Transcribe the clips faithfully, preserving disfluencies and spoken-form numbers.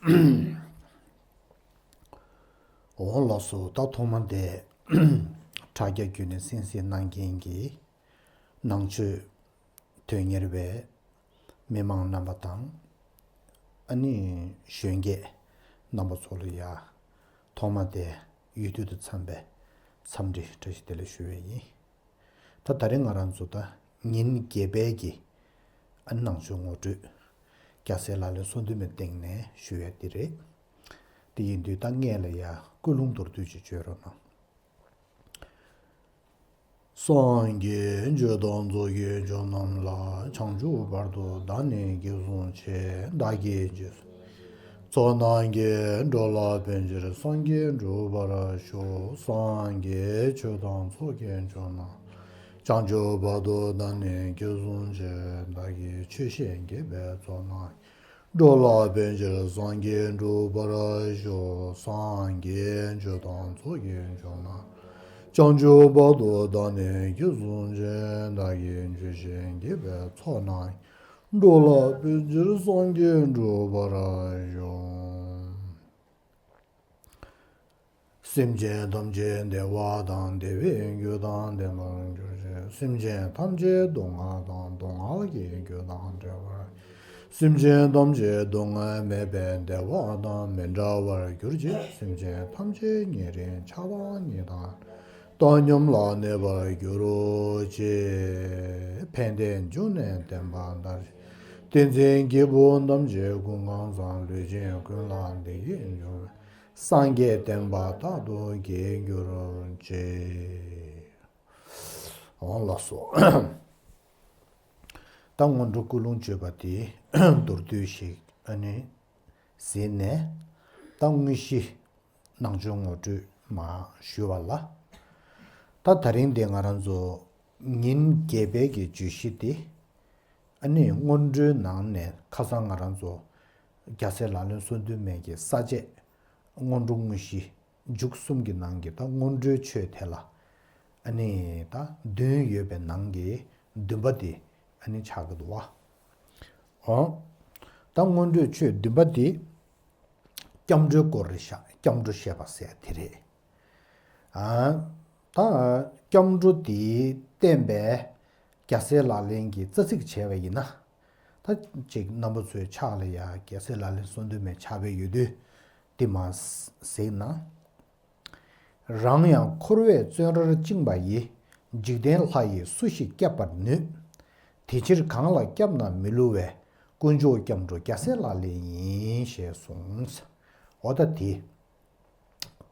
འོང་ལགས་སོ། ད་ཐོག་མ་དེ་དྲ་རྒྱ་བརྒྱུད་ནས་གསན་གཟིགས་གནང་མཁན་གྱི་ནང་ཆོས་དོན་གཉེར་བའི་མི་མང་རྣམ་པ་དང་། ཨ་ནི་གཞོན་སྐྱེས་རྣམ་པ་ཚོ་ལ་ཡ་ཐོག་མ་དེ་ཡུལ་དུས་དང་འཚམས་པའི་འཚམས་འདྲི་བཀྲ་ཤིས་བདེ་ལེགས་ཞུ་བ་ཡིན། ད་ད་རེས་ང་རང་ཚོ་ད་ཉིན་བརྒྱད་པའི་གི་ཨ་ནང་ཆོས་ངོ་སྤྲོད་རྒྱལ་སྲས་ལག་ལེན་གསུང་འདུན་མའི་སྟེང་ནས་ཞུ་ཡ་དེ་རེད། དེ་ཡིན་དུས་ད་སྔོན་ལ་ཡ་ཀུན་སློང་མདོར་བསྡུས་ཅིག་བརྗོད་རོགས་གནང་། སངས་རྒྱས་ཆོས་དང་ཚོགས་ཀྱི་མཆོག་རྣམས་ལ། བྱང་ཆུབ་བར་དུ་བདག་ནི་སྐྱེད་སྲུང་ཆེ། བདག་གིས་རྗེས་སུ་ཚོགས་རྣམས་ཀྱིས། འགྲོ་ལ་ཕན་ཕྱིར་སངས་རྒྱས་འགྲུབ་པར་ཤོག། སངས་རྒྱས་ཆོས་དང་ཚོགས་ཀྱི་མཆོག་རྣམས། བྱང་ཆུབ་བར་དུ་བདག་ནི་སྐྱེད་སྲུང་ཆེ། བདག་གིས་ཆོས་བཤད་དགེ་བའི་ཚོགས་རྣམས། འགྲོ་ལ་ཕན་ཕྱིར་སངས་རྒྱས་འགྲུབ་པར་ཤོག། སངས་རྒྱས་ཆོས་དང་ཚོགས་ཀྱི་མཆོག་རྣམས། བྱང་ཆུབ་བར་དུ་བདག་ནི་སྐྱེད་སྲུང་ཆེ། བདག་གིས་ཆོས་བཤད་དགེ་བའི་ཚོགས་རྣམས། འགྲོ་ལ་ཕན་ཕྱིར་སངས་རྒྱས་འགྲུབ་པར་ཤོག། སེམས་ཅན་ཐམས་ཅད་བདེ་བ་དང་བདེ་བའི་རྒྱུ་དང་ལྡན་པར་གྱུར་ཅིག། སེམས་ཅན་ཐམས་ཅད་སྡུག་བསྔལ་དང་སྡུག་བསྔལ་གྱི་རྒྱུ་དང་བྲལ་བར། སེམས་ཅན་ཐམས་ཅད་སྡུག་བསྔལ་མེད་པའི་བདེ་བ་དང་མི་འབྲལ་བར་གྱུར་ཅིག། སེམས་ཅན་ཐམས་ཅད་ཉེ་རིང་ཆགས་སྡང་གཉིས་དང་བཏང་སྙོམས་ལ་གནས་པར་གྱུར་ཅིག། ཕན་བདེ་འབྱུང་གནས་བརྟན་པ་དང་། བསྟན་འཛིན་སྐྱེས་བུ་ཐམས་ཅད་ཀུན་གང་ཚང་། ལུས་ཅན་ཀུན་ལ་བདེ་སྐྱིད་འབྱུང་། སངས་རྒྱས་བསྟན་པ་རྟག་ཏུ་རྒྱས་གྱུར་ཅིག། འོང་ལགས་སོ། ད་སྔོན་འགྲོ་ཀུན་སློང་བརྗོད་པ་དེ་མདོར་བསྡུས་ཤིག་ཨ་ནི་ཟིན་ནས། ད་དངོས་གཞི་ནང་ཆོས་ངོ་སྤྲོད་མར་ཞུ་བ་ལ། ད་ད་རིང་འདི་ང་རང་ཚོ་ཉིན་བརྒྱད་པའི་གི་བརྗོད་གཞི་དེ། ཨ་ནི་སྔོན་འགྲོའི་ནང་ནས་ཁ་སང་ང་རང་ཚོ་རྒྱལ་སྲས་ལག་ལེན་གསུང་འདུན་མའི་གི་ས་བཅད་སྔོན་འགྲོ་དངོས་གཞི་མཇུག་གསུམ་གྱི་ནང་གི་ད་སྔོན་འགྲོའི་ཆོས་དེ་ལ་ཨ་ནི་ད་བདུན་ཡོད་པའི་ནང་གི་བདུན་པ་དེ་ཨ་ནི་ཆགས་ཀྱི་འདུག་བ། འོ། ད་སྔོན་འགྲོའི་ཆོས་བདུན་པ་དེ་སྐྱབས་འགྲོའི་སྐོར་རེད་ཤག། སྐྱབས་འགྲོ་བཤད་པ་ཟེར་དེ་རེད། ཨ། ད་སྐྱབས་འགྲོ་དེ་བསྟན་པའི་རྒྱལ་སྲས་ལག་ལེན་གྱི་རྩ་ཚིག་བྱས་པ་ཡིན་ན། ད་ཅིག་རྣམ་པ་ཚོའི་ཕྱག་ལ་ཡ་རྒྱལ་སྲས་ལག་ལེན་གསུང་འདུན་མའི་ཕྱག་དཔེ་ཡོད་དུས་དེ་མར་གཟིགས་ན། རང་ཡང་འཁོར་བའི་བཙོན་རར་བཅིངས་པ་ཡི། འཇིག་རྟེན་ལྷ་ཡིས་སུ་ཞིག་བསྐྱབ་པར་ནུས། དེ་ཕྱིར་གང་ལ་སྐྱབས་ན་མི་བསླུ་བའི། དཀོན་མཆོག་སྐྱབས་འགྲོ་རྒྱལ་སྲས་ལག་ལེན་ཡིན། ཞེས་གསུངས། འོ་ད་དེ།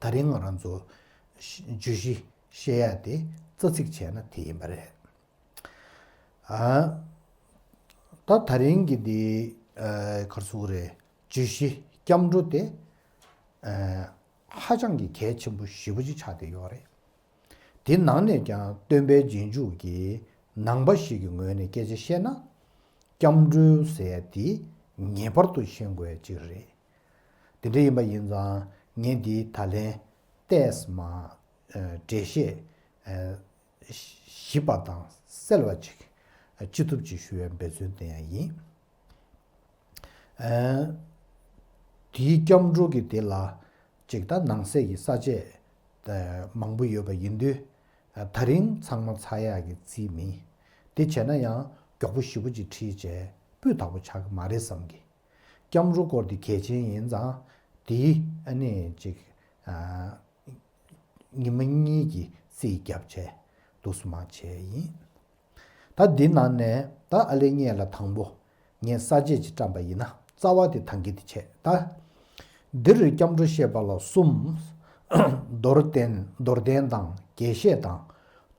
ད་རིང་ང་རང་ཚོ་བརྗོད་གཞི་བཤད་ཡ་དེ་རྩ་ཚིག་བྱས་ན་དེ་ཡིན་པ་རེད། ཨ། ད་ད་རིང་གི་འདི་ཨ་ག་རེ་ཟེར་དགོས་རེད། བརྗོད་གཞི་སྐྱབས་འགྲོ་དེ་ཨ་ཧ་ཅང་གི་གལ་ཆེན་པོ་ཞེ་པོ་ཅིག་ཆགས་བསྡད་ཡོད་རེད། དེ་ནང་ནས་ཀྱང་སྟོན་པའི་རྗེས་འཇུག་གི་ནང་པ་ཞིག་གི་ངོས་ནས་སྐད་ཆ་བཤད་ན། སྐྱབས་འགྲོ་ཟེར་ཡ་དེ་ངེས་པར་དུ་ཤེས་དགོས་ཡ་ཅིག་རེད། དེ་འདྲ་ཡིན་པ་ཡིན་ཙང་ངས་འདི་ད་ལན་ཏོག་ཙམ་མར་འགྲེལ་བཤད་ཞིབ་པ་དང་གསལ་བ་ཅིག་ཅི་ཐུབ་ཅིག་ཞུ་བའི་འབད་བརྩོན་བསྟན་ཡ་ཡིན། དེའི་སྐྱབས་འགྲོ་གི་དེ་ལ་ཅིག་ད་ནང་གསེས་ཀྱི་ས་བཅད་མང་པོ་ཡོད་པ་ཡིན་དུས། ད་རིང་ཚང་མ་ཚར་ཡག་གི་རྩིས་མིན། དེ་བྱས་ན་ཡང་མགྱོགས་པོ་ཞེ་པོ་ཅིག་ཁྲིད་བྱས་སྤུས་དག་པོ་ཆགས་ཀྱི་མ་རེད་བསམ་གི། སྐྱབས་འགྲོ་སྐོར་དེ་གལ་ཆེན་ཡིན་ཙང་། དེ་ཨ་ནི་ཅིག་ཨ། ཉི་མ་གཉིས་ཀྱི་རྩིས་བརྒྱབ་བྱས་འདུག་སེ་མར་བྱས་ཡིན། ད་འདི་ནང་ནས་ད་ཨ་ལེ་སྔོན་ལ་དང་པོ་ངས་ས་བཅད་ཅིག་བཀྲམ་པ་ཡིན་ན་རྩ་བ་དེ་ཐང་གི་དེ་བྱས་ད། འདིར་སྐྱབས་འགྲོ་བཤད་པ་ལ་གསུམ། མདོར་བསྟན་མདོར་བསྟན་དང་རྒྱས་བཤད་དང་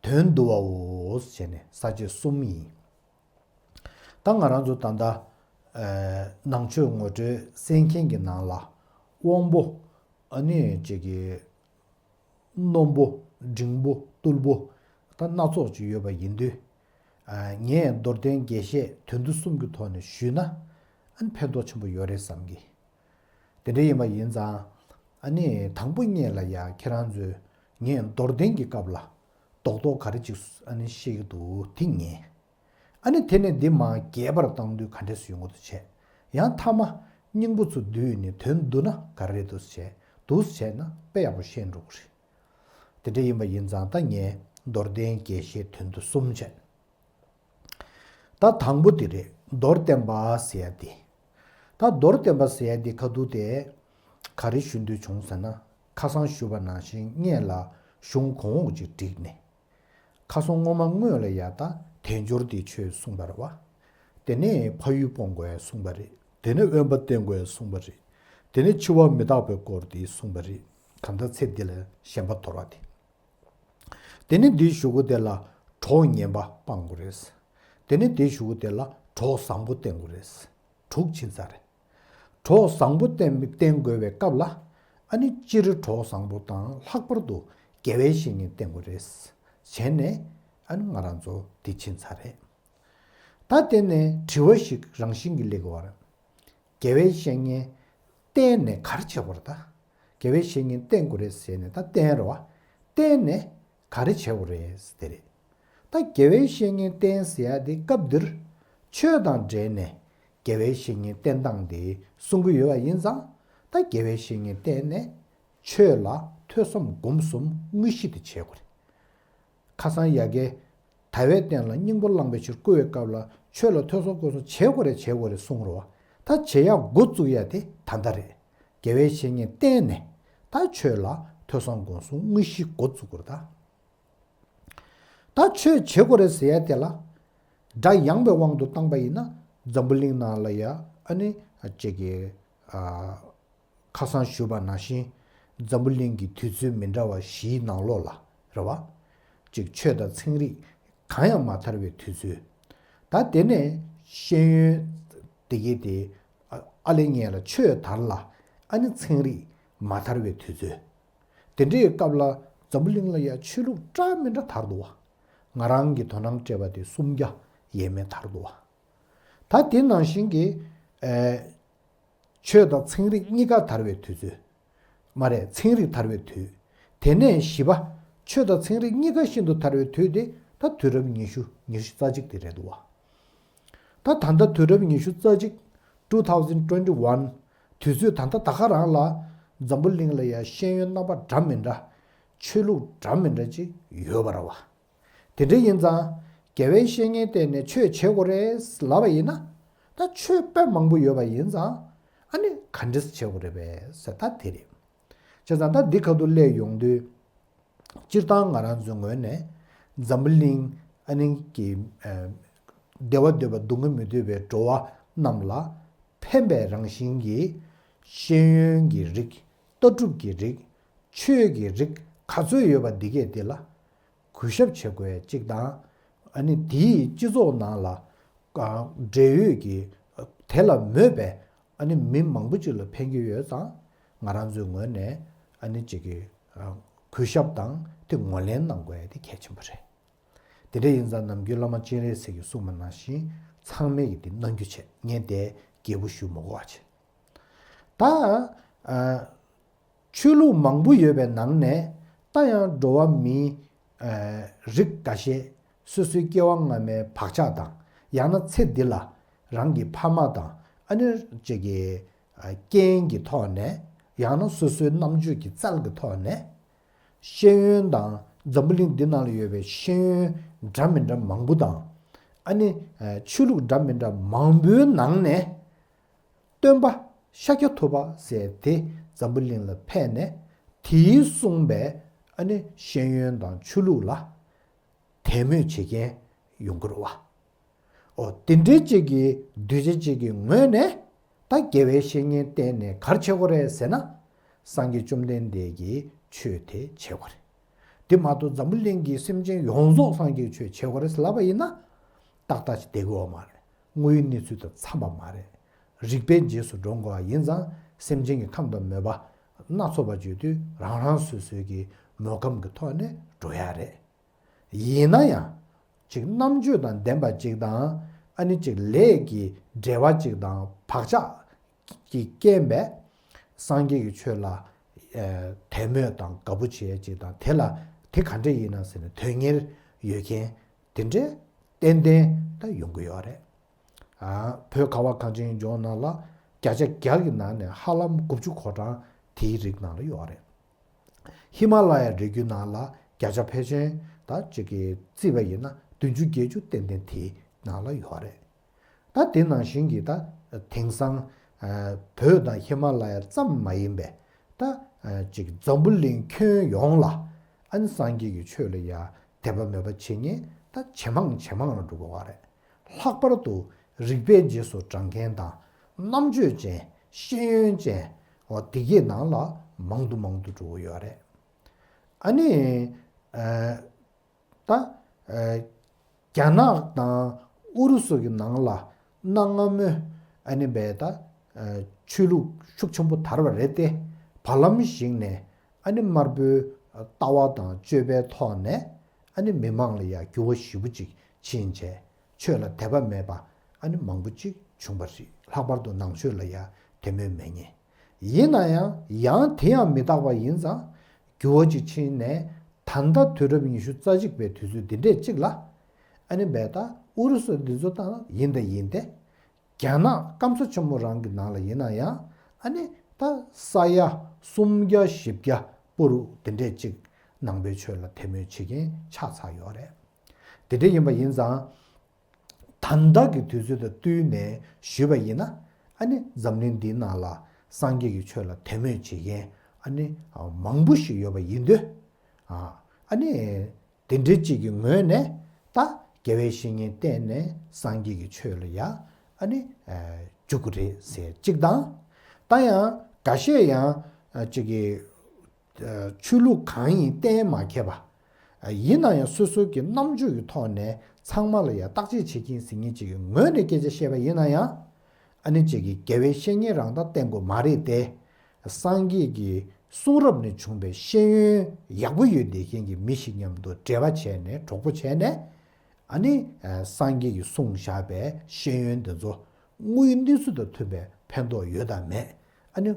དོན་བསྡུ་བའོ་ཞེས་ནས་ས་བཅད་གསུམ་ཡིན། ད་ང་རང་ཚོ་ད་ལྟ་ཨ་ནང་ཆོས་ངོ་སྤྲོད་གསན་མཁན་གྱི་ནང་ལ་དབང་པོ་ཨ་ནི་ཅིག་གི་རྣོན་པོ་འབྲིང་པོ་རྟུལ་པོ་ད་སྣ་ཚོགས་ཅིག་ཡོད་པ་ཡིན་དུས། ཨ་ངས་མདོར་བསྟན་རྒྱས་བཤད་དོན་བསྡུ་གསུམ་གྱི་ཐོག་ནས་ཞུས་ན་ཨ་ནི་ཕན་ཐོགས་ཆེན་པོ་ཡོད་རེད་བསམ་གི། དེ་འདྲ་ཡིན་པ་ཡིན་ཙང་ཨ་ནི་དང་པོ་ཉིད་ལ་ཡ་ཁྱེད་རང་ཚོས་ངས་མདོར་བསྟན་གྱི་སྐབས་ལ་རྡོག་རྡོག་ག་རེ་ཅིག་ཨ་ནི་བཤད་ཀྱི་འདུག་དེ་ཉན། ཨ་ནི་དེ་ནས་འདི་མར་རྒྱས་པར་བཏང་དུས་ག་འདྲས་སུ་ཡོང་གི་འདུག་བྱས། ཡང་མཐའ་མ་ སྙིང་པོ་ཚུར་བསྡུས་ནས་དོན་བསྡུ་ན་ག་རེ་འདུག་བྱས་འདུག་བྱས་ན་དཔེ་ཡག་པོ་ཤེས་འགྲོ་གི་རེད། དེ་འདྲ་ཡིན་པ་ཡིན་ཙང་ད་ངས་མདོར་བསྟན་རྒྱས་བཤད་དོན་བསྡུ་གསུམ་བྱས། ད་དང་པོ་དེ་རེད། མདོར་བསྟན་པ་ཟེར་ཡ་དེ། ད་མདོར་བསྟན་པ་ཟེར་ཡ་དེ་ཁ་ཐུག་དེ་ག་རེ་ཞུ་འདོད་བྱུང་ཟེར་ན། ཁ་སང་ཞུས་པ་ནང་བཞིན་སྔོན་ལ་གཞུང་གོང་འོག་ཅིག་བསྒྲིགས་ནས། ཁ་སང་སྔོན་མ་སྔོན་ལ་ཡ་ད་དལ་འབྱོར་དེ་ཆོས་གསུངས་པ་རེད་བ། དེ་ནས་ཕ་ཡུལ་སྤོང་དགོས་གསུངས་པ་རེད། དེ་ནས་དབེན་པ་བསྟེན་དགོས་གསུངས་པ་རེད། དེ་ནས་འཆི་བ་མི་རྟག་པའི་སྐོར་དེ་གསུངས་པ་རེད། གང་ལྟར་ཚེ་འདི་ལ་ཞེན་པ་དོར་བ་དེ། དེ་ནས་འདིའི་གཞུག་གུ་དེ་ལ་གྲོགས་ངན་པ་སྤང་དགོས་རེད། དེ་ནས་དེའི་གཞུག་གུ་དེ་ལ་གྲོགས་བཟང་པོ་བསྟེན་དགོས་རེད། དྲུག་ཕྱིན་ཚར་རེད། གྲོགས་བཟང་པོ་བསྟེན་བསྟེན་དགོས་པའི་སྐབས་ལ། ཨ་ནི་སྤྱིར་གྲོགས་བཟང་པོ་དང་ལྷག་པར་དུ་དགེ་བའི་བཤེས་གཉེན་བསྟེན་དགོས་རེད། བྱས་ནས་ཨ་ནི་ང་རང་ཚོ་འདི་ཕྱིན་ཚར་རེད། ད་དེ་ནས་དྲི་བ་ཞིག་རང་བཞིན་གྱིས་སླེབས་ཀྱི་ཡོད་རེད། དགེ་བའི་བཤེས་གཉེན་བསྟེན་ནས་ག་རེ་བྱེད་དགོས་རེད་ད། དགེ་བའི་བཤེས་གཉེན་བསྟེན་དགོས་རེད་ཟེར་ནས་ད་བསྟེན་རེད་བ། བསྟེན་ནས་ག་རེ་བྱེད་དགོས་རེད་ཟེར་དེ་རེད། ད་དགེ་བའི་བཤེས་གཉེན་བསྟེན་ཟེར་ཡ་དེ་སྐབས་འདིར་ཆོས་དང་འབྲེལ་ནས་དགེ་བའི་བཤེས་གཉེན་བསྟེན་སྟངས་དེ་གསུང་གི་ཡོད་པ་ཡིན་ཙང་། ད་དགེ་བའི་བཤེས་གཉེན་བསྟེན་ནས་ཆོས་ལ་ཐོས་བསམ་སྒོམ་གསུམ་དངོས་གཞི་དེ་བྱེད་དགོས་རེད། ཁ་སང་ཡ་གིས་དལ་བའི་སྟེང་ལ་སྙིང་པོ་བླངས་པའི་ཕྱིར་བསྐུལ་བའི་སྐབས་ལ་ཆོས་ལ་ཐོས་བསམ་སྒོམ་གསུམ་བྱེད་དགོས་རེད་བྱེད་དགོས་རེད་གསུངས་རེད་བ། ད་བྱེད་ཡག་འགོ་བཙུགས་ཡ་དེ་ད་ལྟ་རེད། དགེ་བའི་བཤེས་གཉེན་བསྟེན་ནས་ད་ཆོས་ལ་ཐོས་བསམ་སྒོམ་གསུམ་དངོས་གཞི་འགོ་བཙུགས་དགོས་རེད་ད། ད་ཆོས་བྱེད་དགོས་རེད་ཟེར་ཡ་དེ་ལ་སྒྲ་ཡངས་པའི་དབང་དུ་བཏང་པ་ཡིན་ན་འཛམ་བུ་གླིང་ནང་ལ་ཡ་ཨ་ནི་ཅིག་གི་ཨ། ཁ་སང་ཞུས་པ་ནང་བཞིན་འཛམ་བུ་གླིང་གི་དུས་ཚོད་མི་འདྲ་བ་བཞིའི་ནང་ལོགས་ལ་རེད་བ། གཅིག་ཆོས་དང་ཚན་རིག་གང་ཡང་མ་དར་བའི་དུས་ཚོད། ད་དེ་ནས་ཤེས་ཡོན་དེ་གའི་དེ་ཨ་ལེ་ངན་ལ་ཆོས་དར་ལ་ཨ་ནི་ཚན་རིག་མ་དར་བའི་དུས་ཚོད། དེ་འདྲའི་སྐབས་ལ་འཛམ་བུ་གླིང་ལ་ཡ་ཆོས་ལུགས་འདྲ་མི་འདྲ་དར་འདུག་བ། ང་རང་གིས་དོ་སྣང་སྤྲད་པ་དེ་སུམ་བརྒྱ་ཡས་མས་དར་འདུག་བ། ད་དེ་ནང་བཞིན་གྱི་ཨེ། ཆོས་དང་ཚན་རིག་གཉིས་ཀ་དར་བའི་དུས་ཚོད། མ་རེད། ཚན་རིག་དར་བའི་དུས། དེ་ནས་བཞི་པ། ཆོས་དང་ཚན་རིག་གཉིས་ཀ་ཤིན་ཏུ་དར་བའི་དུས་དེ་ད་དུས་རབས་ཉི་ཤུ་ཉི་ཤུ་རྩ་གཅིག་དེ་རེད་འདུག་བ། ད་ད་ལྟ་དུས་རབས་ཉི་ཤུ་རྩ་གཅིག two thousand twenty one། དུས་ཚོད་ད་ལྟ་ད་ག་རང་ལ་འཛམ་བུ་གླིང་ལ་ཡ་ཤེས་ཡོན་རྣམ་པ་འདྲ་མི་འདྲ། ཆོས་ལུགས་འདྲ་མི་འདྲ་ཅིག་ཡོད་པ་རེད་བ། དེ་འདྲ་ཡིན་ཙང་། དགེ་བའི་བཤེས་གཉེན་བསྟེན་ནས་ཆོས་བྱེད་དགོས་རེད་ལབ་པ་ཡིན་ན། ད་ཆོས་དཔེ་མང་པོ་ཡོད་པ་ཡིན་ཙང་། ཨ་ནི་ག་འདྲས་བྱེད་དགོས་རེད་པས་ཟེར་ད་དེ་རེད། བྱས་ཙང་ད་འདི་ཁ་ཐུག་སླེབས་ཡོང་དུས། སྤྱིར་བཏང་ང་རང་ཚོའི་ངོས་ནས་འཛམ་བུ་གླིང་ཨ་ནི་གི་ཨ་བདེ་བ་འདོད་པ་སྡུག་བསྔལ་མི་འདོད་པའི་འགྲོ་བ་རྣམས་ལ་ཕན་པའི་རང་བཞིན་གྱི་ཤེས་ཡོན་གྱི་རིགས། ལྟ་གྲུབ་ཀྱི་རིགས། ཆོས་ཀྱི་རིགས་ག་ཚོད་ཡོད་པ་འདི་གས་འདི་ལ་གུས་ཞབས་བྱེད་དགོས་གཅིག་དང་། ཨ་ནི་དེའི་སྤྱི་ཚོགས་ནང་ལ་འབྲེལ་ཡོད་ཀྱི་དེ་ལ་མོས་པའི་ཨ་ནི་མི་མང་པོ་ཅིག་ལ་ཕན་གྱི་ཡོད་ཙང་། ང་རང་ཚོའི་ངོས་ནས་ཨ་ནི་ཅིག་གི་གུས་ཞབས་དང་དེ་ངོས་ལེན་གནང་དགོས་ཡ་དེ་གལ་ཆེན་པོ་རེད། དེ་འདྲ་ཡིན་ཙང་ནམ་རྒྱུན་བླ་མ་སྤྱན་རས་གཟིགས་ཀྱིས་གསུངས་པ་ནང་བཞིན་ཚང་མས་ཀྱི་དེ་གནང་རྒྱུ་བྱས། ངས་དེ་རྒྱས་པོ་ཞུ་མ་དགོས་པ་བྱས། ད་ཨ། ཆོས་ལུགས་མང་པོ་ཡོད་པའི་ནང་ནས་ད་ཡང་འགྲོ་བ་མིའི་ཨ་རིགས་འགའ་ཤས་སོ་སོའི་སྐྱེ་བ་སྔ་མའི་བག་ཆགས་དང་། ཡང་ན་ཚེ་འདི་ལ་རང་གི་ཕ་མ་དང་ཨ་ནི་ཅིག་གི་ཨ་རྐྱེན་གྱི་ཐོག་ནས། ཡང་ན་སོ་སོའི་རྣམ་དཔྱོད་ཀྱི་རྩལ་གྱི་ཐོག་ནས། ཤེས་ཡོན་དང་འཛམ་བུ་གླིང་འདི་ནང་ལ་ཡོད་པའི་ཤེས་ཡོན་འདྲ་མི་འདྲ་མང་པོ་དང་། ཨ་ནི་ཨ་ཆོས་ལུགས་འདྲ་མི་འདྲ་མང་པོའི་ནང་ནས། སྟོན་པ་ཤཱཀྱ་ཐུབ་པ་ཟེར་དེ་འཛམ་བུ་གླིང་ལ་ཕེབས་ནས། དེས་གསུངས་པའི་ཨ་ནི་ཤེས་ཡོན་དང་ཆོས་ལུགས་ལ་དད་མོས་བྱེད་མཁན་ཡོང་གི་རེད་བ། ཨོ་དེ་འདྲའི་ཅིག་གི་གདུལ་བྱ་ཅིག་གི་ངོས་ནས་ད་དགེ་བའི་བཤེས་གཉེན་བསྟེན་ནས་ག་རེ་བྱེད་དགོས་རེད་ཟེར་ན། སངས་རྒྱས་བཅོམ་ལྡན་འདས་ཀྱི་ཆོས་དེ་བྱེད་དགོས་རེད། དེ་མ་གཏོགས་འཛམ་བུ་གླིང་གི་སེམས་ཅན་ཡོངས་རྫོགས་སངས་རྒྱས་ཀྱི་ཆོས་བྱེད་དགོས་རེད་ཟེར་ལབ་པ་ཡིན་ན། ཏག་ཏག་ཅིག་བསྡད་ཀྱི་ཡོད་མ་རེད། དངོས་ཡོད་གནས་ཚུལ་དང་འཚམས་པ་མ་རེད། རིགས་པའི་རྗེས་སུ་འགྲོ་དགོས་པ་ཡིན་ཙང་། སེམས་ཅན་གྱི་ཁམས་དང་མོས་པ་སྣ་ཚོགས་པ་བརྗོད་དུས། རང་རང་སོ་སོའི་གི་མོས་ཁམས་ཀྱི་ཐོག་ནས་འགྲོ་ཡ་རེད། ཡིན་ན་ཡང་། ཅིག་རྣམ་དཔྱོད་དང་ལྡན་པ་ཅིག་དང་། ཨ་ནི་ཅིག་ལས་ཀྱི་འབྲེལ་བ་ཅིག་དང་བག་ཆགས་ཀྱི་རྐྱེན་པས། སངས་རྒྱས་ཀྱི་ཆོས་ལ་ཨ་དད་མོས་དང་དགའ་པོ་བྱེད་ཡ་ཅིག་དང་། དེ་ལ་དེ་ག་འདྲ་ཡིན་ན་ཟེར་ནས་དོན་གཉེར་ཡོད་མཁན་དེ་འདྲའི་ཏན་ཏན་ད་ཡོང་གི་ཡོད་རེད། ཨ་བོད་ཁ་བ་གངས་ཅན་ལྗོངས་ནང་ལ་ བརྒྱ་ཆ་བརྒྱ་གི་ནང་ནས་ཧ་ལམ་དགུ་བཅུ་གོ་གྲངས་དེའི་རིགས་ནང་ལ་ཡོད་རེད། ཧི་མ་ལ་ཡའི་རི་རྒྱུད་ནང་ལ་བརྒྱ་ཆ་ཕལ་ཆེར་ད་ཅིག་གི་བརྩིས་པ་ཡིན་ན་བདུན་ཅུ་བརྒྱད་ཅུ་ཏན་ཏན་དེའི་ནང་ལ་ཡོད་རེད། ད་དེ་ནང་བཞིན་གྱི་ད་དེང་སང་ཨ་བོད་དང་ཧི་མ་ལ་ཡ་ཙམ་མ་ཡིན་པའི་ད་ཨ་ཅིག་འཛམ་བུ་གླིང་ཁྱོན་ཡོངས་ལ་ཨ་ནི་སངས་རྒྱས་ཀྱི་ཆོས་ལ་ཡ་དད་པ་མོས་པ་བྱེད་མཁན་ད་ཇེ་མང་ཇེ་མང་ལ་འགྲོ་གི་ཡོད་རེད། ལྷག་པར་དུ་རིག་པའི་རྗེས་སུ་འབྲང་མཁན་དང་རྣམ་དཔྱོད་ཅན་ཤེས་ཡོན་ཅན་འོ་དེ་གའི་ནང་ལ་མང་དུ་མང་དུ་འགྲོ་གི་ཡོད་རེད། ཨ་ནི་ཨ་ད་ཨ་རྒྱ་ནག་དང་ཨུ་རུ་སུ་གི་ནང་ལ་གནའ་སྔ་མོའི་ཨ་ནི་བས་ད་ཨ་ཆོས་ལུགས་ཤུགས་ཆེན་པོ་དར་བ་རེད་དེ། བར་ལམ་ཞིག་ནས་ཨ་ནི་དམར་པོའི་ལྟ་བ་དང་སྤྱོད་པའི་ཐོག་ནས་ཨ་ནི་མི་མང་ལ་ཡང་འགྱུར་བ་ཞེ་པོ་ཅིག་ཕྱིན་བྱས་ཆོས་ལ་དད་པ་མེད་པ་ཨ་ནི་མང་པོ་ཅིག་བྱུང་བ་རེད། ལྷག་པར་དུ་ནང་ཆོས་ལ་ཡང་དད་མོས་མེད་མཁན། ཡིན་ན་ཡང་ཡང་དེ་ཡང་མི་རྟག་པ་ཡིན་ཙང་འགྱུར་བ་ཅིག་ཕྱིན་ནས་ད་ལྟ་དུས་རབས་ཉི་ཤུ་རྩ་གཅིག་པའི་དུས་ཚོད་འདི་འདྲས་ཅིག་ལ་ཨ་ནི་བས་ད་ཨུ་རུ་སུ་འདི་ཚོ་དང་ཡིན་ད་ཡིན་ཏེ། རྒྱ་ནག་སྐམ་ས་ཆེན་མོ་རང་གི་ནང་ལ་ཡིན་ན་ཡང་ཨ་ནི་ད་ས་ཡ་སུམ་བརྒྱ་བཞི་བརྒྱ་པུ་རུ་དེ་འདྲས་ཅིག་ནང་པའི་ཆོས་ལ་དད་མོས་བྱེད་མཁན་ཆགས་ཚར་ཡོད་རེད། དེ་འདྲས་ཡིན་པ་ཡིན་ཙང་ད་ལྟ་གི་དུས་ཚོད་དང་བསྟུན་ནས་ཞུས་པ་ཡིན་ན་ཨ་ནི་འཛམ་གླིང་འདིའི་ནང་ལ་སངས་རྒྱས་ཀྱི་ཆོས་ལ་དད་མོས་བྱེད་མཁན་ཨ་ནི་མང་པོ་ཞིག་ཡོད་པ་ཡིན་དུས་ཨ་ནི། དེ་འདྲའི་གཅིག་གི་ངོས་ནས་ད་དགེ་བའི་བཤེས་གཉེན་བསྟེན་ནས་སངས་རྒྱས་ཀྱི་ཆོས་ལ་ཡ་ཨ་ནི་འཇུག་གི་རེད་ཟེར་གཅིག་དང་། ད་ཡང་འགའ་ཤས་ཡང་གཅིག་གི་ཆོས་ལུགས་གང་ཡིན་གཏན་མ་འཁེལ་བ། ཡིན་ན་ཡང་སོ་སོ་གི་རྣམ་དཔྱོད་ཀྱི་ཐོག་ནས་ཚང་མ་ལ་ཡ་བརྟག་དཔྱད་བྱེད་ཀྱིན་ཟེར་མཁན་གཅིག་གི་ངོས་ནས་སྐད་ཆ་བཤད་པ་ཡིན་ན་ཡང་། ཨ་ནི་གཅིག་གི་དགེ་བའི་བཤེས་གཉེན་རང་ད་བསྟེན་དགོས་མ་རེད་དེ། སངས་རྒྱས་ཀྱི་གསུང་རབ་ནས་བྱུང་བའི་ཤེས་ཡོན་ཡག་པོ་ཡོད་བསྡད་མཁན་གྱི་མི་ཞིག་མཉམ་དུ་འབྲེལ་བ་བྱས་ནས་གྲོགས་པོ་བྱས་ནས། ཨ་ནི་སངས་རྒྱས་ཀྱིས་གསུངས་བཞག་པའི་ཤེས་ཡོན་འདི་ཚོ་དངོས་ཡོད་གནས་ཚུལ་དང་མཐུན་པའི་ཕན་ཐོགས་ཡོད་དམ་མེད་ཨ་ནི་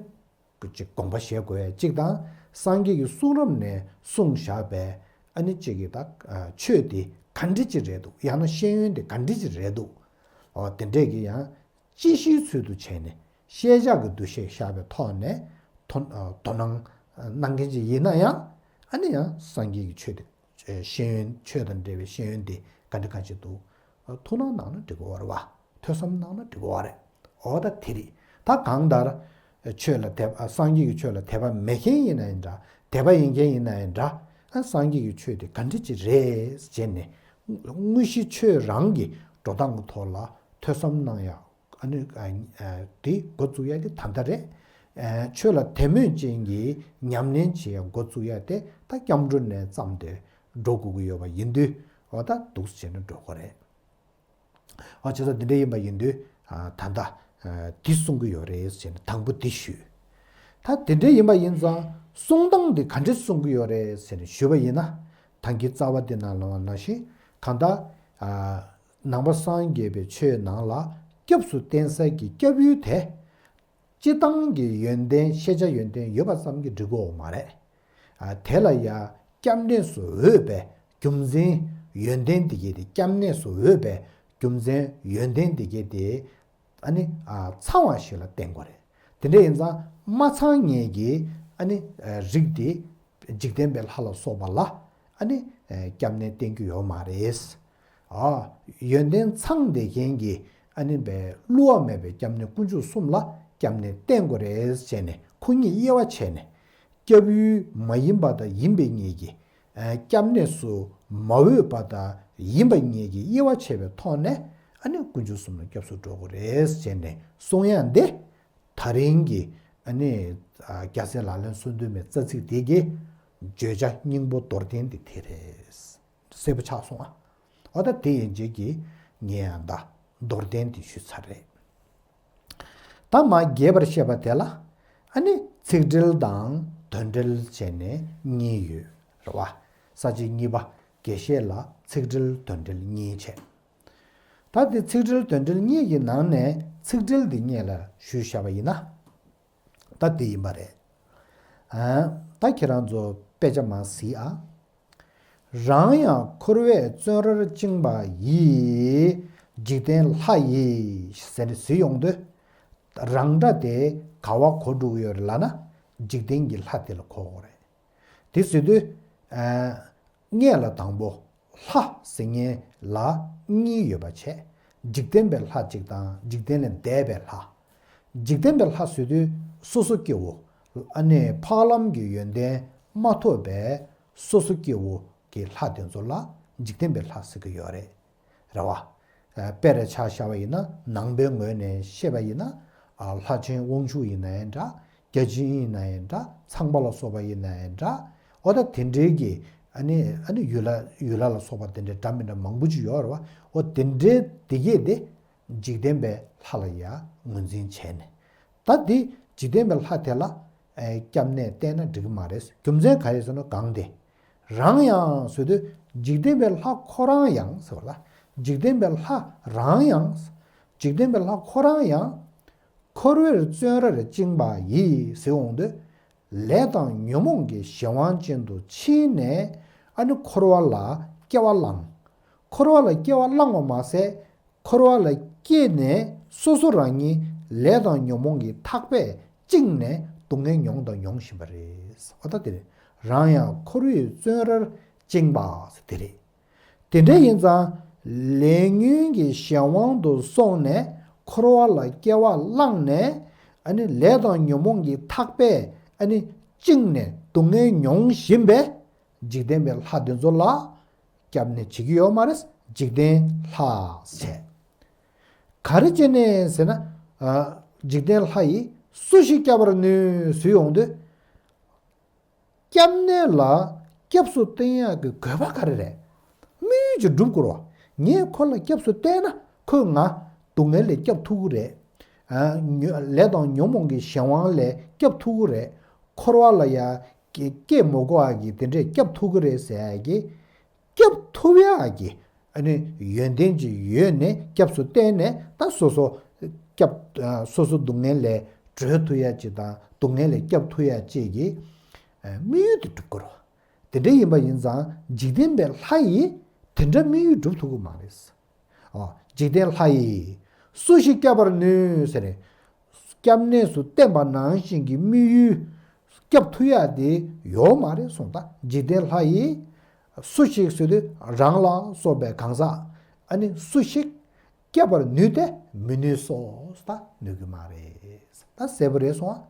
ཅིག་དགོངས་པ་བཞེས་དགོས་ཡ་གཅིག་དང་། སངས་རྒྱས་ཀྱི་གསུང་རབ་ནས་གསུངས་བཞག་པའི་ཨ་ནི་གཅིག་གི་ད་ཆོས་དེ་ག་འདྲ་ཅིག་རེད་འདུག་ཡང་ན་ཤེས་ཡོན་དེ་ག་འདྲ་ཅིག་རེད་འདུག་འོ་དེ་འདྲས་ཀྱི་ཡང་དཔྱད་གཞིའི་ཚུལ་དུ་བྱས་ནས་ཤེས་བྱ་གི་འདུ་ཤེས་བཞག་པའི་ཐོག་ནས་དོ་དོ་སྣང་གནང་མཁན་ཅིག་ཡིན་ན་ཡང་ཨ་ནི་ཡང་སངས་རྒྱས་ཀྱི་ཆོས་དེ་ཤེས་ཡོན་ཆོས་དང་འབྲེལ་བའི་ཤེས་ཡོན་དེ་ག་འདྲ་ག་ཅིག་འདུག་ཐུགས་སྣང་གནང་ན་འགྲིག་གི་ཡོད་རེད་བ། ཐོས་བསམ་གནང་ན་འགྲིག་གི་ཡོད་རེད། འོ་ད་དེ་རེད། ད་གང་ལྟར་ཆོས་ལ་དད་པ་སངས་རྒྱས་ཀྱི་ཆོས་ལ་དད་པ་མེད་མཁན་ཡིན་ན་ཡང་འདྲ། དད་པ་ཡིན་མཁན་ཡིན་ན་ཡང་འདྲ། ཨ་སངས་རྒྱས་ཀྱི་ཆོས་དེ་ག་འདྲ་ཅིག་རེད་ཟེར་ནས་དངོས་གཞི་ཆོས་རང་གི་འགྲོ་སྟངས་ཀྱི་ཐོག་ལ་ཐོས་བསམ་གནང་ཡག་ཨ་ནི་ཨ་ཨ་དེ་འགོ་བཙུགས་ཡ་དེ་ད་ལྟ་རེད། ཨ་ཆོས་ལ་དད་མོས་ཅན་གྱི་ཉམས་ལེན་བྱེད་ཡ་འགོ་བཙུགས་ཡ་དེ་ད་སྐྱབས་འགྲོ་ནས་བརྩམས་ཏེ་འགྲོ་དགོས་ཀྱི་ཡོད་པ་ཡིན་དུས་འོ་ད་འདུག་སེ་བྱས་ནས་འགྲོ་དགོས་རེད། འོ་བྱས་ཙང་འདི་འདྲ་ཡིན་པ་ཡིན་དུས་ཨ་ད་ལྟ་ཨ་འདི་གསུང་གི་ཡོད་རེད་ཟེར་ནས་དང་པོ་འདི་ཞུས། ད་དེ་འདྲ་ཡིན་པ་ཡིན་ཙང་གསུང་སྟངས་འདི་ག་འདྲ་གསུང་གི་ཡོད་རེད་ཟེར་ནས་ཞུས་པ་ཡིན་ན། ད་གིན་རྩ་བ་འདི་ནང་ལ་ནང་བཞིན་གང་ལྟར་ཨ་ནང་པ་སངས་རྒྱས་པའི་ཆོས་ནང་ལ་སྐྱབས་སུ་བསྟེན་ས་ཀྱི་སྐྱབས་ཡུལ་དེ། སྤྱིར་བཏང་གི་ཡོན་ཏན་ཤེས་བྱ་ཡོན་ཏན་ཡོད་པ་ཙམ་གྱིས་འགྲིག་གི་ཡོད་མ་རེད། ཨ་དེ་ལ་ཡང་སྐྱབས་གནས་སུ་འོས་པའི་རྒྱུ་མཚན་ཡོན་ཏན་འདི་གས་དེ་སྐྱབས་གནས་སུ་འོས་པའི་རྒྱུ་མཚན་ཡོན་ཏན་འདི་གས་དེ་ཨ་ནི་ཨ་ཚང་བ་ཞིག་ལ་བསྟེན་དགོས་རེད། དེ་འདྲ་ཡིན་ཙང་མ་ཚང་མཁན་གྱི་ཨ་ནི་ཨ་རིགས་དེ་འཇིག་རྟེན་པའི་ལྷ་ལ་སོགས་པ་ལ་ཨ་ནི་ཨ་སྐྱབས་གནས་བསྟེན་རྒྱུ་ཡོད་མ་རེད། ཨ་ཡོན་ཏན་ཚང་བསྡད་མཁན་གྱི་ཨ་ནི་བའི་བསླུ་བ་མེད་པའི་སྐྱབས་གནས་དཀོན་མཆོག་གསུམ་ལ་སྐྱབས་གནས་བསྟེན་དགོས་རེད་ཟེར་ནས་ཁོ་གཉིས་དབྱེ་བ་ཕྱེ་ནས་སྐྱབས་ཡུལ་མ་ཡིན་པ་དང་ཡིན་པའི་གཉིས་ཀྱི་ཨ་སྐྱབས་གནས་སུ་མ་འོས་པ་དང་ཡིན་པ་གཉིས་ཀྱི་དབྱེ་བ་ཕྱེ་བའི་ཐོག་ནས་ཨ་ནི་དཀོན་མཆོག་གསུམ་ལ་སྐྱབས་སུ་འགྲོ་དགོས་རེད་ཟེར་ནས་གསུང་ཡ་འདི་ད་རིང་གི་ཨ་ནི་ཨ་རྒྱལ་སྲས་ལག་ལེན་གསུམ་འདུས་མའི་རྩ་ཚིག་དེ་གི་བརྗོད་བྱ་སྙིང་པོ་མདོར་བསྟན་དེ་དེ་རེད། གསལ་པོ་ཆགས་སོང་ཨ། འོ་ད་དེ་ཡན་ཆད་ཀྱིས་ངས་ཡང་ད་མདོར་བསྟན་དེ་ཞུས་ཚར་རེད། ད་མ་རྒྱས་པར་བཤད་པ་དེ་ལ་ཨ་ནི་ཚིག་འགྲེལ་དང་དོན་འགྲེལ་བྱས་ནས་གཉིས་ཡོད་རེད་བ། ས་བཅད་གཉིས་པ་རྒྱས་བཤད་ལ་ཚིག་འགྲེལ་དོན་འགྲེལ་གཉིས་བྱས། ད་དེ་ཚིག་འགྲེལ་དོན་འགྲེལ་གཉིས་ཀྱི་ནང་ནས་ཚིག་འགྲེལ་འདི་སྔོན་ལ་ཞུས་བཞག་པ་ཡིན་ན། ད་འདི་ཡིན་པ་རེད། ཨ་ད་ཁྱེད་རང་ཚོ་དཔེ་ཆ་མར་གཟིགས་ཨ། རང་ཡང་འཁོར་བས་བཙོན་རར་བཅིངས་པ་ཡིས། འཇིག་རྟེན་ལྷ་ཡིས་ཟེར་ནས་གཟིགས་ཡོང་དུས། རང་སྒྲ་དེ་ག་བ་གོ་འགྲོ་གི་ཡོད་རེད་ལབ་ན། འཇིག་རྟེན་གྱི་ལྷ་དེ་ལ་གོ་དགོས་རེད། དེ་ཟེར་དུས། ཨ། སྔོན་ལ་དང་པོ། ལྷ་ཟེར་མཁན་ལ་གཉིས་ཡོད་པ་བྱས། འཇིག་རྟེན་པའི་ལྷ་གཅིག་དང་འཇིག་རྟེན་ལས་འདས་པའི་ལྷ། འཇིག་རྟེན་པའི་ལྷ་ཟེར་དུས་སོ་སོ་སྐྱེ་བོ། ཨ་ནི་འཕགས་ལམ་གྱི་ཡོན་ཏན་མ་ཐོབ་པའི་སོ་སོ་སྐྱེ་བོ་གི་ལྷ་དེ་ཚོ་ལ་འཇིག་རྟེན་པའི་ལྷ་ཟེར་གྱི་ཡོད་རེད། རེད་བ། ཨ། དཔེར་ཆ་བཞག་པ་ཡིན་ན། ནང་པའི་ངོས་ནས་བཤད་པ་ཡིན་ན། ཨ། ལྷ་ཆེན་དབང་ཕྱུག་ཡིན་ན་ཡང་འདྲ། བརྒྱ་བྱིན་ཡིན་ན་ཡང་འདྲ། ཚངས་པ་ལ་སོགས་པ་ཡིན་ན་ཡང་འདྲ། འོ་ད་དེ་འདྲའི་གི། ཨ་ནི། ཨ་ནི་ཡུལ་ལྷ། ཡུལ་ལྷ་ལ་སོགས་པ་དེ་འདྲའི་འདྲ་མི་འདྲ་མང་པོ་ཅིག་ཡོད་རེད་བ། འོ་དེ་འདྲའི་དེ་གས་དེ་འཇིག་རྟེན་པའི་ལྷ་ལ་ཡང་ངོས་འཛིན་བྱས་ནས། ད་དེ་འཇིག་རྟེན་པའི་ལྷ་དེ་ལ། ཨེ། སྐྱབས་གནས་བསྟེན་ན་འགྲིག་གི་མ་རེད། རྒྱུ་མཚན་ག་རེ་ཟེར་ན། གང་དེ། རང་ཡང་ཟེར་དུས། འཇིག་རྟེན་པའི་ལྷ་ཁོ་རང་ཡང་ཟེར་བ་ལ། འཇིག་རྟེན་པའི་ལྷ་རང་ཡང་། འཇིག་རྟེན་པའི་ལྷ་ཁོ་རང་ཡང་། འཁོར་བའི་བཙོན་རར་བཅིངས་པ་ཡིས་ཟེར་འོང་དུས། ལས་དང་ཉོན་མོངས་ཀྱི་གཞན་དབང་ཅན་དུ་ཕྱིན་ནས། ཨ་ནི་འཁོར་བ་ལ་སྐྱེ་བ་བླངས། འཁོར་བ་ལ་སྐྱེ་བ་བླངས་པ་མ་ཟད། འཁོར་བ་ལ་སྐྱེས་ནས་སོ་སོ་རང་ཉིད་ལས་དང་ཉོན་མོངས་ཀྱི་ཐག་པས་བཅིངས་ནས་སྡུག་བསྔལ་མྱོང་དང་མྱོང་བཞིན་པ་རེད། འོ་ད་དེ་རེད། རང་ཡང་འཁོར་བའི་བཙོན་རར་བཅིངས་པ་ཟེར་དེ་རེད། དེ་འདྲ་ཡིན་ཙང་། ལས་ཉོན་གྱི་གཞན་དབང་དུ་སོང་ནས་འཁོར་བ་ལ་སྐྱེ་བ་བླངས་ནས། ཨ་ནི་ལས་དང་ཉོན་མོངས་ཀྱི་ཐག་པས། ཨ་ནི་བཅིངས་ནས་སྡུག་བསྔལ་མྱོང་བཞིན་པའི་འཇིག་རྟེན་པའི་ལྷ་དེ་ཚོ་ལ། སྐྱབས་གནས་བྱེད་ཀྱི་ཡོད་མ་རེད། འཇིག་རྟེན་ལྷ་བྱས། ག་རེ་བྱས་ནས་ཟེར་ན། ཨ། འཇིག་རྟེན་ལྷ་ཡིས་སུ་ཞིག་སྐྱབས་པར་ནུས་ཟེར་ཡོང་དུས། སྐྱབས་གནས་ལ་སྐྱབས་སུ་བསྟེན་ཡག་གི་དགོས་པ་ག་རེ་རེད། དམིགས་ཡུལ་ཅིག་སྒྲུབ་དགོས་རེད་བ། ངས་ཁོ་ལ་སྐྱབས་སུ་བསྟེན་ན་ཁོས་ང་སྡུག་བསྔལ་ལས་སྐྱབས་ཐུབ་ཀྱི་རེད། ཨ། ཉོ། ལས་དང་ཉོན་མོངས་ཀྱི་གཞན་དབང་ལས་སྐྱབས་ཐུབ་ཀྱི་རེད། འཁོར་བ་ལ་ཡ་སྐྱེ་སྐྱེ་མི་དགོས་པ་གི་དེ་འདྲས་སྐྱབས་ཐུབ་ཀྱི་རེད་ཟེར་ཡ་གི། སྐྱབས་ཐུབ་ཡག་གི། ཨ་ནི་ཡོན་ཏན་ཅིག་ཡོད་ནས་སྐྱབས་སུ་བསྟེན་ནས། ད་སོ་སོ་སྐྱབས། ཨ། སོ་སོ་སྡུག་བསྔལ་ལས་གྲོལ་ཐུབ་ཡག་ཅིག་དང་སྡུག་བསྔལ་ལས་སྐྱབས་ཐུབ་ཡག་ཅིག་གི། ཨ། དམིགས་ཡུལ་དེ་སྒྲུབ་དགོས་རེད། དེ་འདྲ་ཡིན་པ་ཡིན་ཙང་། འཇིག་རྟེན་པའི་ལྷ་ཡིས་དེ་འདྲ་དམིགས་ཡུལ་སྒྲུབ་ཐུབ་ཀྱི་མ་རེད། ཨོ། འཇིག་རྟེན་ལྷ་ཡིས་སུ་ཞིག་སྐྱབས་པར་ནུས་ཟེར་ནས། སྐྱབས་གནས་སུ་བསྟེན་པ་ནང་བཞིན་གྱི་དམིགས་ཡུལ་སྐྱབས་ཐུབ་ཡག་དེ་ཡོད་མ་རེད་གསུངས། ད་འཇིག་རྟེན་ལྷ་ཡིས་སུ་ཞིག་ཟེར་དུས་རང་ལ་སོགས་པའི་གང་ཟག། ཨ་ནི་སུ་ཞིག་སྐྱབས་པར་ནུས་ཏེ་མི་ནུས་སོ། ད་ནུས་ཀྱི་མ་རེད། ད་གསལ་པོ་རེད་གསུངས་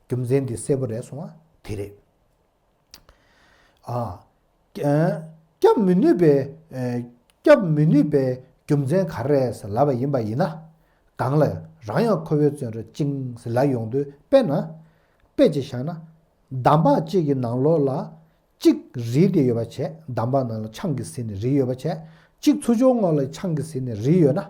པ། རྒྱུ་མཚན་འདི་གསལ་པོ་རེད་གསུངས་པ་དེ་རེད། ཨ། སྐྱབས་མི་ནུས་པའི། ཨ། སྐྱབས་མི་ནུས་པའི་རྒྱུ་མཚན་ག་རེ་རེད་ལབ་པ་ཡིན་པ་ཡིན་ན། གང་ལ། རང་ཡང་འཁོར་བའི་བཙོན་རར་བཅིངས་ལབ་ཡོང་དུས། དཔེར་ན། དཔེ་ཅིག་བཞག་ན། འདམ་བག་ཅིག་གི་ནང་ལོགས་ལ་གཅིག་རིལ་ཏེ་ཡོད་པ་བྱས། འདམ་བག་ནང་ལ་ཆང་གིས་བཟི་ནས་རིལ་ཡོད་པ་བྱས། གཅིག་ཚུར་ཕྱོགས་ངོས་ལ་ཆང་གིས་བཟི་ནས་རིལ་ཡོད་ན།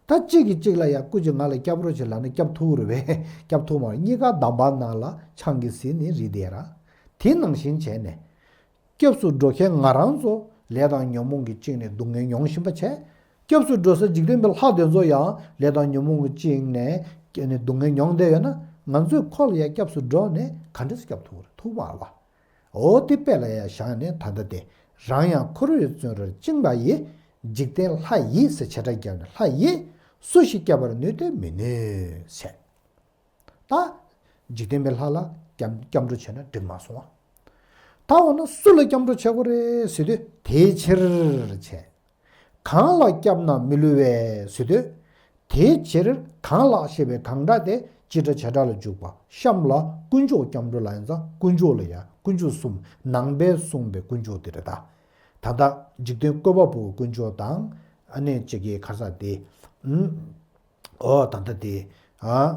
ད་གཅིག་གིས་གཅིག་ལ་ཡ་སྐུ་མཁྱེན་ང་ལ་སྐྱབས་རོགས་བྱེད་ལབ་ན་སྐྱབས་ཐུབ་རེད་པས། སྐྱབས་ཐུབ་མ་རེད། གཉིས་ཀ་འདམ་བག་ནང་ལ་ཆང་གིས་བཟི་ནས་རིལ་བསྡད་ར། དེ་ནང་བཞིན་བྱས་ནས། སྐྱབས་སུ་འགྲོ་མཁན་ང་རང་ཚོ་ལས་དང་ཉོན་མོངས་ཀྱིས་བཅིངས་ནས་སྡུག་བསྔལ་མྱོང་བཞིན་པ་བྱས། སྐྱབས་སུ་འགྲོ་ས་འཇིག་རྟེན་པའི་ལྷ་དེ་ཚོ་ཡང་ལས་དང་ཉོན་མོངས་ཀྱིས་བཅིངས་ནས་སྡུག་བསྔལ་མྱོང་བསྡད་ཡོད་ན། ང་ཚོས་ཁོ་ལ་ཡ་སྐྱབས་སུ་འགྲོ་ནས་ག་འདྲས་སེ་སྐྱབས་ཐུབ་རེད། ཐུབ་མ་རེད་པ། འོ་དེ་དཔེ་ལ་ཡ་བཞག་ནས། ད་ལྟ་དེ། རང་ཡང་འཁོར་བའི་བཙོན་རར་བཅིངས་པ་ཡིས། འཇིག་རྟེན་ལྷ་ཡིས་ཟེར་བྱེ་བྲག་བརྒྱབ་ནས། ལྷ་ཡིས་སུ་ཞིག་སྐྱབས་པར་ནུས་ཏེ་མི་ནུས་ཟེར། ད་འཇིག་རྟེན་པའི་ལྷ་ལ་སྐྱབས་སྐྱབས་འགྲོ་བྱས་ན་འགྲིག་མ་སོང་བ། ད་འོ་ན་སུ་ལ་སྐྱབས་འགྲོ་བྱེད་དགོས་རེད་ཟེར་དུས། དེའི་ཕྱིར་བྱས། གང་ལ་སྐྱབས་ན་མི་བསླུ་བས་ཟེར་དུས། དེའི་ཕྱིར་གང་ལ་ཞེས་པའི་གང་ཟག་དེ་སྤྱི་སྒྲ་བྱེ་བྲག་ལ་འཇུག་པ། གཤམ་ལ་དཀོན་མཆོག་སྐྱབས་འགྲོ་ལབ་ཡིན་ཙང་། དཀོན་མཆོག་ལ་ཡ་དཀོན་མཆོག་གསུམ། ནང་པས་གསུངས་པའི་དཀོན་མཆོག་དེ་རེད་ད། ད་ལྟ་འཇིག་རྟེན་བཀོད་པ་པོའི་དཀོན་མཆོག་དང་། ཨ་ནི་གཅིག་གི་ག་རེ་ཟེར་དེ། ཨུམ། ཨོ། ད་ལྟ་དེ། ཨ།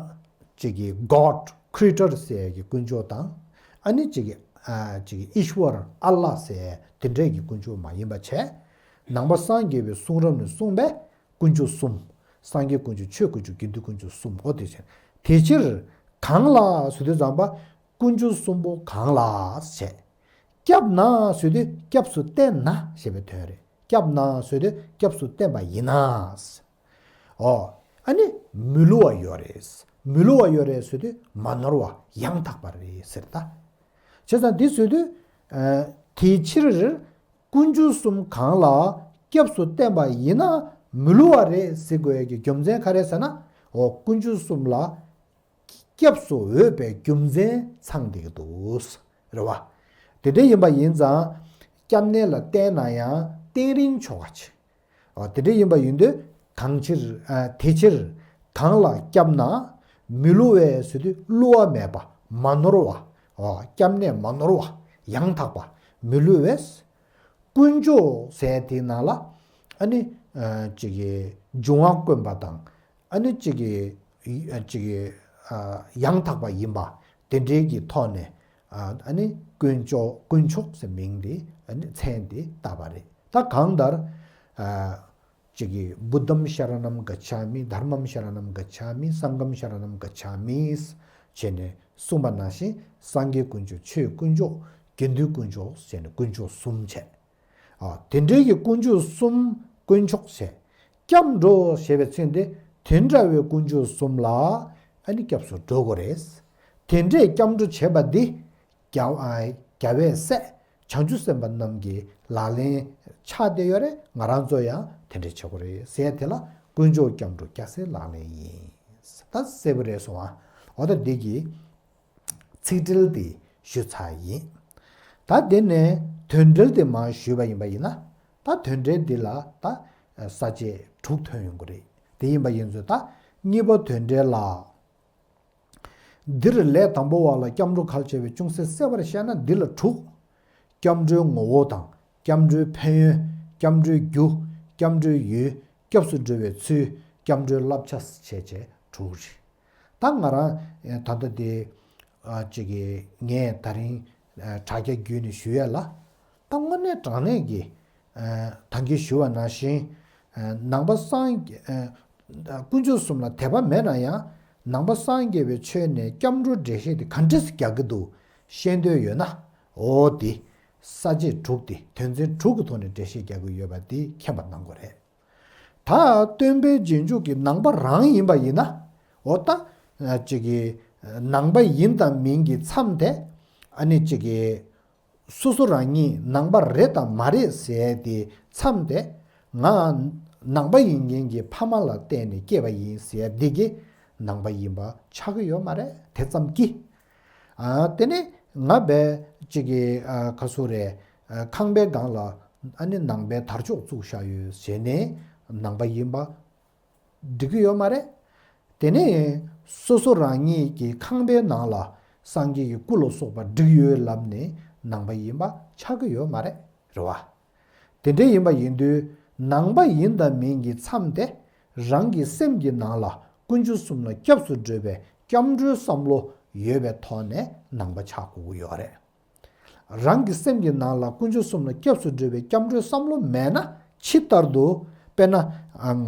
གཅིག་གི་God Creator ཟེར་གྱི་དཀོན་མཆོག་དང་། ཨ་ནི་གཅིག་གི། ཨ། གཅིག་གི་ཨིཤ་ཝར། ཨལ་ལཱ་ཟེར་དེ་འདྲས་ཀྱི་དཀོན་མཆོག་མ་ཡིན་པ་བྱས། ནང་པ་སངས་རྒྱས་པའི་གསུང་རབ་ནས་གསུངས་པའི་དཀོན་མཆོག་གསུམ། སངས་རྒྱས་དཀོན་མཆོག། ཆོས་དཀོན་མཆོག། དགེ་འདུན་དཀོན་མཆོག་གསུམ། ཨོ་དེ་བྱས། དེ་ཕྱིར་གང་ལ་ཟེར་དུས་ཙམ་པ། དཀོན་མཆོག་གསུམ་པོ་གང་ལ་བྱས། སྐྱབས་ན་ཟེར་དུས་སྐྱབས་སུ་བསྟེན་ན་ཞེས་པའི་དོན་རེད། སྐྱབས་ན་ཟེར་དུས་སྐྱབས་སུ་བསྟེན་པ་ཡིན་ན། ཨོ། ཨ་ནི་མི་བསླུ་བ་ཡོད་རེད། མི་བསླུ་བ་ཡོད་རེད་ཟེར་དུས་མ་ནོར་བ་ཡང་དག་པ་རེད་ཟེར་ད། བྱས་ཙང་འདི་ཟེར་དུས། ཨ། དེའི་ཕྱིར་དཀོན་མཆོག་གསུམ་གང་ལ་སྐྱབས་སུ་བསྟེན་པ་ཡིན་ན་མི་བསླུ་བ་རེད་ཟེར་དགོས་ཡག་གི་རྒྱུ་མཚན་ག་རེ་ཟེར་ན། ཨོ། དཀོན་མཆོག་གསུམ་ལ་ སྐྱབས་སུ་འོས་པའི་རྒྱུ་མཚན་ཚང་བསྡད་ཀྱི་འདུག་རེད་བ། དེ་འདྲ་ཡིན་པ་ཡིན་ཙང་། སྐྱབས་གནས་ལ་བརྟེན་ན་ཡང་བརྟན་རིང་ཆོ་ག་ཆེ། ཨ། དེ་འདྲ་ཡིན་པ་ཡིན་དུས་གང་ཕྱིར། ཨ། དེ་ཕྱིར་གང་ལ་སྐྱབས་ན་མི་བསླུ་བའི་ཟེར་དུས་བསླུ་བ་མེད་པ་མ་ནོར་བ། ཨ། སྐྱབས་གནས་མ་ནོར་བ་ཡང་དག་པ་མི་བསླུ་བས། དཀོན་མཆོག་ཟེར་དེའི་ནང་ལ་ཨ་ནི་ཨ་ཅིག་གི་འབྱུང་བ་དཀོན་པ་དང་། ཨ་ནི་ཅིག་གི་ཨ་ཅིག་གི་ཨ་ཡང་དག་པ་ཡིན་པ་དེ་འདྲའི་གི་ཐོག་ནས། ཨ་ཨ་ནི་དཀོན་མཆོག་དཀོན་མཆོག་ཟེར་མིང་དེ། ཨ་ནི་མཚན་དེ་བཏགས་པ་རེད། ད་གང་ལྟར། ཨ་ཅིག་གི་བུདྡྷམ་ཤ་ར་ཎམ་ག་ཆ་མི། དྷརྨམ་ཤ་ར་ཎམ་ག་ཆ་མི། སངྒྷམ་ཤ་ར་ཎམ་ག་ཆ་མི་བྱས་ནས་གསུངས་པ་ནང་བཞིན། སངས་རྒྱས་དཀོན་མཆོག་ཆོས་དཀོན་མཆོག་དགེ་འདུན་དཀོན་མཆོག་བྱས་ནས་དཀོན་མཆོག་གསུམ་བྱས། ཨ། དེ་འདྲའི་གི་དཀོན་མཆོག་གསུམ། དཀོན་མཆོག་བྱས། སྐྱབས་འགྲོ་ཞེས་པའི་ཚིག་འདི་དེ་འདྲ་བའི་དཀོན་མཆོག་གསུམ་ལ་ཨ་ནི་སྐྱབས་སུ་འགྲོ་དགོས་རེད། དེ་འདྲའི་སྐྱབས་འགྲོ་བྱེད་པ་འདི་རྒྱལ་རྒྱལ་བའི་སྲས་བྱང་ཆུབ་སེམས་དཔའ་རྣམས་ཀྱི་ལག་ལེན་ཆགས་བསྡད་ཡོད་རེད། ང་རང་ཚོ་ཡང་དེ་འདྲ་བྱེད་དགོས་རེད་ཟེར། དེ་ལ་དཀོན་མཆོག་སྐྱབས་འགྲོ་རྒྱལ་སྲས་ལག་ལེན་ཡིན། ད་གསལ་པོ་རེད་སོང་ཨ། འོ་ད་འདི་གི་ཚིག་འགྲེལ་དེ་ཞུས་ཚར་ཡིན། ད་དེ་ནས་དོན་འགྲེལ་དེ་མར་ཞུས་པ་ཡིན་པ་ཡིན་ན། ད་དོན་འགྲེལ་འདི་ལ་ད་ས་བཅད་དྲུག་ཐོན་ཡོང་གི་རེད། དེ་ཡིན་པ་ཡིན་ཚུལ། ད་གཉིས་པ་དོན་འགྲེལ་ལ། འདིར་ལས་དང་པོ་བ་ལ་སྐྱབས་འགྲོ་ཁ་ལ་བྱ་བའི་ཅུང་ཟད་གསལ་བར་བཤད་ན་འདི་ལ་དྲུག་སྐྱབས་འགྲོའི་ངོ་བོ་དང་། སྐྱབས་འགྲོའི་ཕན་ཡོན། སྐྱབས་འགྲོའི་རྒྱུ། སྐྱབས་འགྲོའི་ཡུལ། སྐྱབས་སུ་འགྲོ་བའི་ཚུལ། སྐྱབས་འགྲོའི་བསླབ་བྱ་བྱས་བྱས་དྲུག་རེད། ད་ང་རང་ད་ལྟ་དེ་ཨ་ཅིག་གི་ངས་ད་རིང་ཨ་དྲ་རྒྱ་བརྒྱུད་ནས་ཞུ་ཡས་ལ། ད་དངོས་གནས་དྲང་གནས་ཀྱི་ཨ་ད་གིན་ཞུ་བ་ནང་བཞིན། ཨ་ནང་པ་སངས་རྒྱས་ཨ་དཀོན་མཆོག་གསུམ་ལ་དད་པ་མེད་ན་ཡང་། ནང་པ་སངས་རྒྱས་པའི་ཆོས་ནས་སྐྱབས་འགྲོ་འགྲེལ་བཤད་དེ་ག་འདྲས་སེ་རྒྱག་གི་འདུག་ཤེས་འདོད་ཡོད་ན། འོ་དེ་ས་བཅད་དྲུག་དེ་དོན་ཚན་དྲུག་གི་ཐོག་ནས་འགྲེལ་བཤད་རྒྱག་གི་ཡོད་པ་དེ་མཁྱེན་པ་གནང་དགོས་རེད། ད་སྟོན་པའི་རྗེས་འཇུག་གི་ནང་པ་རང་ཡིན་པ་ཡིན་ན། འོ་ད་ཨ་ཅིག་གི་ནང་པ་ཡིན་དང་མིན་གྱི་མཚམས་དེ། ཨ་ནི་ཅིག་གི་སོ་སོ་རང་ཉིད་ནང་པ་རེད་དང་མ་རེད་ཟེར་དེ་མཚམས་དེ། ང་ནང་པ་ཡིན་མཁན་གྱི་ཕ་མ་ལ་བརྟེན་ནས་སྐྱེས་པ་ཡིན་ཟེར་འདི་གི་ནང་པ་ཡིན་པ་ཆགས་ཀྱི་ཡོད་མ་རེད། དེ་ཙམ་གྱིས། ཨ་དེ་ནས་ང་བས་ཅིག་གི་ཨ་ག་སུ་རེད། ཨ་ཁང་པའི་སྒང་ལ་ཨ་ནི་ནང་པའི་དར་ལྕོག་བཙུགས་བཞག་ཡོད་ཟེར་ནས་ནང་པ་ཡིན་པ་འགྲིག་གི་ཡོད་མ་རེད། དེ་ནས་སོ་སོ་རང་ཉིད་ཀྱི་ཁང་པའི་ནང་ལ་སངས་རྒྱས་ཀྱི་སྐུ་ལ་སོགས་པ་བསྒྲིགས་ཡོད་ལབ་ནས་ནང་པ་ཡིན་པ་ཆགས་ཀྱི་ཡོད་མ་རེད། རེད་བ། དེ་འདྲ་ཡིན་པ་ཡིན་དུས། ནང་པ་ཡིན་དང་མིན་གྱི་མཚམས་དེ། རང་གི་སེམས་ཀྱི་ནང་ལ་དཀོན་མཆོག་གསུམ་ལ་སྐྱབས་སུ་འགྲོ་བའི་སྐྱབས་འགྲོའི་བསམ་བློ་ཡོད་པའི་ཐོག་ནས་ནང་པ་ཆགས་དགོས་ཀྱི་ཡོད་རེད། རང་གི་སེམས་ཀྱི་ནང་ལ་དཀོན་མཆོག་གསུམ་ལ་སྐྱབས་སུ་འགྲོ་བའི་སྐྱབས་འགྲོའི་བསམ་བློ་མེད་ན། ཇི་ལྟར་དུ། དཔེར་ན།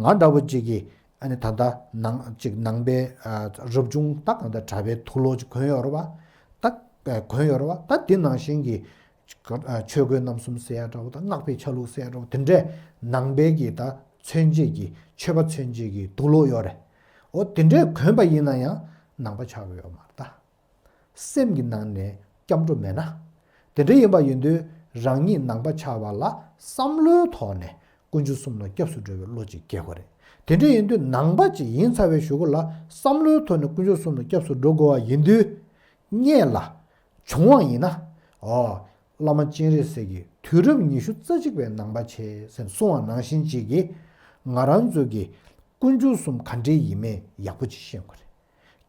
ང་འདྲ་བོ་ཅིག་གིས་ཨ་ནི་ད་ལྟ་ནང་ཅིག་ནང་པའི་རབ་བྱུང་ད་གང་ལྟར་གྲྭ་པའི་དུག་ལོག་ཅིག་གོན་ཡོད་རེད་བ། ད་གོན་ཡོད་རེད་བ། ད་འདི་ནང་བཞིན་གྱི་ཆོས་གོས་རྣམ་གསུམ་ཟེར་ཡ་འདྲ་བོ་དང་། སྔགས་པའི་ཆ་ལུགས་ཟེར་ཡ་འདྲ་བོ། དེ་འདྲའི་ནང་པའི་གི་ད་མཚོན་བྱེད་ཀྱི། ཆོས་པ་མཚོན་བྱེད་ཀྱི་དུག་ལོག་ཡོད་རེད། འོ་དེ་འདྲའི་གོན་པ་ཡིན་ན་ཡང་ནང་པ་ཆགས་ཀྱི་ཡོད་མ་རེད་ད། སེམས་ཀྱི་ནང་ནས་སྐྱབས་འགྲོ་མེད་ན། དེ་འདྲ་ཡིན་པ་ཡིན་དུས། རང་ཉིད་ནང་པ་ཆགས་པ་ལ་བསམ་བློའི་ཐོག་ནས་དཀོན་མཆོག་གསུམ་ལ་སྐྱབས་སུ་འགྲོ་བའི་བློ་ཅིག་སྐྱེ་དགོས་རེད། དེ་འདྲ་ཡིན་དུས། ནང་པ་ཅིག་ཡིན་ཚར་བའི་གཞུག་གུ་ལ་བསམ་བློའི་ཐོག་ནས་དཀོན་མཆོག་གསུམ་ལ་སྐྱབས་སུ་འགྲོ་དགོས་པ་ཡིན་དུས། སྔོན་ལ་བྱུང་བ་ཡིན་ན། ཨོ། བླ་མ་སྤྱན་རས་གཟིགས་ཀྱིས་དུས་རབས་ཉི་ཤུ་རྩ་གཅིག་པའི་ནང་པ་བྱས་ཟེར་གསུངས་པ་ནང་བཞིན་ཅིག་གིས། ང་རང་ཚོ་གི་དཀོན་མཆོག་གསུམ་ག་འདྲས་ཡིན་མིན་ཡག་པོ་ཅིག་ཤེས་དགོས་རེད།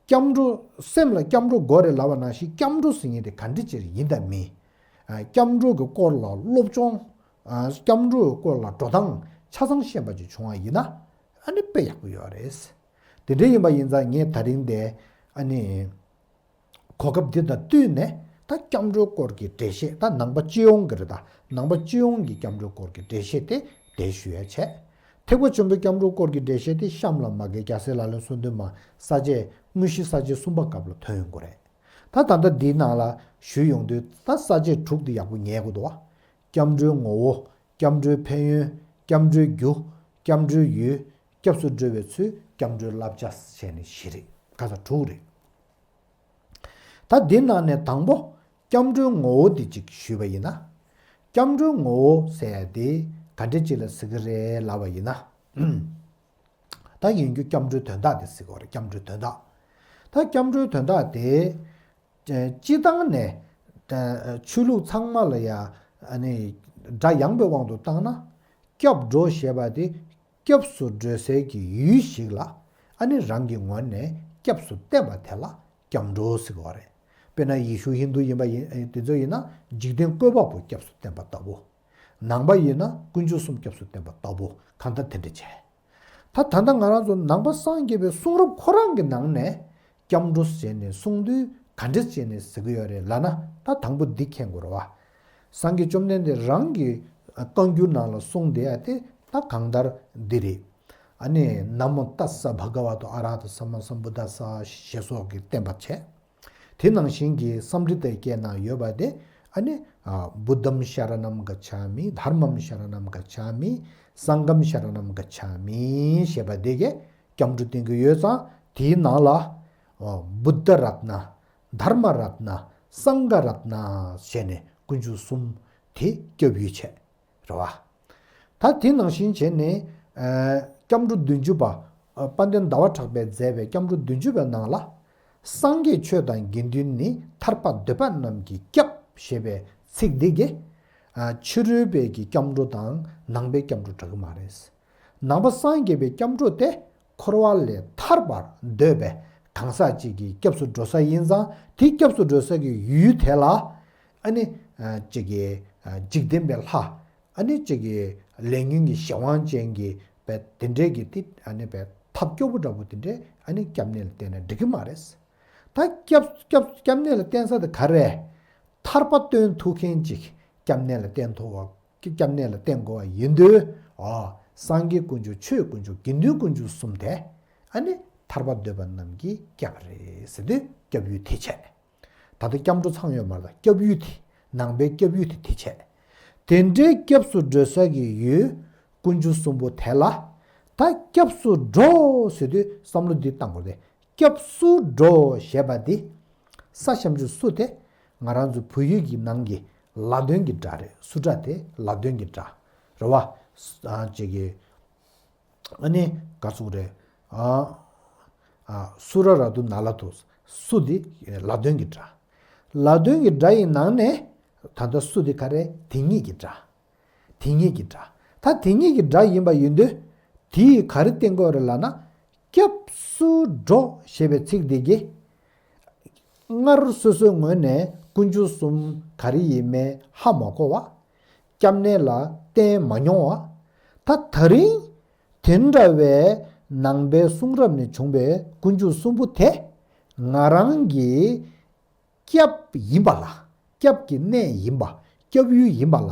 སྐྱབས་འགྲོ། སེམས་ལ་སྐྱབས་འགྲོ་དགོས་རེད་ལབ་པ་ནང་བཞིན། སྐྱབས་འགྲོ་ཟེར་མཁན་དེ་ག་འདྲ་ཅིག་ཡིན་དང་མིན། ཨ། སྐྱབས་འགྲོ་གི་སྐོར་ལ་སློབ་སྦྱོང་། ཨ། སྐྱབས་འགྲོ་གི་སྐོར་ལ་འགྲོ་སྟངས་ཆ་ཚང་ཤེས་པ་ཅིག་བྱུང་བ་ཡིན་ན། ཨ་ནི་དཔེ་ཡག་པོ་ཡོད་རེད། དེ་འདྲ་ཡིན་པ་ཡིན་ཙང་། ངས་ད་རིང་དེ་ཨ་ནི་གོ་སྐབས་འདི་དང་བསྟུན་ནས། ད་སྐྱབས་འགྲོའི་སྐོར་གྱི་འགྲེལ་བཤད། ད་ནང་པ་སྤྱི་ཡོངས་ཀྱི་རེད་ད། ནང་པ་སྤྱི་ཡོངས་ཀྱི་སྐྱབས་འགྲོའི་སྐོར་གྱི་འགྲེལ་བཤད་དེ་དེ་ཞུ་ཡ་བྱས། ཐེག་པ་ཆེན་པོའི་སྐྱབས་འགྲོའི་སྐོར་གྱི་འགྲེལ་བཤད་དེ་གཤམ་ལ་མ་གི་རྒྱལ་སྲས་ལག་ལེན་གསུམ་དུ་མ་ས་བཅད། དངོས་གཞི་ས་བཅད་གསུམ་པ་སྐབས་ལ་ཐོན་ཡོང་གི་རེད། ད་ད་ལྟ་འདིའི་ནང་ལ་ཞུས་ཡོང་དུས། ད་ས་བཅད་དྲུག་འདི་ཡག་པོ་ཉན་དགོས་འདུག་བ། སྐྱབས་འགྲོའི་ངོ་བོ། སྐྱབས་འགྲོའི་ཕན་ཡོན། སྐྱབས་འགྲོའི་རྒྱུ། སྐྱབས་འགྲོའི་ཡུལ། སྐྱབས་སུ་འགྲོ་བའི་ཚུལ། སྐྱབས་འགྲོའི་བསླབ་བྱ་བྱས་ནས་བཞི་རེད། ག་ས་དྲུག་རེད། ད་འདི་ནང་ནས་དང་པོ་སྐྱབས་འགྲོའི་ངོ་བོ་འདི་གཅིག་ཞུས་པ་ཡིན་ན། སྐྱབས་འགྲོའི་ངོ་བོ་ཟེར་ཡ་དེ་ག་འདྲ་ཅིག་ལ་ཟེར་གི་རེད་ལབ་པ་ཡིན་ན། ད་ཡིན་རྒྱུ་སྐྱབས་འགྲོའི་དོན་དག་དེ་ཟེར་གི་རེད། སྐྱབས་འགྲོའི་དོན་དག་ད་ ད་སྐྱབས་འགྲོའི་དོན་དག་དེ། སྤྱི་བཏང་ནས་ཆོས་ལུགས་ཚང་མ་ལ་ཡ་ཨ་ནི་སྒྲ་ཡངས་པའི་དབང་དུ་བཏང་ན། སྐྱབས་འགྲོ་ཞེས་པ་དེ་སྐྱབས་སུ་འགྲོ་སའི་གི་ཡུལ་ཞིག་ལ་ཨ་ནི་རང་གི་ངོས་ནས་སྐྱབས་སུ་བསྟན་པ་དེ་ལ་སྐྱབས་འགྲོ་ཟེར་གི་རེད། དཔེར་ན་ཡེ་ཤུ་ཧིན་དུ་ཡིན་པ་ཡིན་དེ་ཚོ་ཡིན་ན་འཇིག་རྟེན་བཀོད་པ་པོ་སྐྱབས་སུ་བསྟན་པ་ལྟ་བུ། ནང་པ་ཡིན་ན་དཀོན་མཆོག་གསུམ་སྐྱབས་སུ་བསྟན་པ་ལྟ་བུ་གང་ལྟར་དེ་འདྲ་བྱས། ད་ད་ལྟ་ང་རང་ཚོ་ནང་པ་སངས་རྒྱས་པའི་གསུང་རབ་ཁོ་རང་གི་ནང་ནས་སྐྱབས་འགྲོ་ཟེར་ནས་གསུང་དུས་ག་འདྲ་བྱས་ནས་ཟེར་གི་ཡོད་རེད་ལབ་ན། ད་དང་པོ་འདི་མཁྱེན་དགོས་རེད་བ། སངས་རྒྱས་བཅོམ་ལྡན་འདས་རང་གི་བཀའ་འགྱུར་ནང་ལ་གསུངས་བསྡད་ཡ་དེ་ད་གང་ལྟར་འདི་རེད། ཨ་ནི་ན་མོ་ཏཱ་ས་བྷ་ག་ཝ་ཏོ་ཨ་ར་ཧ་ཏོ་སམ་མ་སམ་བུད་དཱ་ས་ཞེས་སོགས་ཀྱི་བསྟན་པ་བྱས། དེ་ནང་བཞིན་གྱི་སཾ་རི་ཏའི་སྐད་ནང་ཡོད་པ་དེ་ཨ་ནི་བུདྡྷམ་ཤ་ར་ནམ་ག་ཆ་མི། དྷརྨམ་ཤ་ར་ནམ་ག་ཆ་མི། སངྒྷམ་ཤ་ར་ནམ་ག་ཆ་མི་ཞེས་པ་དེ་གས་སྐྱབས་འགྲོ་བསྟན་གྱི་ཡོད་ཙང་། དེའི་ནང་ལ་བུདྡྷ་རཏྣ། དྷརྨ་རཏྣ། སངྒྷ་རཏྣ་ཞེས་ནས་དཀོན་མཆོག་གསུམ་དེ་སྐྱབས་ཡུལ་བྱས། རེད་བ། ད་དེ་ནང་བཞིན་བྱས་ནས། ཨ། སྐྱབས་འགྲོ་བདུན་ཅུ་པ། ཨ། དཔལ་ལྡན་ཟླ་བ་གྲགས་པས་མཛད་པའི་སྐྱབས་འགྲོ་བདུན་ཅུ་པའི་ནང་ལ། སངས་རྒྱས་ཆོས་དང་དགེ་འདུན་ནི། ཐར་པ་འདོད་པ་རྣམས་ཀྱི་སྐྱབས་ཞེས་པའི་ཚིག་འདི་གིས། ཨ། ཕྱི་རོལ་པའི་གི་སྐྱབས་འགྲོ་དང་ནང་པའི་སྐྱབས་འགྲོ་འདྲ་གི་མ་རེད། ནང་པ་སངས་རྒྱས་པའི་སྐྱབས་འགྲོ་དེ་འཁོར་བ་ལས་ཐར་པར་འདོད་པའི་གང་ཟག་ཅིག་གི་སྐྱབས་སུ་འགྲོ་ས་ཡིན་ཙང་། དེ་སྐྱབས་སུ་འགྲོ་ས་གི་ཡུལ་དེ་ལ། ཨ་ནི། ཨ། ཅིག་གི། ཨ། འཇིག་རྟེན་པའི་ལྷ། ཨ་ནི་ཅིག་གི་ལས་ཉོན་གྱི་གཞན་དབང་ཅན་གྱི་བས་དེ་འདྲའི་གི་དེ་ཨ་ནི་བས་ཐབས་སྐྱོ་པོ་འདྲ་པོ་དེ་འདྲའི་ཨ་ནི་སྐྱབས་གནས་ལ་བསྟེན་ན་འགྲིག་གི་མ་རེད། ད་སྐྱབས་སྐྱབས་སྐྱབས་གནས་ལ་བསྟེན་ས་དེ་ག་རེ། ཐར་པ་སྟོན་ཐུབ་མཁན་ཅིག་སྐྱབས་གནས་ལ་བསྟེན་ཐུབ་པ། སྐྱབས་གནས་ལ་བསྟེན་དགོས་པ་ཡིན་དུས། ཨ། སངས་རྒྱས་དཀོན་མཆོག་ཆོས་དཀོན་མཆོག་དགེ་འདུན་དཀོན་མཆོག་གསུམ་དེ་ཨ་ནི་ཐར་པ་འདོད་པ་རྣམས་ཀྱི་སྐྱབས་རེད་ཟེར་དུས་སྐྱབས་ཡུལ་དེ་བྱས། ད་ལྟ་སྐྱབས་འགྲོ་ཚང་ཡོད་མ་རེད། སྐྱབས་ཡུལ་དེ། ནང་པའི་སྐྱབས་ཡུལ་དེ་དེ་བྱས། དེ་འདྲའི་སྐྱབས་སུ་འགྲོ་ས་གི་ཡུལ་དཀོན་མཆོག་གསུམ་པོ་དེ་ལ། ད་སྐྱབས་སུ་འགྲོ་ཟེར་དུས་བསམ་བློ་འདི་བཏང་དགོས་ཏེ། སྐྱབས་སུ་འགྲོ་ཞེས་པ་འདི། ས་ཞབས་ཀྱུ་སུ་དེ་ང་རང་ཚོ་བོད་ཡིག་གི་ནང་གི་ལ་དོན་གྱི་སྒྲ་རེད། སུ་སྒྲ་དེ་ལ་དོན་གྱི་སྒྲ་རེད་བ། ཨ། ཅིག་གི། ཨ་ནི་ག་ཚོད་རེད། ཨ། ཨ། སུ་ར་ར་དུ་ན་ལ་དུ། སུ་དེ་ལ་དོན་གྱི་སྒྲ། ལ་དོན་གྱི་སྒྲ་ཡི་ནང་ནས་ད་ལྟ་སུ་དེ་ག་རེ། དེ་ཉིད་ཀྱི་སྒྲ། དེ་ཉིད་ཀྱི་སྒྲ། ད་དེ་ཉིད་ཀྱི་སྒྲ་ཡིན་པ་ཡིན་དུས། དེ་ཡིས་ག་རེ་བསྟན་དགོས་རེད་ལབ་ན། སྐྱབས་སུ་འགྲོ་ཞེས་པའི་ཚིག་འདི་གིས། སྔར་སོ་སོའི་ངོས་ནས་དཀོན་མཆོག་གསུམ་ག་རེ་ཡིན་མིན་ཧ་མ་གོ་བ། སྐྱབས་གནས་ལ་བསྟེན་མ་མྱོང་བ། ད་ད་རིང་དེ་འདྲ་བའི་ནང་པའི་གསུང་རབ་ནས་བྱུང་བའི་དཀོན་མཆོག་གསུམ་པོ་དེ་ང་རང་གི་སྐྱབས་ཡིན་པ་ལ། སྐྱབས་ཀྱི་གནས་ཡིན་པ། སྐྱབས་ཡུལ་ཡིན་པ་ལ།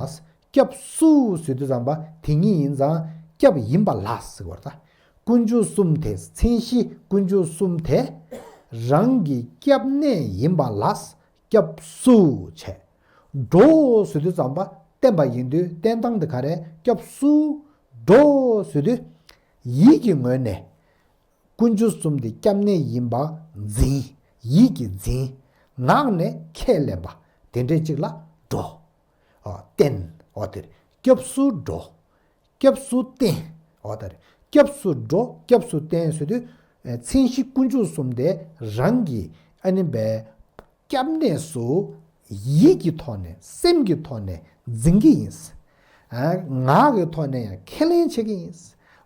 སྐྱབས་སུ་ཟེར་དུས་ཙམ་པ་དེ་ཉིད་ཡིན་ཙང་སྐྱབས་ཡིན་པ་ལ་ཟེར་བ་ད། དཀོན་མཆོག་གསུམ་དེ། མཚན་གཞི་དཀོན་མཆོག་གསུམ་དེ་རང་གི་སྐྱབས་གནས་ཡིན་པ་ལ་སྐྱབས་སུ་བྱས། འགྲོ་ཟེར་དུས་ཙམ་པ་བསྟན་པ་ཡིན་དུས་བསྟན་སྟངས་དེ་ག་རེ། སྐྱབས་སུ་འགྲོ་ཟེར་དུས་ཡིད་ཀྱི་ངོས་ནས། དཀོན་མཆོག་གསུམ་དེ་སྐྱབས་གནས་ཡིན་པ་འཛིན། ཡིད་ཀྱིས་འཛིན། ངག་ནས་ཁས་ལེན་པ། དེ་འདྲས་ཅིག་ལ་འགྲོ། ཨ། བསྟེན། འོ་དེ་རེད། སྐྱབས་སུ་འགྲོ། སྐྱབས་སུ་བསྟེན། འོ་དེ་རེད། སྐྱབས་སུ་འགྲོ། སྐྱབས་སུ་བསྟེན་ཟེར་དུས། ཨ། མཚན་གཞི་དཀོན་མཆོག་གསུམ་དེ་རང་གི་ཨ་ནི་བས། སྐྱབས་གནས་སུ་ཡིད་ཀྱི་ཐོག་ནས། སེམས་ཀྱི་ཐོག་ནས་འཛིན་གྱི་ཡིན། ཨ། ངག་གི་ཐོག་ནས་ཡང་ཁས་ལེན་བྱེད་ཀྱི་ཡིན།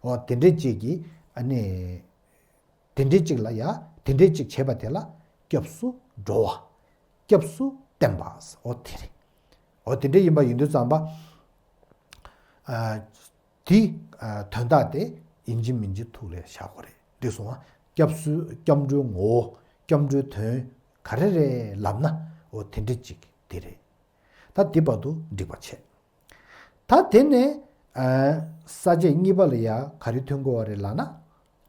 འོ་དེ་འདྲས་ཅིག་གིས་ཨ་ནི། དེ་འདྲས་ཅིག་ལ་ཡ། དེ་འདྲས་ཅིག་བྱས་པ་དེ་ལ་སྐྱབས་སུ་འགྲོ་བ། སྐྱབས་སུ་བསྟེན་པ། འོ་དེ་རེད། འོ་དེ་འདྲས་ཡིན་པ་ཡིན་དུས་ཙམ་པ། ཨ། དེ། ཨ། དོན་དག་དེ་ཡིན་གཅིག་མིན་གཅིག་ཐུགས་ལ་བཞག་དགོས་རེད། འགྲིག་སོང་ཨ། སྐྱབས་སུ། སྐྱབས་འགྲོའི་ངོ་བོ། སྐྱབས་འགྲོའི་དོན་ག་རེ་རེད་ལབ་ན། འོ་དེ་འདྲས་ཅིག་དེ་རེད། ད་དེ་བར་དུ་འགྲིག་པ་བྱས། ད་དེ་ནས། ཨ། ས་བཅད་གཉིས་པ་ལ་ཡ་ག་རེ་ཐོན་དགོས་པ་རེད་ལབ་ན།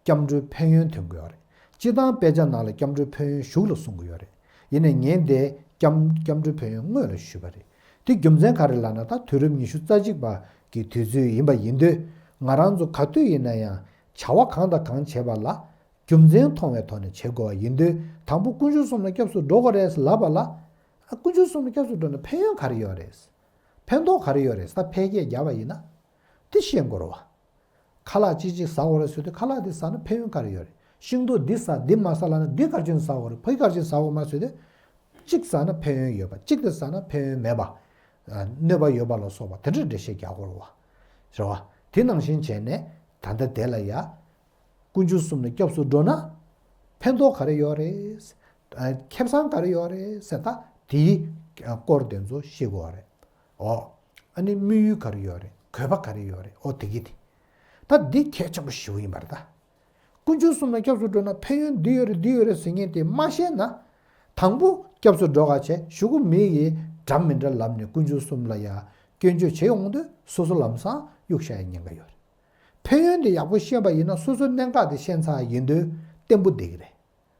སྐྱབས་འགྲོའི་ཕན་ཡོན་ཐོན་དགོས་པ་རེད། སྤྱིར་བཏང་དཔེ་ཆ་ནང་ལ་སྐྱབས་འགྲོའི་ཕན་ཡོན་གཞུག་ལ་གསུང་གི་ཡོད་རེད། ཡིན་ནའི་ངས་འདི་སྐྱབས་སྐྱབས་འགྲོའི་ཕན་ཡོན་སྔོན་ལ་ཞུས་པ་རེད། དེ་རྒྱུ་མཚན་ག་རེ་ལབ་ན། ད་དུས་རབས་ཉི་ཤུ་རྩ་གཅིག་པ་གི་དུས་ཚོད་ཡིན་པ་ཡིན་དུས། ང་རང་ཚོ་ག་དུས་ཡིན་ན་ཡང་བྱ་བ་གང་དང་གང་བྱེད་པ་ལ་རྒྱུ་མཚན་མཐོང་བའི་ཐོག་ནས་བྱེད་དགོས་པ་ཡིན་དུས། དང་པོ་དཀོན་མཆོག་གསུམ་ལ་སྐྱབས་སུ་འགྲོ་དགོས་རེད་ལབ་པ་ལ། ཨ། དཀོན་མཆོག་གསུམ་ལ་སྐྱབས་སུ་འགྲོ་ན་ཕན་ཡོན་ག་རེ་ཡོད་རེད། ཕན་ཐོགས་ག་རེ་ཡོད་རེད། ད་ཕལ་སྐད་རྒྱབ་པ་ཡིན་ན། དེ་ཤེས་དགོས་རེད་བ། ཁ་ལག་ཅིག་ཅིག་ཟ་དགོས་རེད་ཟེར་དུས། ཁ་ལག་དེ་ཟ་ན་ཕན་ཡོན་ག་རེ་ཡོད་རེད། ཤིང་ཏོག་འདི་ཟ་འདི་མ་ཟ་ལབ་ན་འདི་ག་རེ་བྱས་ནས་ཟ་དགོས་རེད། ཕ་གི་ག་རེ་བྱས་ནས་ཟ་དགོས་མ་ཟེར་དུས། གཅིག་ཟ་ན་ཕན་ཡོན་ཡོད་པ། གཅིག་དེ་ཟ་ན་ཕན་ཡོན་མེད་པ། ཨ། གནོད་པ་ཡོད་པ་ལ་སོགས་པ་དེ་འདྲའི་འགྲེལ་བཤད་རྒྱག་དགོས་རེད་བ། རེད་བ། དེ་ནང་བཞིན་བྱས་ནས་ད་ལྟ་དེ་ལ་ཡ། དཀོན་མཆོག་གསུམ་ལ་སྐྱབས་སུ་འགྲོ་ན། ཕན་ཐོགས་ག་རེ་ཡོད་རེད། ཨ། ཁེ་བཟང་ག་རེ་ཡོད་རེད་ཟེར་ད་དེའི་སྐོར་དེ་ཚོ་ཤེས་དགོས་རེད། ཨོ། ཨ་ནི་དམིགས་ཡུལ་ག་རེ་ཡོད་རེད། དགོས་པ་ག་རེ་ཡོད་རེད། ཨོ་དེ་གི་དེ། ད་འདི་གལ་ཆེན་པོ་ཞེ་པོ་ཡིན་པ་རེད་ད། དཀོན་མཆོག་གསུམ་ལ་སྐྱབས་སུ་འགྲོ་ན་ཕན་ཡོན་འདི་ཡོད་རེད་འདི་ཡོད་རེད་ཟེར་མཁན་དེ་མ་ཤེས་ན། དང་པོ་སྐྱབས་སུ་འགྲོ་ག་བྱས་གཞུག་གུ་མི་ཡིས་འདྲ་མི་འདྲ་ལབ་ནས་དཀོན་མཆོག་གསུམ་ལ་ཡ་སྐྱོན་བརྗོད་བྱེད་ཡོང་དུས་སོ་སོ་ལམ་སང་གཡུག་བཞག་ཡ་ཉེན་ཁ་ཡོད་རེད། ཕན་ཡོན་དེ་ཡག་པོ་ཤེས་པ་ཡིན་ན་སོ་སོའི་གནད་འགག་དེ་ཤེས་ཚར་ཡིན་དུས་བརྟན་པོ་བསྡད་ཀྱི་རེད།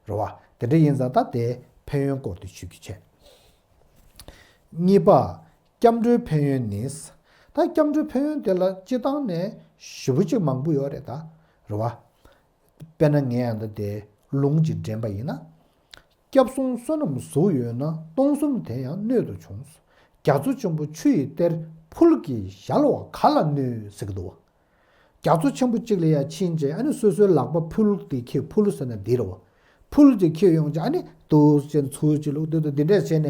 རེད་བ། དེ་འདྲ་ཡིན་ཙང་ད་དེ་ཕན་ཡོན་སྐོར་དེ་ཞུ་རྒྱུ་བྱས། གཉིས་པ། སྐྱབས་འགྲོའི་ཕན་ཡོན་ནི། ད་སྐྱབས་འགྲོའི་ཕན་ཡོན་དེ་ལ་སྤྱི་བཏང་ནས་ཞེ་པོ་ཅིག་མང་པོ་ཡོད་རེད་ད། རེད་བ། དཔེར་ན་ངས་ཡང་ད་དེ་ལུང་གཅིག་འདྲེན་པ་ཡིན་ན། སྐྱབས་སོང་བསོད་ནམས་གཟུགས་ཡོད་ན། སྟོང་གསུམ་དེ་ཡང་སྣོད་དུ་ཆུང་། རྒྱ་མཚོ་ཆེན་པོ་ཆུ་ཡི་གཏེར། ཕུལ་གྱིས་བཞལ་བ་ག་ལ་གནོད་ཟེར་གྱི་འདུག་བ། རྒྱ་མཚོ་ཆེན་པོ་གཅིག་ལ་ཡ་ཕྱིན་བྱས་ཨ་ནི་སོ་སོའི་ལག་པ་ཕུལ་དེ་ཁྱེར། ཕུལ་ཟེར་ན་འདི་རེད་བ། ཕུལ་དེ་ཁྱེར་ཡོང་བྱས་ཨ་ནི་འདུག་ཅེས་ཚུར་གཅིག་བླུགས་འདུག་འདུག་འདི་འདྲས་བྱས་ནས་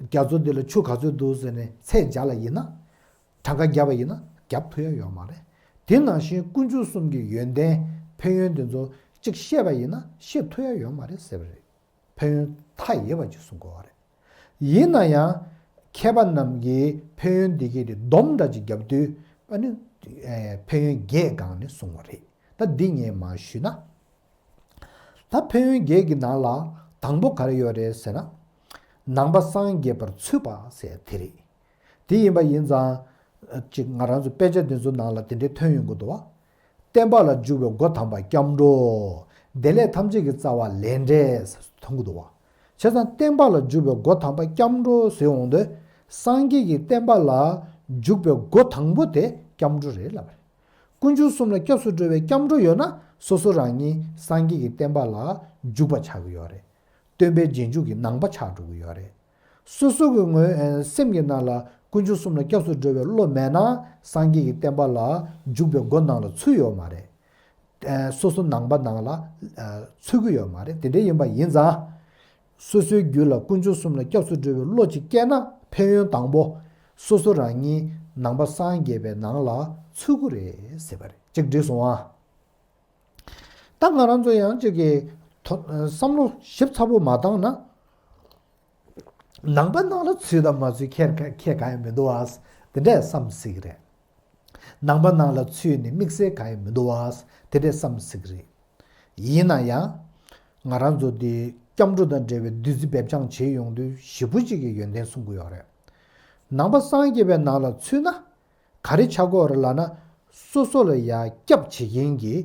རྒྱ་མཚོ་འདི་ལ་ཆུ་ག་ཚོད་འདུག་ཟེར་ནས་ཚད་བརྒྱབ་ལ་ཡིན་ན། གྲངས་ཀ་བརྒྱབ་པ་ཡིན་ན་བརྒྱབ་ཐུབ་ཡ་ཡོད་མ་རེད། དེ་ནང་བཞིན་དཀོན་མཆོག་གསུམ་གྱི་ཡོན་ཏན་ཕན་ཡོན་དེ་ཚོ་གཅིག་ཤེས་པ་ཡིན་ན་ཤེས་ཐུབ་ཡ་ཡོད་མ་རེད་ཟེར་བ་རེད། ཕན་ཡོན་མཐའ་ཡས་པ་ཅིག་གསུང་དགོས་པ་རེད། ཡིན་ན་ཡང་མཁས་པ་རྣམས་ཀྱིས་ཕན་ཡོན་འདི་གའི་དེ་སྡོམ་འདྲ་ཅིག་བརྒྱབ་དུས་ཨ་ནི་ཨེ་ཕན་ཡོན་བརྒྱད་སྒང་ནས་གསུང་བ་རེད། ད་འདི་ངས་མར་ཞུས་ན། ད་ཕན་ཡོན་བརྒྱད་ཀྱི་ནང་ལ་དང་པོ་ག་རེ་ཡོད་རེད་ཟེར་ན། ནང་པ་སངས་རྒྱས་པར་ཚུད་པ་ཟེར་དེ་རེད། དེ་ཡིན་པ་ཡིན་ཙང་། ཅིག་ང་རང་ཚོ་དཔེ་ཆ་འདི་ཚོ་ནང་ལ་དེ་འདྲའི་ཐོན་ཡོང་གི་འདུག་བ། བསྟན་པ་ལ་འཇུག་པའི་སྒོ་དམ་པ་སྐྱབས་འགྲོ། བདེ་ལེགས་ཐམས་ཅད་ཀྱི་རྩ་བ་ལས་འབྲས་ཟེར་ཐོན་གྱི་འདུག་བ། བྱས་ཙང་བསྟན་པ་ལ་འཇུག་པའི་སྒོ་དམ་པ་སྐྱབས་འགྲོ་ཟེར་འོང་དུས། སངས་རྒྱས་ཀྱི་བསྟན་པ་ལ་འཇུག་པའི་སྒོ་དང་པོ་དེ་སྐྱབས་འགྲོ་རེད་ལབ་པ་རེད། དཀོན་མཆོག་གསུམ་ལ་སྐྱབས་སུ་འགྲོ་བའི་སྐྱབས་འགྲོ་ཡོད་ན་སོ་སོ་རང་ཉིད་སངས་རྒྱས་ཀྱི་བསྟན་པ་ལ་འཇུག་པ་ཆགས་ཀྱི་ཡོད་རེད། སྟོན་པའི་རྗེས་འཇུག་གི་ནང་པ་ཆགས་འགྲོ་གི་ཡོད་རེད། སོ་སོ་གི་ངོས་ཨེ་སེམས་ཀྱི་ནང་ལ་དཀོན་མཆོག་གསུམ་ལ་སྐྱབས་སུ་འགྲོ་བའི་བློ་མེད་ན་སངས་རྒྱས་ཀྱི་བསྟན་པ་ལ་འཇུག་པའི་སྒོ་ནང་ལ་ཚུད་ཡོད་མ་རེད། ཨེ་སོ་སོ་ནང་པ་ནང་ལ་ཨེ་ཚུད་ཀྱི་ཡོད་མ་རེད། དེ་འདྲ་ཡིན་པ་ཡིན་ཙང་། སོ་སོའི་རྒྱུད་ལ་དཀོན་མཆོག་གསུམ་ལ་སྐྱབས་སུ་འགྲོ་བའི་བློ་ཅིག་སྐྱེས་ན་ཕན་ཡོན་དང་པོ། སོ་སོ་རང་ཉིད་ནང་པ་སངས་རྒྱས་པའི་ནང་ལ་ཚུད་ཀྱི་རེད་ཟེར་བ་རེད། གཅིག་འགྲིག་སོང་ཨ། ད་ང་རང་ཚོ་ཡང་གཅིག་གི་ཐོ་བསམ་བློ་ཞིབ་ཚགས་པོ་མ་བཏང་ན། ནང་པ་ནང་ལ་ཚུད་དང་མ་ཚུད་ཁྱད་ཁྱད་གང་ཡང་མི་འདུག་ཨ། དེ་འདྲས་བསམ་སྲིད་ཀྱི་རེད། ནང་པ་ནང་ལ་ཚུད་ནས་དམིགས་བསལ་གང་ཡང་མི་འདུག་ཨ། དེ་འདྲས་བསམ་སྲིད་ཀྱི་རེད། ཡིན་ན་ཡང་། ང་རང་ཚོ་འདི་སྐྱབས་འགྲོ་དང་འབྲེལ་བའི་བདུད་རྩི་འབེབས་སྦྱང་བྱེད་ཡོང་དུས་ཞེ་པོ་ཅིག་གི་ཡོན་ཏན་གསུང་གི་ཡོད་རེད། ནང་པ་སངས་རྒྱས་པའི་ནང་ལ་ཚུད་ན། ག་རེ་ཆགས་ཀྱི་ཡོད་རེད་ལབ་ན། སོ་སོ་ལ་ཡ་སྐྱབས་བྱེད་མཁན་གྱི་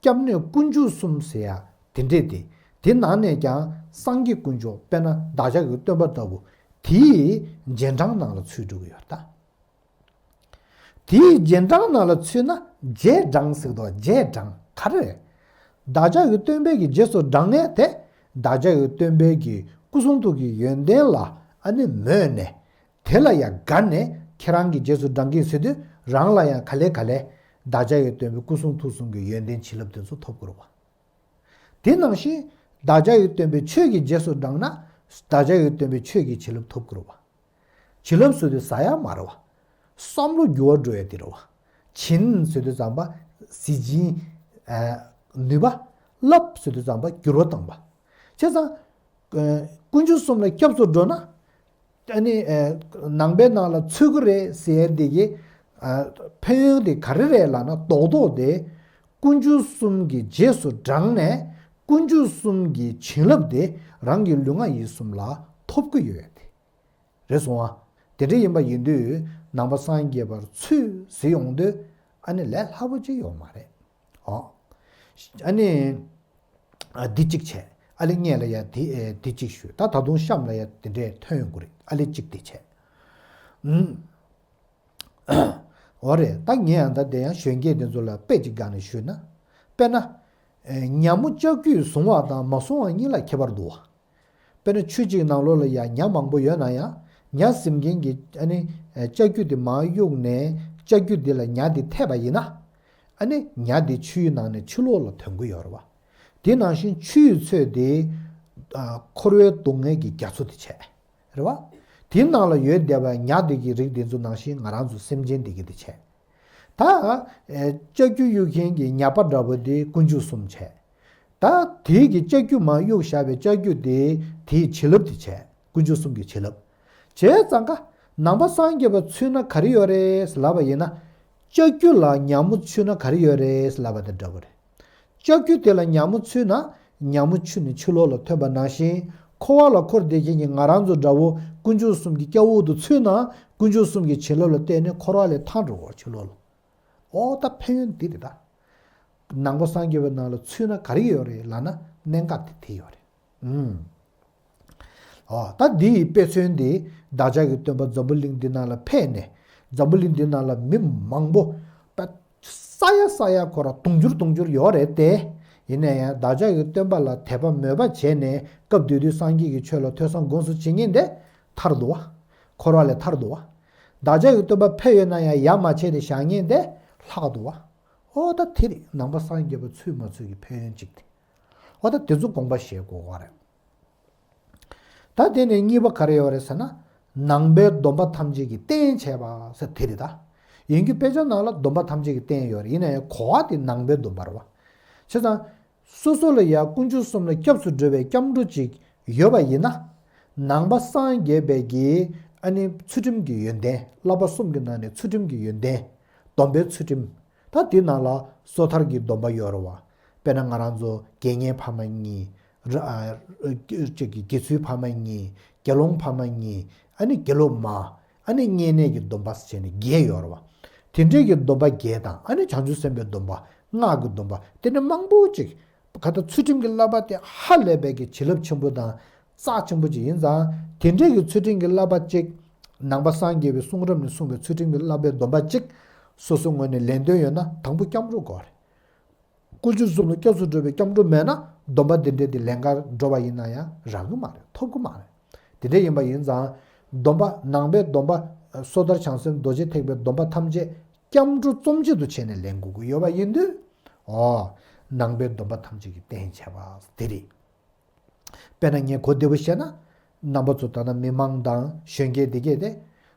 སྐྱབས་གནས་དཀོན་མཆོག་གསུམ་ཟེར་ཡ་དེ་འདྲས་དེ། དེ་ནང་ནས་ཀྱང་སངས་རྒྱས་དཀོན་མཆོག་དཔེར་ན་བདག་ཅག་གི་སྟོན་པ་ལྟ་བུ་དེའི་རྗེས་འབྲང་ནང་ལ་ཚུད་འགྲོ་གི་ཡོད་རེད་ད། དེའི་རྗེས་འབྲང་ནང་ལ་ཚུད་ན་རྗེས་འབྲང་ཟེར་གི་འདུག་རྗེས་འབྲང་ག་རེ་རེད། བདག་ཅག་གི་སྟོན་པའི་གི་རྗེས་སུ་འབྲང་མཁན་དེ། བདག་ཅག་གི་སྟོན་པའི་གི་སྐུ་གསུང་ཐུགས་ཀྱི་ཡོན་ཏན་ལ་ཨ་ནི་མོས་ནས། དེ་ལ་ཡང་དགའ་ནས་ཁྱེད་རང་གི་རྗེས་སུ་འབྲང་གི་ཟེར་དུས་རང་ལ་ཡང་ག་ལེ་ག་ལེ་བདག་ཅག་གི་སྟོན་པའི་སྐུ་གསུང་ཐུགས་གསུམ་གྱི་ཡོན་ཏན་བྱིན་རླབས་དེ་ཚོ་ཐོབ་དགོས་རེད་བ། དེ་ནང་བཞིན་བདག་ཅག་གི་སྟོན་པའི་ཆོས་ཀྱི་རྗེས་སུ་འབྲངས་ན་བདག་ཅག་གི་སྟོན་པའི་ཆོས་ཀྱི་བྱིན་རླབས་ཐོབ་དགོས་རེད་བ། བྱིན་རླབས་ཟེར་དུས་ཟ་ཡ་མ་རེད་བ། བསམ་བློ་འགྱུར་བ་འགྲོ་ཡ་དེ་རེད་བ། བྱིན་ཟེར་དུས་ཙམ་པ་གཟི་བྱིན། ནུས་པ། རླབས་ཟེར་དུས་ཙམ་པ་འགྱུར་བ་བཏང་བ། བྱས་ཙང་། དཀོན་མཆོག་གསུམ་ལ་སྐྱབས་སུ་འགྲོ་ན། ཨ་ནི། ནང་པའི་ནང་ལ་ཚུད་ཀྱི་རེད་ཟེར་ཡ་འདི་གི། ཕན་ཡོན་དེ་ག་རེ་རེད་ལབ་ན་རྡོག་རྡོག་དེ། དཀོན་མཆོག་གསུམ་གྱི་རྗེས་སུ་འབྲངས་ནས་དཀོན་མཆོག་གསུམ་གྱི་བྱིན་རླབས་དེ་རང་གི་ལུས་ངག་ཡིད་གསུམ་ལ་ཐོབ་ཀྱི་ཡོད་ཡ་དེ། རེད་སོང་ཨ། དེ་འདྲ་ཡིན་པ་ཡིན་དུས་ནང་པ་སངས་རྒྱས་པར་ཚུད་ཟེར་ཡོང་དུས་ཨ་ནི་ལས་སླ་པོ་ཅིག་ཡོད་མ་རེད། ཨོ། ཨ་ནི། ཨ་འདི་གཅིག་བྱས། ཨ་ལེ་སྔོན་ལ་ཡ་འདི་ཨེ་འདི་གཅིག་ཞུས། ད་ད་དུང་གཤམ་ལ་ཡ་འདི་འདྲས་ཐོན་ཡོང་གི་རེད། ཨ་ལེ་གཅིག་འདི་བྱས། ཨུམ། འོ་རེད། ད་ངས་ཡང་ད་དེ་ཡང་གཞོན་སྐྱེས་དེ་ཚོ་ལ་དཔེ་གཅིག་སྒང་ནས་ཞུས་ན། དཔེར་ན། ཨེ་ཉ་མོ་ལྕགས་ཀྱུས་བཟུང་བ་དང་མ་བཟུང་བ་གཉིས་ལ་ཁྱད་པར་འདུག་བ། དཔེར་ན་ཆུ་གཅིག་ནང་ལོགས་ལ་ཡ་ཉ་མང་པོ་ཡོད་ན་ཡང་ཉ་ཟིན་མཁན་གྱི་ཨ་ནི་ལྕགས་ཀྱུ་དེ་མར་གཡུགས་ནས་ལྕགས་ཀྱུ་དེ་ལ་ཉ་དེ་ཐེབས་པ་ཡིན་ན། ཨ་ནི་ཉ་དེ་ཆུའི་ནང་ནས་ཕྱི་ལོགས་ལ་ཐོན་གྱི་ཡོད་རེད་བ། དེ་ནང་བཞིན་ཆུའི་ཚོད་དེ། ཨ། འཁོར་བའི་སྡུག་བསྔལ་གྱི་རྒྱ་མཚོ་དེ་བྱས། རེད་བ། དེའི་ནང་ལ་ཡོད་བསྡད་པའི་ཉ་དེ་གི་རིགས་དེ་ཚོ་ནང་བཞིན་ང་རང་ཚོ་སེམས་ཅན་དེ་གི་དེ་བྱས། ད། ཨེ། ལྕགས་ཀྱུ་གཡུག་མཁན་གྱི་ཉ་པ་འདྲ་པོ་དེ་དཀོན་མཆོག་གསུམ་བྱས། ད་དེའི་གི་ལྕགས་ཀྱུ་མར་གཡུག་བཞག་པའི་ལྕགས་ཀྱུ་དེ་དེའི་བྱིན་རླབས་དེ་བྱས། དཀོན་མཆོག་གསུམ་གྱི་བྱིན་རླབས། བྱས་ཙང་ཀ། ནང་པ་སངས་རྒྱས་པ་ཚུད་ན་ག་རེ་ཡོད་རེད་ལབ་པ་ཡིན་ན། ལྕགས་ཀྱུ་ལ་ཉ་མོ་ཚུད་ན་ག་རེ་ཡོད་རེད་ལབ་པ་དང་འདྲ་པོ་རེད། ལྕགས་ཀྱུ་དེ་ལ་ཉ་མོ་ཚུད་ན། ཉ་མོ་ཆུ་ནས་ཕྱི་ལོགས་ལ་ཐོན་པ་ནང་བཞིན། འཁོར་བ་ལ་འཁོར་བསྡད་མཁན་གྱི་ང་རང་ཚོ་འདྲ་བོ་དཀོན་མཆོག་གསུམ་གྱི་སྐྱ་བོ་དུ་ཚུད་ན། དཀོན་མཆོག་གསུམ་གྱི་བྱིན་རླབས་ལ་བརྟེན་ནས་འཁོར་བ་ལས་ཐར་འགྲོ་བར་ཕྱི་ལོགས་ལ། ཨོ་ད་ཕན་ཡོན་འདི་རེད་ད། ནང་པ་སངས་རྒྱས་པའི་ནང་ལ་ཚུད་ན་ག་རེ་ཡོད་རེད་ལབ་ན་གནད་འགག་དེ་དེ་ཡོད་རེད། ཨུམ། ཨོ་ད་འདི་ཡི་དཔེ་མཚོན་འདི་བདག་ཅག་གི་སྟོན་པ་འཛམ་བུ་གླིང་འདི་ནང་ལ་ཕེབས་ནས། འཛམ་བུ་གླིང་འདི་ནང་ལ་མི་མང་པོ། ད་ས་ཡ་ས་ཡ་ཁོ་ར་དུང་ཕྱུར་དུང་ཕྱུར་ཡོད་རེད་དེ། ཡིན་ན་ཡང་བདག་ཅག་གི་སྟོན་པ་ལ་དད་པ་མོས་པ་བྱས་ནས་སྐབས་དེ་དུས་སངས་རྒྱས་ཀྱི་ཆོས་ལ་ཐོས་བསམ་སྒོམ་གསུམ་བྱེད་མཁན་དེ་ཐར་འདུག་བ། འཁོར་བ་ལས་ཐར་འདུག་བ། བདག་ཅག་གི་སྟོན་པ་ཕེབས་ཡོད་ན་ཡང་ཡར་མ་བྱས་ཏེ་བཞག་མཁན་དེ་ལྷག་འདུག་བ། ཨོ་ད་དེ་རེད། ནང་པ་སངས་རྒྱས་པ་ཚུད་མ་ཚུད་ཀྱི་ཕན་ཡོན་གཅིག་དེ། ཨོ་ད་དེ་ཚོ་དགོངས་པ་བཞེས་དགོས་པ་རེད། ད་དེ་ནས་གཉིས་པ་ག་རེ་ཡོད་རེད་ཟེར་ན། ནང་པའི་སྡོམ་པ་ཐམས་ཅད་ཀྱི་རྟེན་བྱས་པ་ཟེར་དེ་རེད་ད། ཡིན་རྒྱུ་དཔེ་ཆ་ནང་ལ་སྡོམ་པ་ཐམས་ཅད་ཀྱི་རྟེན་ཡོད་རེད། ཡིན་ན་ཡང་གོ་བ་དེ་ནང་པའི་སྡོམ་པ་རེད་བ། བྱས་ཙང་། སོ་སོ་ལ་ཡང་དཀོན་མཆོག་གསུམ་ལ་སྐྱབས་སུ་འགྲོ་བའི་སྐྱབས་འགྲོ་ཅིག་ཡོད་པ་ཡིན་ན། ནང་པ་སངས་རྒྱས་པའི་གི། ཨ་ནི་ཚུལ་ཁྲིམས་ཀྱི་ཡོན་ཏན། བསླབ་པ་གསུམ་གྱི་ནང་ནས་ཚུལ་ཁྲིམས་ཀྱི་ཡོན་ཏན། སྡོམ་པའི་ཚུལ་ཁྲིམས། ད་དེ་ནང་ལ་སོ་ཐར་གྱི་སྡོམ་པ་ཡོད་རེད་བ། དཔེར་ན་ང་རང་ཚོ་དགེ་བསྙེན་ཕ་མ་གཉིས། ར་ཨ་ཅིག་གི་དགེ་ཚུལ་ཕ་མ་གཉིས། དགེ་སློང་ཕ་མ་གཉིས། ཨ་ནི་དགེ་སློབ་མ། ཨ་ནི་བསྙེན་གནས་ཀྱི་སྡོམ་པ་ཟེར་ནས་བརྒྱད་ཡོད་རེད་བ། དེ་འདྲའི་གི་སྡོམ་པ་བརྒྱད་དང་། ཨ་ནི་བྱང་ཆུབ་སེམས་དཔའི་སྡོམ་པ། སྔགས་ཀྱི་སྡོམ་པ། དེ་འདྲ་མང་པོ་ཅིག། ག་ད་ཚུལ་ཁྲིམས་ཀྱི་བསླབ་པ་དེ་ཧ་ལས་པའི་གི་བྱིན་རླབས་ཆེན་པོ་དང་རྩ་ཆེན་པོ་ཅིག་ཡིན་ཙང་། དེ་འདྲའི་གི་ཚུལ་ཁྲིམས་ཀྱི་བསླབ་པ་ཅིག། ནང་པ་སངས་རྒྱས་པའི་གསུང་རབ་ནས་གསུངས་པའི་ཚུལ་ཁྲིམས་ཀྱི་བསླབ་པའི་སྡོམ་པ་ཅིག་སོ་སོའི་ངོས་ནས་ལེན་འདོད་ཡོད་ན། དང་པོ་སྐྱབས་འགྲོ་དགོས་རེད། དཀོན་མཆོག་གསུམ་ལ་སྐྱབས་སུ་འགྲོ་བའི་སྐྱབས་འགྲོ་མེད་ན། སྡོམ་པ་འདི་འདྲའི་དེ་ལེན་གར་འགྲོ་བ་ཡིན་ན་ཡང་རག་གི་མ་རེད། ཐོབ་གི་མ་རེད། དེ་འདྲ་ཡིན་པ་ཡིན་ཙང་། སྡོམ་པ། ནང་པའི་སྡོམ་པ། སོ་ཐར་བྱང་སེམས་རྡོ་རྗེ་ཐེག་པའི་སྡོམ་པ་ཐམས་ཅད་སྐྱབས་འགྲོ་རྩོམ་གཅིག་ཏུ་བྱས་ནས་ལེན་དགོས་ཀྱི་ཡོད་པ་ཡིན་དུས། ཨོ། ནང་པའི་སྡོམ་པ་ཐམས་ཅད་ཀྱི་རྟེན་བྱས་པ་དེ་རེད། དཔེར་ན་ངས་གོ་བདེ་པོ་བཤད་ན། རྣམ་པ་ཚོ་ད་ལྟ་མི་མང་དང་གཞོན་སྐྱེས་འདི་གས་དེ།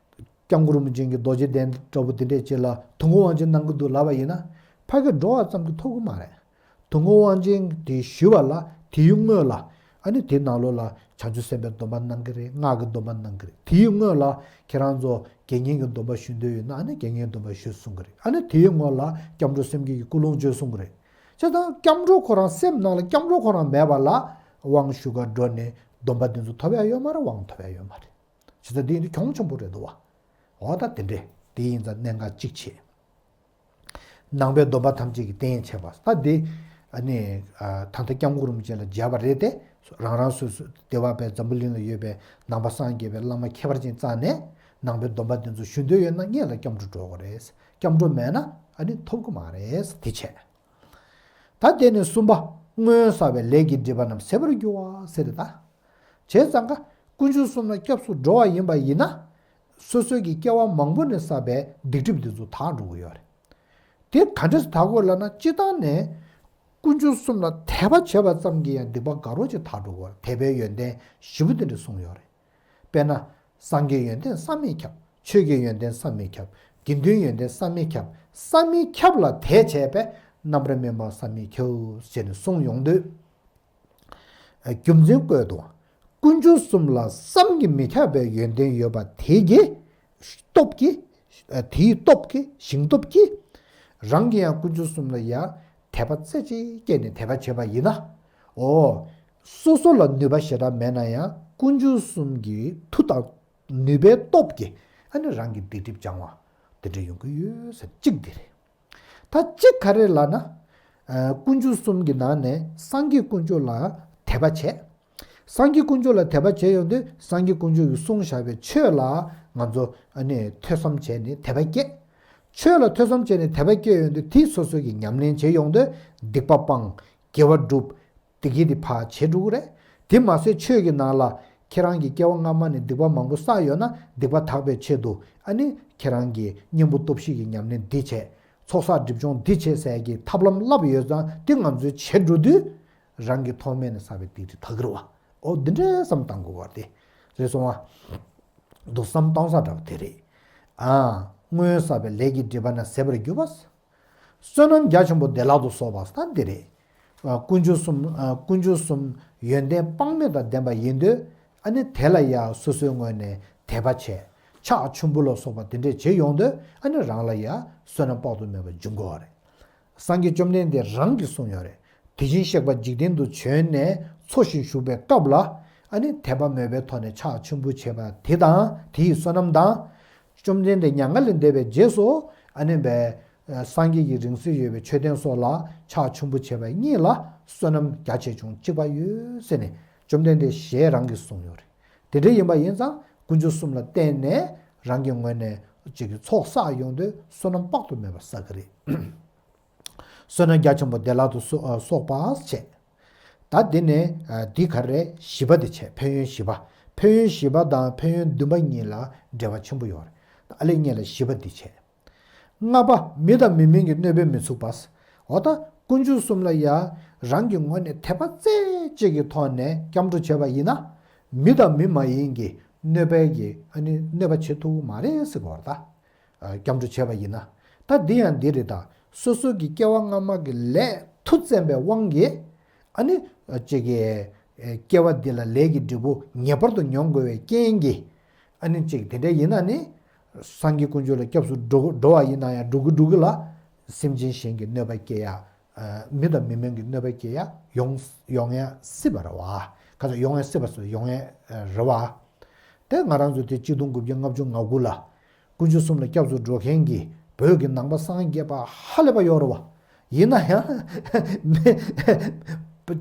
སྐྱབས་མགོན་རིན་པོ་ཆེ་གི་རྡོ་རྗེ་གདན་འདྲ་པོ་འདི་འདྲས་ཅིག་ལ་དུས་འཁོར་དབང་ཆེན་གནང་གི་འདུག་ལབ་པ་ཡིན་ན། ཕ་གི་འགྲོ་བ་ཙམ་གྱིས་ཐོབ་ཀྱི་མ་རེད། དུས་འཁོར་དབང་ཆེན་དེ་ཞུས་པ་ལ། དེའི་སྔོན་ལ། ཨ་ནི་དེའི་ནང་ལོགས་ལ་བྱང་ཆུབ་སེམས་དཔའི་སྡོམ་པ་གནང་གི་རེད། སྔགས་ཀྱི་སྡོམ་པ་གནང་གི་རེད། དེའི་སྔོན་ལ་ཁྱེད་རང་ཚོ་དགེ་བསྙེན་གྱི་སྡོམ་པ་ཞུ་འདོད་ཡོད་ན། ཨ་ནི་དགེ་བསྙེན་སྡོམ་པ་ཞུ་གསུང་གི་རེད། ཨ་ནི་དེའི་སྔོན་ལ་སྐྱབས་འགྲོ་སེམས་བསྐྱེད་ཀྱི་ཀུན་སློང་བརྗོད་གསུང་གི་རེད། བྱས་ཙང་སྐྱབས་འགྲོ་ཁོ་རང་སེམས་ནང་ལ་སྐྱབས་འགྲོ་ཁོ་རང་མེད་པ་ལ། དབང་ཞུ་གར་འགྲོ་ནས་སྡོམ་པ་འདི་ཚོ་ཐོབ་ཡ་ཡོད་མ་རེད། དབང་ཐོབ་ཡ་ཡོད་མ་རེད། བྱས་ཙང་འདི་ཡིན་དུས་གྱོང་ཆེན་པོ་རེད་འདུག་བ། འོ་ད་དེ་འདྲས་དེ་ཡིན་ཙང་གནད་འགག་གཅིག་བྱས། ནང་པའི་སྡོམ་པ་ཐམས་ཅད་ཀྱི་རྟེན་བྱས་པ། ད་འདི་ཨ་ནི་ཨ་ད་ལྟ་སྐྱབས་མགོན་རིན་པོ་ཆེ་ལ་མཇལ་བ་རེད་དེ། རང་རང་སོ་སོ་དེ་བ་པའི་འཛམ་བུ་གླིང་ལ་ཡོད་པའི་ནང་པ་སངས་རྒྱས་པའི་བླ་མ་ཁྱད་པར་ཅན་རྩ་ནས་ནང་པའི་སྡོམ་པ་འདི་ཚོ་ཞུ་འདོད་ཡོད་ན་སྔོན་ལ་སྐྱབས་འགྲོ་འགྲོ་དགོས་རེད། སྐྱབས་འགྲོ་མེད་ན་ཨ་ནི་ཐོབ་ཀྱི་མ་རེད། དེ་བྱས། ད་དེ་ནས་གསུམ་པ། སྔོན་བསགས་པའི་ལས་ཀྱི་སྒྲིབ་པ་རྣམས་ཟད་པར་འགྱུར་བ་ཟེར་ཏེ་ད། བྱས་ཙང་ཀ་དཀོན་མཆོག་གསུམ་ལ་སྐྱབས་སུ་འགྲོ་བ་ཡིན་པ་ཡིན་ན། སོ་སོའི་གི་སྐྱེ་བ་མང་པོ་ནས་བསགས་པའི་སྡིག་སྒྲིབ་འདི་ཚོ་དག་འགྲོ་གི་ཡོད་རེད། དེ་ག་འདྲས་དག་དགོས་ལབ་ན། སྤྱིར་བཏང་ནས་དཀོན་མཆོག་གསུམ་ལ་དད་པ་བྱས་པ་ཙམ་གྱིས་ཡང་སྡིག་པ་དག་རོགས་ཅིག་དག་འགྲོ་གི་ཡོད་རེད། དད་པའི་ཡོན་ཏན་བཞི་པོ་དེ་འདྲ་གསུངས་ཡོད་རེད། དཔེར་ན། སངས་རྒྱས་ཡོན་ཏན་བསམ་མི་ཁྱབ། ཆོས་ཀྱི་ཡོན་ཏན་བསམ་མི་ཁྱབ། དགེ་འདུན་ཡོན་ཏན་བསམ་མི་ཁྱབ། བསམ་མི་ཁྱབ་ལ་དད་བྱས་པས་རྣམ་པར་སྨིན་པ་བསམ་མི་ཁྱབ་ཟེར་ནས་གསུངས་ཡོང་དུས། རྒྱུ་མཚན་བཀོད་དོ། དཀོན་མཆོག་གསུམ་ལ་བསམ་གྱིས་མི་ཁྱབ་པའི་ཡོན་ཏན་ཡོད་པ་དེ་གི་སྟོབས་ཀྱིས། དེའི་སྟོབས་ཀྱིས། ཞིང་སྟོབས་ཀྱིས། རང་གིས་ཡང་དཀོན་མཆོག་གསུམ་ལ་ཡང་དད་པ་རྩེ་གཅིག་བསྐྱེད་ནས་དད་པ་བྱས་པ་ཡིན་ན། འོ། སོ་སོ་ལ་ནུས་པ་ཞེ་དྲག་མེད་ན་ཡང་དཀོན་མཆོག་གསུམ་གྱི་མཐུ་དང་ནུས་པའི་སྟོབས་ཀྱིས་ཨ་ནི་རང་གི་སྡིག་སྒྲིབ་སྦྱང་བ་དེ་འདྲ་ཡོང་གི་ཡོད་ཟེར་གཅིག་འདི་རེད། ད་གཅིག་ག་རེ་ལབ་ན། ཨ། དཀོན་མཆོག་གསུམ་གྱི་ནང་ནས་སངས་རྒྱས་དཀོན་མཆོག་ལ་དད་པ་བྱས། སངས་རྒྱས་དཀོན་མཆོག་ལ་དད་པ་བྱས་ཡོང་དུས་སངས་རྒྱས་དཀོན་མཆོག་གིས་གསུངས་བཞག་པའི་ཆོས་ལ་ང་ཚོ་ཨ་ནི་ཐོས་བསམ་བྱས་ནས་དད་པ་སྐྱེ། ཆོས་ལ་ཐོས་བསམ་བྱས་ནས་དད་པ་སྐྱེ་ཡོང་དུས་དེ་སོ་སོ་གིས་ཉམས་ལེན་བྱས་ཡོང་དུས་སྡིག་པ་སྤང་། དགེ་བ་སྒྲུབ། དེ་གི་དེ་ཕར་བྱེད་འགྲོ་གི་རེད། དེ་མ་ཟད་ཆོས་ཀྱི་ནང་ལ་ཁྱེད་རང་གི་སྐྱེ་བ་སྔ་མ་ནས་སྡིག་པ་མང་པོ་བསགས་ཡོད་ན་སྡིག་པ་དག་པའི་ཆེད་དུ་ཨ་ནི་ཁྱེད་རང་གི་གཉེན་པོ་སྟོབས་བཞི་གི་ཉམས་ལེན་འདི་བྱས། ཚོགས་བསགས་སྒྲིབ་སྦྱོང་འདི་བྱས་ཟེར་གྱི་ཐབས་ལམ་བསླབ་ཡོད་ཙང་དེ་ང་ཚོས་བྱེད་འགྲོ་དུས། རང་གི་ཐོག་མེད་ནས་བསགས་པའི་སྡིག་སྒྲིབ་དག་གི་རེད་བ། འོ་འདི་འདྲའི་བསམ་བཏང་དགོས་པ་དེ་རེད་སོང་བ། འདུག་བསམ་གཏོང་ས་འདྲ་བ་དེ་རེད། ཨ། སྔོན་བསགས་པའི་ལས་ཀྱི་སྒྲིབ་པ་རྣམས་ཟད་པར་གྱུར་པ། བསོད་ནམས་རྒྱ་ཆེན་པོ་བདེ་བླག་ཏུ་གསོག་པ་ཟེར་ན་འདི་རེད། ཨ། དཀོན་མཆོག་གསུམ། ཨ། དཀོན་མཆོག་གསུམ་ཡོན་ཏན་དཔག་མེད་དང་ལྡན་པ་ཡིན་དུས། ཨ་ནི་དེ་ལ་ཡང་སོ་སོའི་ངོས་ནས་དད་པ་བྱས། ཕྱག་མཆོད་འབུལ་ལ་སོགས་པ་དེ་འདྲས་བྱེད་ཡོང་དུས། ཨ་ནི་རང་ལ་ཡང་བསོད་ནམས་དཔག་ཏུ་མེད་པ་འབྱུང་དགོས་པ་རེད། སངས་རྒྱས་བཅོམ་ལྡན་འདས་རང་གིས་གསུངས་ཡོད་རེད། དེ་བཞིན་གཤེགས་པ་འཇིག་རྟེན་དུ་བྱོན་ནས་འཚོ་ཞིང་བཞུགས་པའི་སྐབས་ལ། ཨ་ནི་དད་པ་མོས་པའི་ཐོག་ནས་ཕྱག་མཆོད་འབུལ་བྱས་པ་དེ་དང་དེ་ཡི་བསོད་ནམས་དང་། བཅོམ་ལྡན་འདས་མྱ་ངན་ལས་འདས་པའི་རྗེས་སུ། ཨ་ནི་བའི་སངས་རྒྱས་ཀྱི་རིང་བསྲེལ་ཡོད་པའི་མཆོད་རྟེན་སོགས་ལ་ཕྱག་མཆོད་འབུལ་བྱས་པ་གཉིས་ལ་བསོད་ནམས་རྒྱ་ཆེ་ཆུང་གཅིག་པ་ཡོད་ཟེར་ནས་བཅོམ་ལྡན་འདས་ཞེས་རང་གིས་གསུངས་ཡོད་རེད། དེ་འདྲ་ཡིན་པ་ཡིན་ཙང་དཀོན་མཆོག་གསུམ་ལ་བརྟེན་ནས་རང་གི་ངོས་ནས་ཅིག་གི་ཚོགས་བསགས་ཡོང་དུས་བསོད་ནམས་དཔག་ཏུ་མེད་པ་བསགས་ཀྱི་རེད། བསོད་ནམས་རྒྱ་ཆེན་པོ་བདེ་བླག་ཏུ་གསོག་གསོག་པ་བྱས། ད་འདི་ནས་འདི་ག་རེ་བཞི་པ་འདི་བྱས། ཕན་ཡོན་བཞི་པ། ཕན་ཡོན་བཞི་པ་དང་ཕན་ཡོན་བདུན་པ་གཉིས་ལ་འབྲེལ་བ་ཆེན་པོ་ཡོད་རེད། ཨ་ལས་ངེད་ལ་བཞི་པ་འདི་བྱས། ལྔ་པ། མི་དང་མི་མིན་གྱི་གནོད་པས་མི་ཚུགས་པ། འོ་ད་དཀོན་མཆོག་གསུམ་ལ་ཡ་རང་གི་ངོས་ནས་དད་པ་རྩེ་གཅིག་གི་ཐོག་ནས་སྐྱབས་འགྲོ་བྱས་པ་ཡིན་ན། མི་དང་མི་མ་ཡིན་གྱི་གནོད་པའི་གི་ཨ་ནི་གནོད་པ་བྱེད་ཐུབ་ཀྱི་མ་རེད་ཟེར་གོ་ར་ད། སྐྱབས་འགྲོ་བྱས་པ་ཡིན་ན། ད་འདི་ཡང་འདི་རེད་ད། སོ་སོ་གི་སྐྱེ་བ་སྔ་མ་གི་ལས་མཐུ་བཙན་པའི་དབང་གིས། ཨ་ནི་ཅིག་གི་སྐྱེ་བ་འདི་ལ་ལས་ཀྱི་འབྲས་བུ་ངེས་པར་དུ་མྱོང་དགོས་པའི་རྐྱེན་གྱིས། ཨ་ནི་ཅིག་དེ་འདྲ་ཡིན་ན་ནི། སངས་རྒྱས་དཀོན་མཆོག་ལ་སྐྱབས་སུ་འགྲོ་འགྲོ་བ་ཡིན་ན་ཡང་འགྲོ་གི་འགྲོ་གི་ལ། སེམས་ཅན་གཞན་གྱི་གནོད་པ་སྐྱེལ་ཡ། མི་དང་མི་མིན་གྱི་གནོད་པ་སྐྱེལ་ཡ་ཡོང་ཡོང་ཡ་སྲིད་པ་རེད་བ། ག་ཚོད་ཡོང་ཡ་སྲིད་པ་སུ་ཡོང་ཡ་རེད་བ། དེ་ང་རང་ཚོ་དེ་གཅིག་སྟོང་དགུ་བརྒྱ་ལྔ་བཅུ་ང་དགུ་ལ། དཀོན་མཆོག་གསུམ་ལ་སྐྱབས་སུ་འགྲོ་མཁན་གྱི་བོད་ཀྱི་ནང་པ་སངས་རྒྱས་པ་ཧ་ལས་པ་ཡོད་རེད་བ། ཡིན་ན་ཡང་།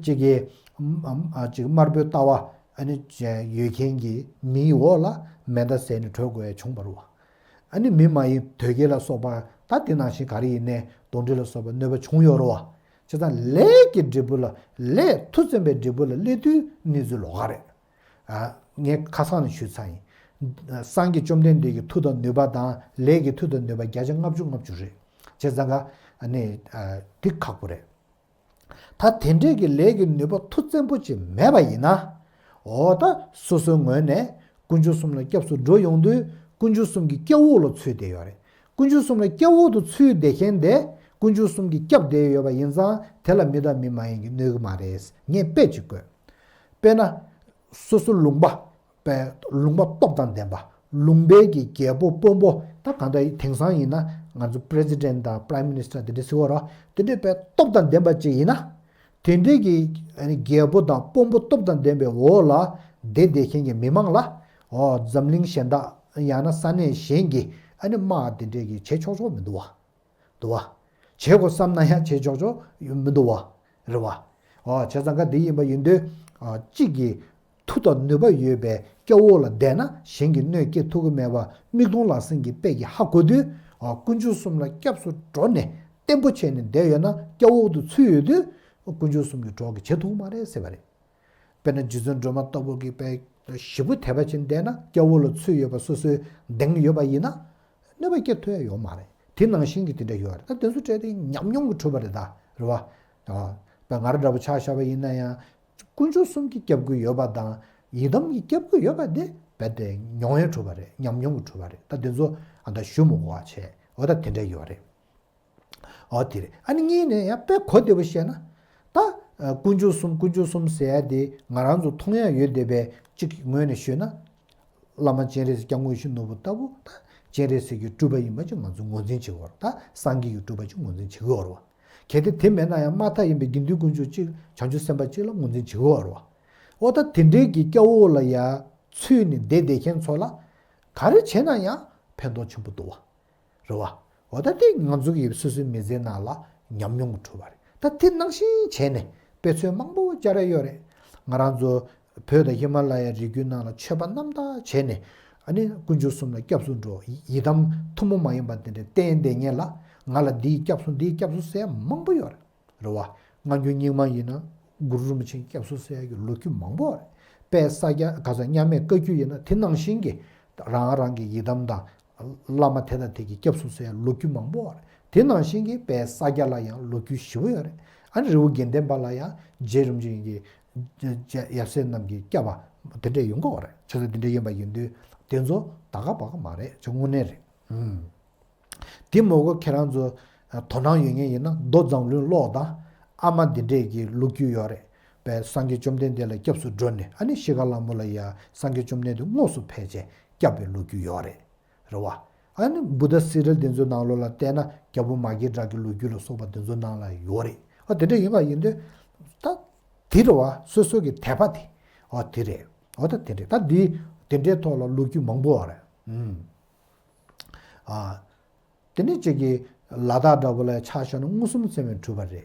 ཅིག་གི་ཅིག་དམར་པོའི་ལྟ་བ་ཨ་ནི་ཡོད་མཁན་གྱི་མིའི་འོག་ལ་མེ་མདའ་བཟས་ནས་བྲོས་དགོས་ཡ་བྱུང་བ་རེད་བ། ཨ་ནི་མི་མ་ཡིན་དོལ་རྒྱལ་ལ་སོགས་པ་ད་དེ་ནང་བཞིན་ག་རེ་ཡིན་ནའི་གདོན་འདྲེ་ལ་སོགས་པ་གནོད་པ་བྱུང་ཡོད་རེད་བ། བྱས་ཙང་ལས་ཀྱི་འབྲས་བུ་ལ་ལས་མཐུ་བཙན་པའི་འབྲས་བུ་ལ་སླེབས་དུས་གནས་ཚུལ་ལོགས་ཀ་རེད། ངས་ཁ་སང་ནས་ཞུས་ཚར་ཡིན། སངས་རྒྱས་བཅོམ་ལྡན་འདས་ཀྱི་མཐུ་དང་ནུས་པ་དང་ལས་ཀྱི་མཐུ་དང་ནུས་པ་བརྒྱ་ཆ་ལྔ་བཅུ་ང་བཅུ་རེད། བྱས་ཙང་ག་ནི་འདི་ཁག་པོ་རེད། ད་དེ་འདྲས་ཀྱི་ལས་ཀྱི་ནུས་པ་མཐུ་བཙན་པོ་ཅིག་མེད་པ་ཡིན་ན། འོ་ད་སོ་སོའི་ངོས་ནས་དཀོན་མཆོག་གསུམ་ལ་སྐྱབས་སུ་འགྲོ་ཡོང་དུས་དཀོན་མཆོག་གསུམ་གྱི་སྐྱབས་འོག་ལ་ཚུད་བསྡད་ཡོད་རེད། དཀོན་མཆོག་གསུམ་ལ་སྐྱབས་འོག་ཏུ་ཚུད་བསྡད་མཁན་དེ་དཀོན་མཆོག་གསུམ་གྱིས་སྐྱབས་བསྡད་ཡོད་པ་ཡིན་ཙང་དེ་ལ་མི་དང་མི་མ་ཡིན་གྱི་གནོད་ཀྱི་མ་རེད། ངས་དཔེ་ཅིག་བཀོད། དཔེར་ན། སོ་སོ་ལུང་པ། པའི་ལུང་པ་སྟོབས་དང་ལྡན་པ། ལུང་པའི་གི་རྒྱལ་པོ་དཔོན་པོ། ད་གང་ལྟར་དེང་སང་ཡིན་ན་ང་ཚོ་President་དང་Prime Minister་དེ་འདྲ་ཟེར་བ་ར། དེ་འདྲའི་པའི་སྟོབས་དང་ལྡན་པ་ཅིག་ཡིན་ན། དེ་འདྲའི་གི་ཨ་ནི་རྒྱལ་པོ་དང་དཔོན་པོ་སྟོབས་དང་ལྡན་པའི་འོག་ལ་བསྡད་བསྡད་མཁན་གྱི་མི་མང་ལ། འོ་འཛམ་གླིང་གཞན་དག་ཡང་ན་ས་གནས་གཞན་གྱི་ཨ་ནི་དམག་དེ་འདྲའི་གི་བྱེད་ཆོག་ཆོག་མི་འདུག་བ། འདུག་བ། བྱེད་དགོས་བསམ་ན་ཡང་བྱེད་ཆོག་ཆོག་ཡོད་མི་འདུག་བ། རེད་བ། ཨོ་བྱས་ཙང་ཀ་འདི་ཡིན་པ་ཡིན་དུས། ཨ་གཅིག་གིས་མཐུ་དང་ནུས་པ་ཡོད་པའི་སྐྱབས་འོག་ལ་བསྡད་ན་གཞན་གྱིས་གནོད་སྐྱེལ་ཐུབ་ཀྱི་མེད་པ་མིག་མཐོང་ལག་ཟིན་གྱི་དཔེ་གིས་ཧ་གོ་དུས། ཨ་དཀོན་མཆོག་གསུམ་ལ་སྐྱབས་སུ་འགྲོ་ནས་བརྟན་པོ་བྱས་ནས་བསྡད་ཡོད་ན་སྐྱབས་འོག་ཏུ་ཚུད་ཡོད་དུས། དཀོན་མཆོག་གསུམ་གྱི་གྲོགས་ཀྱིས་བྱེད་ཐུབ་ཀྱི་མ་རེད་ཟེར་བ་རེད། དཔེར་ན་རྗེ་བཙུན་སྒྲོལ་མ་ལྟ་བུ་གིས་དཔེ་ཞེ་པོ་དད་པ་ཅན་བསྡད་ན་སྐྱབས་འོག་ལ་ཚུད་ཡོད་པ་སོ་སོའི་གདེང་ཡོད་པ་ཡིན་ན། གནོད་པ་སྐྱེལ་ཐུབ་ཡ་ཡོད་མ་རེད། དེ་ནང་བཞིན་གྱི་དེ་འདྲ་ཡོད་རེད། ད་དེ་ཚོ་སྤྲད་དེ་ཉམས་མྱོང་གིས་གྲུབ་པ་རེད་ད། རེད་བ། དཔེ་ང་རང་འདྲ་པོ་ཆ་བཞག་པ་ཡིན་ན་ཡང་། དཀོན་མཆོག་གསུམ་གྱིས་སྐྱབས་ཀྱི་ཡོད་པ་དང་ཡི་དམ་གྱིས་སྐྱབས་ཀྱི་ཡོད་པ་དེ་རྦད་དེ་མྱོང་ཡ་གྲུབ་པ་རེད། ཉམས་མྱོང་གིས་གྲུབ་པ་རེད། ད་དེ་ཚོ་ཨ་ད་ཞུ་མི་དགོས་པ་བྱས། འོ་ད་དེ་འདྲ་ཡོད་རེད། འོ་དེ་རེད། ཨ་ནི་གཉིས་ནས་ཡང་དཔེ་གོ་བདེ་པོ་བཤད་ན། ད་དཀོན་མཆོག་གསུམ་དཀོན་མཆོག་གསུམ་ཟེར་ཡ་དེ་ང་རང་ཚོ་མཐོང་ཡ་ཡོད་བསྡད་པའི་གཅིག་གི་ངོས་ནས་ཤོད་ན། བླ་མ་སྤྱན་རས་གཟིགས་སྐྱབས་མགོན་ཡིད་བཞིན་ནོར་བུ་ལྟ་བུ་ད་སྤྱན་རས་གཟིགས་ཀྱི་སྤྲུལ་པ་ཡིན་པ་ཅིག་ང་ཚོ་ངོས་འཛིན་བྱེད་ཀྱི་ཡོད་རེད། ད་སངས་རྒྱས་ཀྱི་སྤྲུལ་པ་ཅིག་ངོས་འཛིན་བྱེད་ཀྱི་ཡོད་རེད་བ། གལ་ཏེ་དེ་མེད་ན་ཡང་དམར་ཐག་ཡིན་པའི་དགེ་འདུན་དཀོན་མཆོག་ཅིག་བྱང་ཆུབ་སེམས་དཔའ་ཅིག་ལ་ངོས་འཛིན་བྱེད་ཀྱི་ཡོད་རེད་བ། འོ་ད་དེ་འདྲའི་གི་སྐྱབས་འོག་ལ་ཡ་ཚུད་ནས་བསྡད་བསྡད་མཁན་ཚོ་ལ་ག་རེ་བྱས་ན་ཡང་ཕན་ཐོགས་ཆེན་པོ་འདུག་བ། རེད་བ། འོ་ད་དེ་ང་ཚོ་གི་སོ་སོའི་མི་ཚེའི་ནང་ལ་ཉམས་མྱོང་གི་གྲུབ་པ་རེད། ད་དེ་ནང་བཞིན་བྱས་ནས་དཔེ་མཚོན་མང་པོ་སྦྱར་ཡ་ཡོད་རེད། ང་རང་ཚོ་བོད་དང་ཧི་མ་ལ་ཡའི་རི་རྒྱུད་ནང་ལ་ཆོས་པ་རྣམ་དག་བྱས་ནས་ཨ་ནི་དཀོན་མཆོག་གསུམ་ལ་སྐྱབས་སུ་འགྲོ། ཡི་དམ་ཐུན་མོང་མ་ཡིན་པ་དེ་འདྲ་བསྟེན་བསྡད་མཁན་ལ་ང་ལ་འདིའི་སྐྱབས་སུ་འདིའི་སྐྱབས་སུ་ཟེར་ཡ་མང་པོ་ཡོད་རེད། རེད་བ། སྔ་འགྱུར་རྙིང་མ་ཡིན་ན་གུ་རུ་རིན་པོ་ཆེའི་སྐྱབས་སུ་ཟེར་ཡ་གི་ལོ་རྒྱུས་མང་པོ་རེད། དཔལ་ས་སྐྱ་ག་ས་མཉམ་མེད་བཀའ་བརྒྱུད་ཡིན་ན་དེ་ནང་བཞིན་གྱི་རང་རང་གི་ཡི་དམ་དང་བླ་མ་དེ་དང་དེ་གི་སྐྱབས་སུ་ཟེར་ཡ་ལོ་རྒྱུས་མང་པོ་རེད། དེ་ནང་བཞིན་གྱི་དཔལ་ས་སྐྱ་ལ་ཡང་ལོ་རྒྱུས་ཞེ་པོ་ཡོད་རེད། ཨ་ནི་རི་བོ་དགེ་ལྡན་པ་ལ་ཡང་རྗེ་རིན་པོ་ཆེ་གི་ཡབ་སྲས་རྣམས་ཀྱིས་བསྐྱབས་པ་དེ་འདྲས་ཡོང་གི་ཡོད་རེད། བྱས་ཙང་དེ་འདྲས་ཡིན་པ་ཡིན་དུས་དེ་ཚོ་ད་ག་བ་ག་མ་རེད། ཅིག་དངོས་གནས་རེད། ཨུམ། དེ་མོ་གོ་ཁྱེད་རང་ཚོ་དོ་སྣང་ཡོད་མཁན་ཡིན་ན་མདོ་མཛངས་བླུན་ཀློག་དང་། ཨ་མ་འདི་འདྲས་ཀྱི་ལོ་རྒྱུས་ཡོད་རེད། པས་སངས་རྒྱས་བཅོམ་ལྡན་འདས་ལ་སྐྱབས་སུ་འགྲོ་ནས་ཨ་ནི་ཤི་ཁ་ལྷ་མོ་ལ་ཡ་སངས་རྒྱས་བཅོམ་ལྡན་འདས་དངོས་སུ་ཕེབས་བྱས་སྐྱབས་པའི་ལོ་རྒྱུས་ཡོད་རེད། རེད་བ། ཨ་ནི་བུདྡྷ་སི་རིལ་དེ་ཚོའི་ནང་ལོགས་ལ་བལྟས་ན་རྒྱལ་པོ་མ་སྐྱེས་དགྲ་གི་ལོ་རྒྱུས་ལ་སོགས་པ་དེ་ཚོའི་ནང་ལ་ཡོད་རེད། ཨ་དེ་འདྲ་ཡིན་པ་ཡིན་དུས་ད་དེ་རེད་བ། སོ་སོ་གི་དད་པ་དེ་ཨོ་དེ་རེད། ཨོ་ད་དེ་རེད། ད་འདི་དེ་འདྲའི་ཐོག་ལ་ལོ་རྒྱུས་མང་པོ་ཡོད་རེད། ཨུམ། ཨ། དེ་ནས་གཅིག་གིས་ལ་དྭགས་འདྲ་པོ་ལ་ཆ་བཞག་ན་མངོན་སུམ་ཚད་མས་གྲུབ་པ་རེད།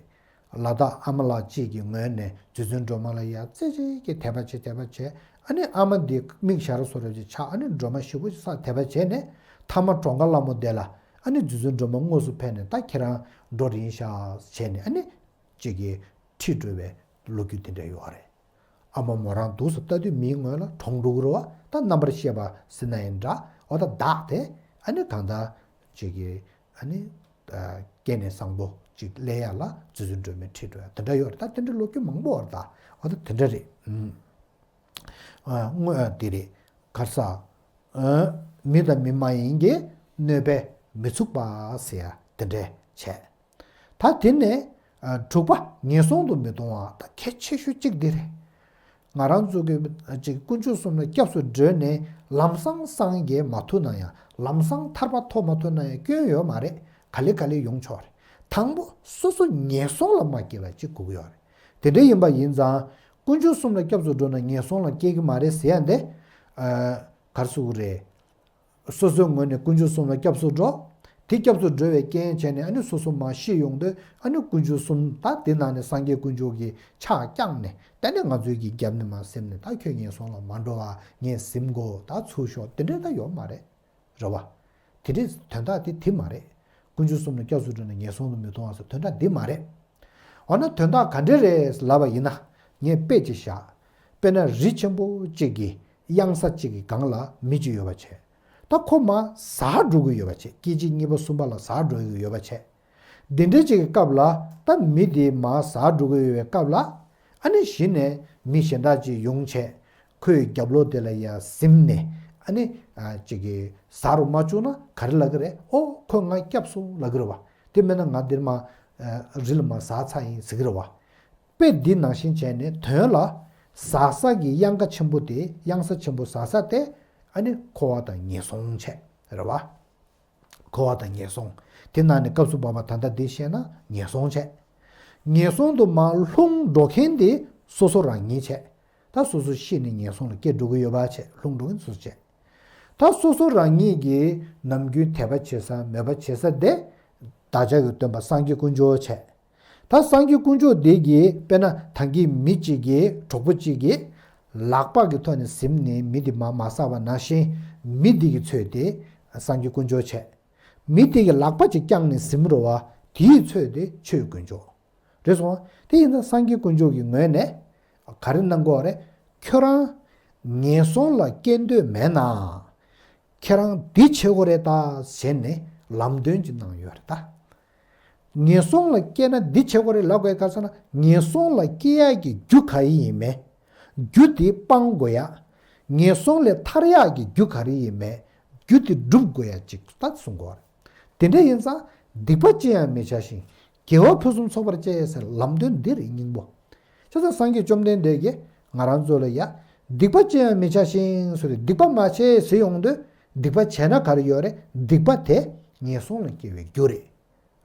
ལ་དྭགས་ཨ་མ་ལགས་གཅིག་གི་ངོས་ནས་རྗེ་བཙུན་སྒྲོལ་མ་ལ་ཡ་རྩེ་གཅིག་གིས་དད་པ་བྱས་དད་པ་བྱས། ཨ་ནི་ཨ་མ་འདི་མིག་ཞར་སོ་ར་ཅིག་ཆགས། ཨ་ནི་སྒྲོལ་མ་ཞེ་པོ་ཅིག་བསགས་དད་པ་བྱས་ནས་མཐའ་མ་གྲོང་ཁ་ལྷ་མོ་དེ་ལ་ཨ་ནི་རྗེ་བཙུན་སྒྲོལ་མ་དངོས་སུ་ཕེབས་ནས་ད་ཁྱེད་རང་འགྲོ་རན་ཤག་བྱས་ནས་ཨ་ནི་གཅིག་གིས་ཁྲིད་འགྲོ་བའི་ལོ་རྒྱུས་དེ་འདྲ་ཡོད་རེད། ཨ་མ་མོ་རང་འདུག་སེ་ལྟ་དུས་མིའི་ངོས་ལ་གྲོངས་འགྲོ་གི་རེད་བ། ད་རྣམ་པར་ཤེས་པ་ཟེར་ན་ཡང་འདྲ། འོ་ད་བདག་དེ་ཨ་ནི་གང་ལྟར་ཅིག་གི་ཨ་ནི་སྐྱེས་ནས་བཟང་པོ་ཅིག་སླེབས་ཡ་ལ་རྗེ་བཙུན་སྒྲོལ་མས་ཁྲིད་འགྲོ་ཡ་དེ་འདྲ་ཡོད་རེད། ད་དེ་འདྲ་ལོ་རྒྱུས་མང་པོ་ཡོད་རེད། ད་འོ་ད་དེ་འདྲ་རེད། ཨུམ། ཨ་དངོས་ཨ་དེ་རེད། ག་རེ་ཟ། ཨ་མི་དང་མི་མ་ཡིན་གྱི་གནོད་པས་མི་ཚུགས་པ་ཟེར་ཡ་དེ་འདྲ་བྱས། ད་དེ་ནས་ཨ་དྲུག་པ་ངན་སོང་དུ་མི་ལྟུང་བ། ད་གལ་ཆེ་ཤོས་གཅིག་འདི་རེད། ང་རང་ཚོ་གི་ཅིག་དཀོན་མཆོག་གསུམ་ལ་སྐྱབས་སུ་འགྲོས་ནས་ལམ་སང་སངས་རྒྱས་མ་ཐུབ་ན་ཡང་། ལམ་སང་ཐར་པ་ཐོབ་མ་ཐུབ་ན་ཡང་སྐྱོན་ཡོད་མ་རེད། ག་ལེ་ག་ལེ་ཡོང་ཆོག་རེད། དང་པོ་སོ་སོ་ངན་སོང་ལ་མ་སྐྱེས་པ་ཅིག་དགོས་ཀྱི་ཡོད་རེད། དེ་འདྲ་ཡིན་པ་ཡིན་ཙང་། དཀོན་མཆོག་གསུམ་ལ་སྐྱབས་སུ་འགྲོ་ན་ངན་སོང་ལ་སྐྱེ་གི་མ་རེད་ཟེར་ཡ་འདི། ཨ་ག་རེ་ཟེར་དགོས་རེད། སོ་སོའི་ངོས་ནས་དཀོན་མཆོག་གསུམ་ལ་སྐྱབས་སུ་འགྲོ། དེ་སྐྱབས་སུ་འགྲོ་བའི་རྐྱེན་བྱས་ནས་ཨ་ནི་སོ་སོ་མར་ཤི་ཡོང་དུས་ཨ་ནི་དཀོན་མཆོག་གསུམ་ད་དེ་ནང་ནས་སངས་རྒྱས་དཀོན་མཆོག་གི་ཕྱག་བརྐྱངས་ནས་ད་ནི་ང་ཚོའི་གི་རྒྱབ་ནས་མར་སེམས་ནས་ད་ཁྱོད་ངན་སོང་ལ་མ་འགྲོ་བ་ངས་ཟིན་དགོས། ད་ཚུར་ཤོག་དེ་འདྲ་ད་ཡོད་མ་རེད། རེད་བ། དེ་འདྲའི་དོན་དག་དེ་དེ་མ་རེད། དཀོན་མཆོག་གསུམ་ལ་སྐྱབས་སུ་འགྲོ་ན་ངན་སོང་དུ་མི་ལྟུང་བ་ཟེར་དོན་དག་འདི་མ་རེད། འོ་ན་དོན་དག་ག་འདྲ་རེད་ལབ་པ་ཡིན་ན། ངས་དཔེ་ཅིག་བཞག་དཔེར་ན་རི་ཆེན་པོ་གཅིག་གི་གཡང་ས་གཅིག་གི་སྒང་ལ་མི་གཅིག་ཡོད་པ་བྱས། ད་ཁོ་མར་ཟག་འགྲོ་གི་ཡོད་པ་བྱས། སྐད་ཅིག་གཉིས་པ་གསུམ་པ་ལ་ཟག་འགྲོ་གི་ཡོད་པ་བྱས། འདི་འདྲའི་ཅིག་གི་སྐབས་ལ་ད་མི་དེ་མར་ཟག་འགྲོ་གི་ཡོད་པའི་སྐབས་ལ། ཨ་ནི་གཞི་ནས་མི་གཞན་དག་ཅིག་ཡོང་བྱས། ཁོའི་རྒྱབ་ལོགས་དེ་ལ་ཡ་ཟིན་ནས་ཨ་ནི་ཨ་ཅིག་གི་ཟག་རུ་མ་བཅུག་ན་ག་རེ་ལབ་ཀྱི་རེད། ཨོ་ཁོས་ང་བསྐྱབས་སོང་ལབ་ཀྱི་རེད་བ། དེ་མིན་ན་ང་འདིར་མར་ཨ་རི་ལ་མར་ཟག་ཚར་ཡིན་ཟེར་གྱི་རེད་བ། དཔེ་འདི་ནང་བཞིན་བྱས་ནས་དོན་ལ་ཟག་ས་གི་གཡང་ཁ་ཆེན་པོ་དེ་གཡང་ས་ཆེན་པོ་ཟག་ས་དེ་ཨ་ནི་འཁོར་བ་དང་ངན་སོང་བྱས་རེད་བ། འཁོར་བ་དང་ངན་སོང་། དེ་ནང་ནས་སྐབས་སུ་བབ་པ་ད་ལྟ་འདི་བཤད་ན་ངན་སོང་བྱས། ངན་སོང་དུ་མར་ལྷུང་འགྲོ་མཁན་དེ་སོ་སོ་རང་ཉིད་བྱས། ད་སོ་སོ་ཤི་ནས་ངན་སོང་ལ་སྐྱེ་འགྲོ་གི་ཡོད་པ་བྱས། ལྷུང་འགྲོ་མཁན་སོ་སོ་བྱས། ད་སོ་སོ་རང་ཉིད་ཀྱིས་ནམ་རྒྱུན་དད་པ་བྱེད་ས་མོས་པ་བྱེད་ས་དེ་བདག་ཅག་གི་སྟོན་པ་སངས་རྒྱས་དཀོན་མཆོག་བྱས། ད་སངས་རྒྱས་དཀོན་མཆོག་འདི་གིས་དཔེར་ན་ད་གིན་མི་གཅིག་གིས་གྲོགས་པོ་གཅིག་གིས་ལག་པ་གི་ཐོག་ནས་ཟིན་ནས་མི་དེ་མར་མ་ཟག་པ་ནང་བཞིན། མི་དེ་གི་ཚོད་དེ་སངས་རྒྱས་དཀོན་མཆོག་བྱས། མི་དེ་གིས་ལག་པ་གཅིག་བརྐྱངས་ནས་ཟིན་རེད་བ། དེའི་ཚོད་དེ་ཆོས་དཀོན་མཆོག་རེད་སོང་བ། དེ་ཡིན་ཙང་སངས་རྒྱས་དཀོན་མཆོག་གི་ངོས་ནས་ག་རེ་གནང་གི་ཡོད་རེད། ཁྱོད་རང་ངན་སོང་ལ་སྐྱེ་འདོད་མེད་ན། ཁྱེད་རང་འདི་བྱེད་དགོས་རེད་ད་ཟེར་ནས་ལམ་སྟོན་ཅིག་གནང་ཡོད་རེད་ད། ངན་སོང་ལ་སྐྱེས་ན་འདི་བྱེད་དགོས་རེད་ལབ་དགོས་ག་ཟེར་ན། ངན་སོང་ལ་སྐྱེ་ཡག་གི་རྒྱུ་ག་རེ་ཡིན་མེད། རྒྱུ་དེ་སྤང་དགོས་ཡ། ངན་སོང་ལས་ཐར་ཡག་གི་རྒྱུ་ག་རེ་ཡིན་མེད། རྒྱུ་དེ་སྒྲུབ་དགོས་ཡ་ཅིག་ད་གསུང་དགོས་རེད། དེ་འདྲ་ཡིན་ཙང་སྡིག་པ་ཅི་ཡང་མི་བྱ་ཞིང་། དགེ་བ་ཕུན་སུམ་ཚོགས་པར་སྤྱད་ཟེར་ལམ་སྟོན་འདི་རེད་སྙིང་པོ། བྱས་ཙང་སངས་རྒྱས་བཅོམ་ལྡན་འདས་ཀྱིས་ང་རང་ཚོ་ལ་ཡ། སྡིག་པ་ཅི་ཡང་མི་བྱ་ཞིང་ཟེར་ཏེ་སྡིག་པ་མ་བྱེད་ཟེར་ཡོང་དུས་སྡིག་པ་བྱས་ན་ག་རེ་ཡོད་རེད། སྡིག་པ་དེ་ངན་སོང་ལ་སྐྱེ་བའི་རྒྱུ་རེད།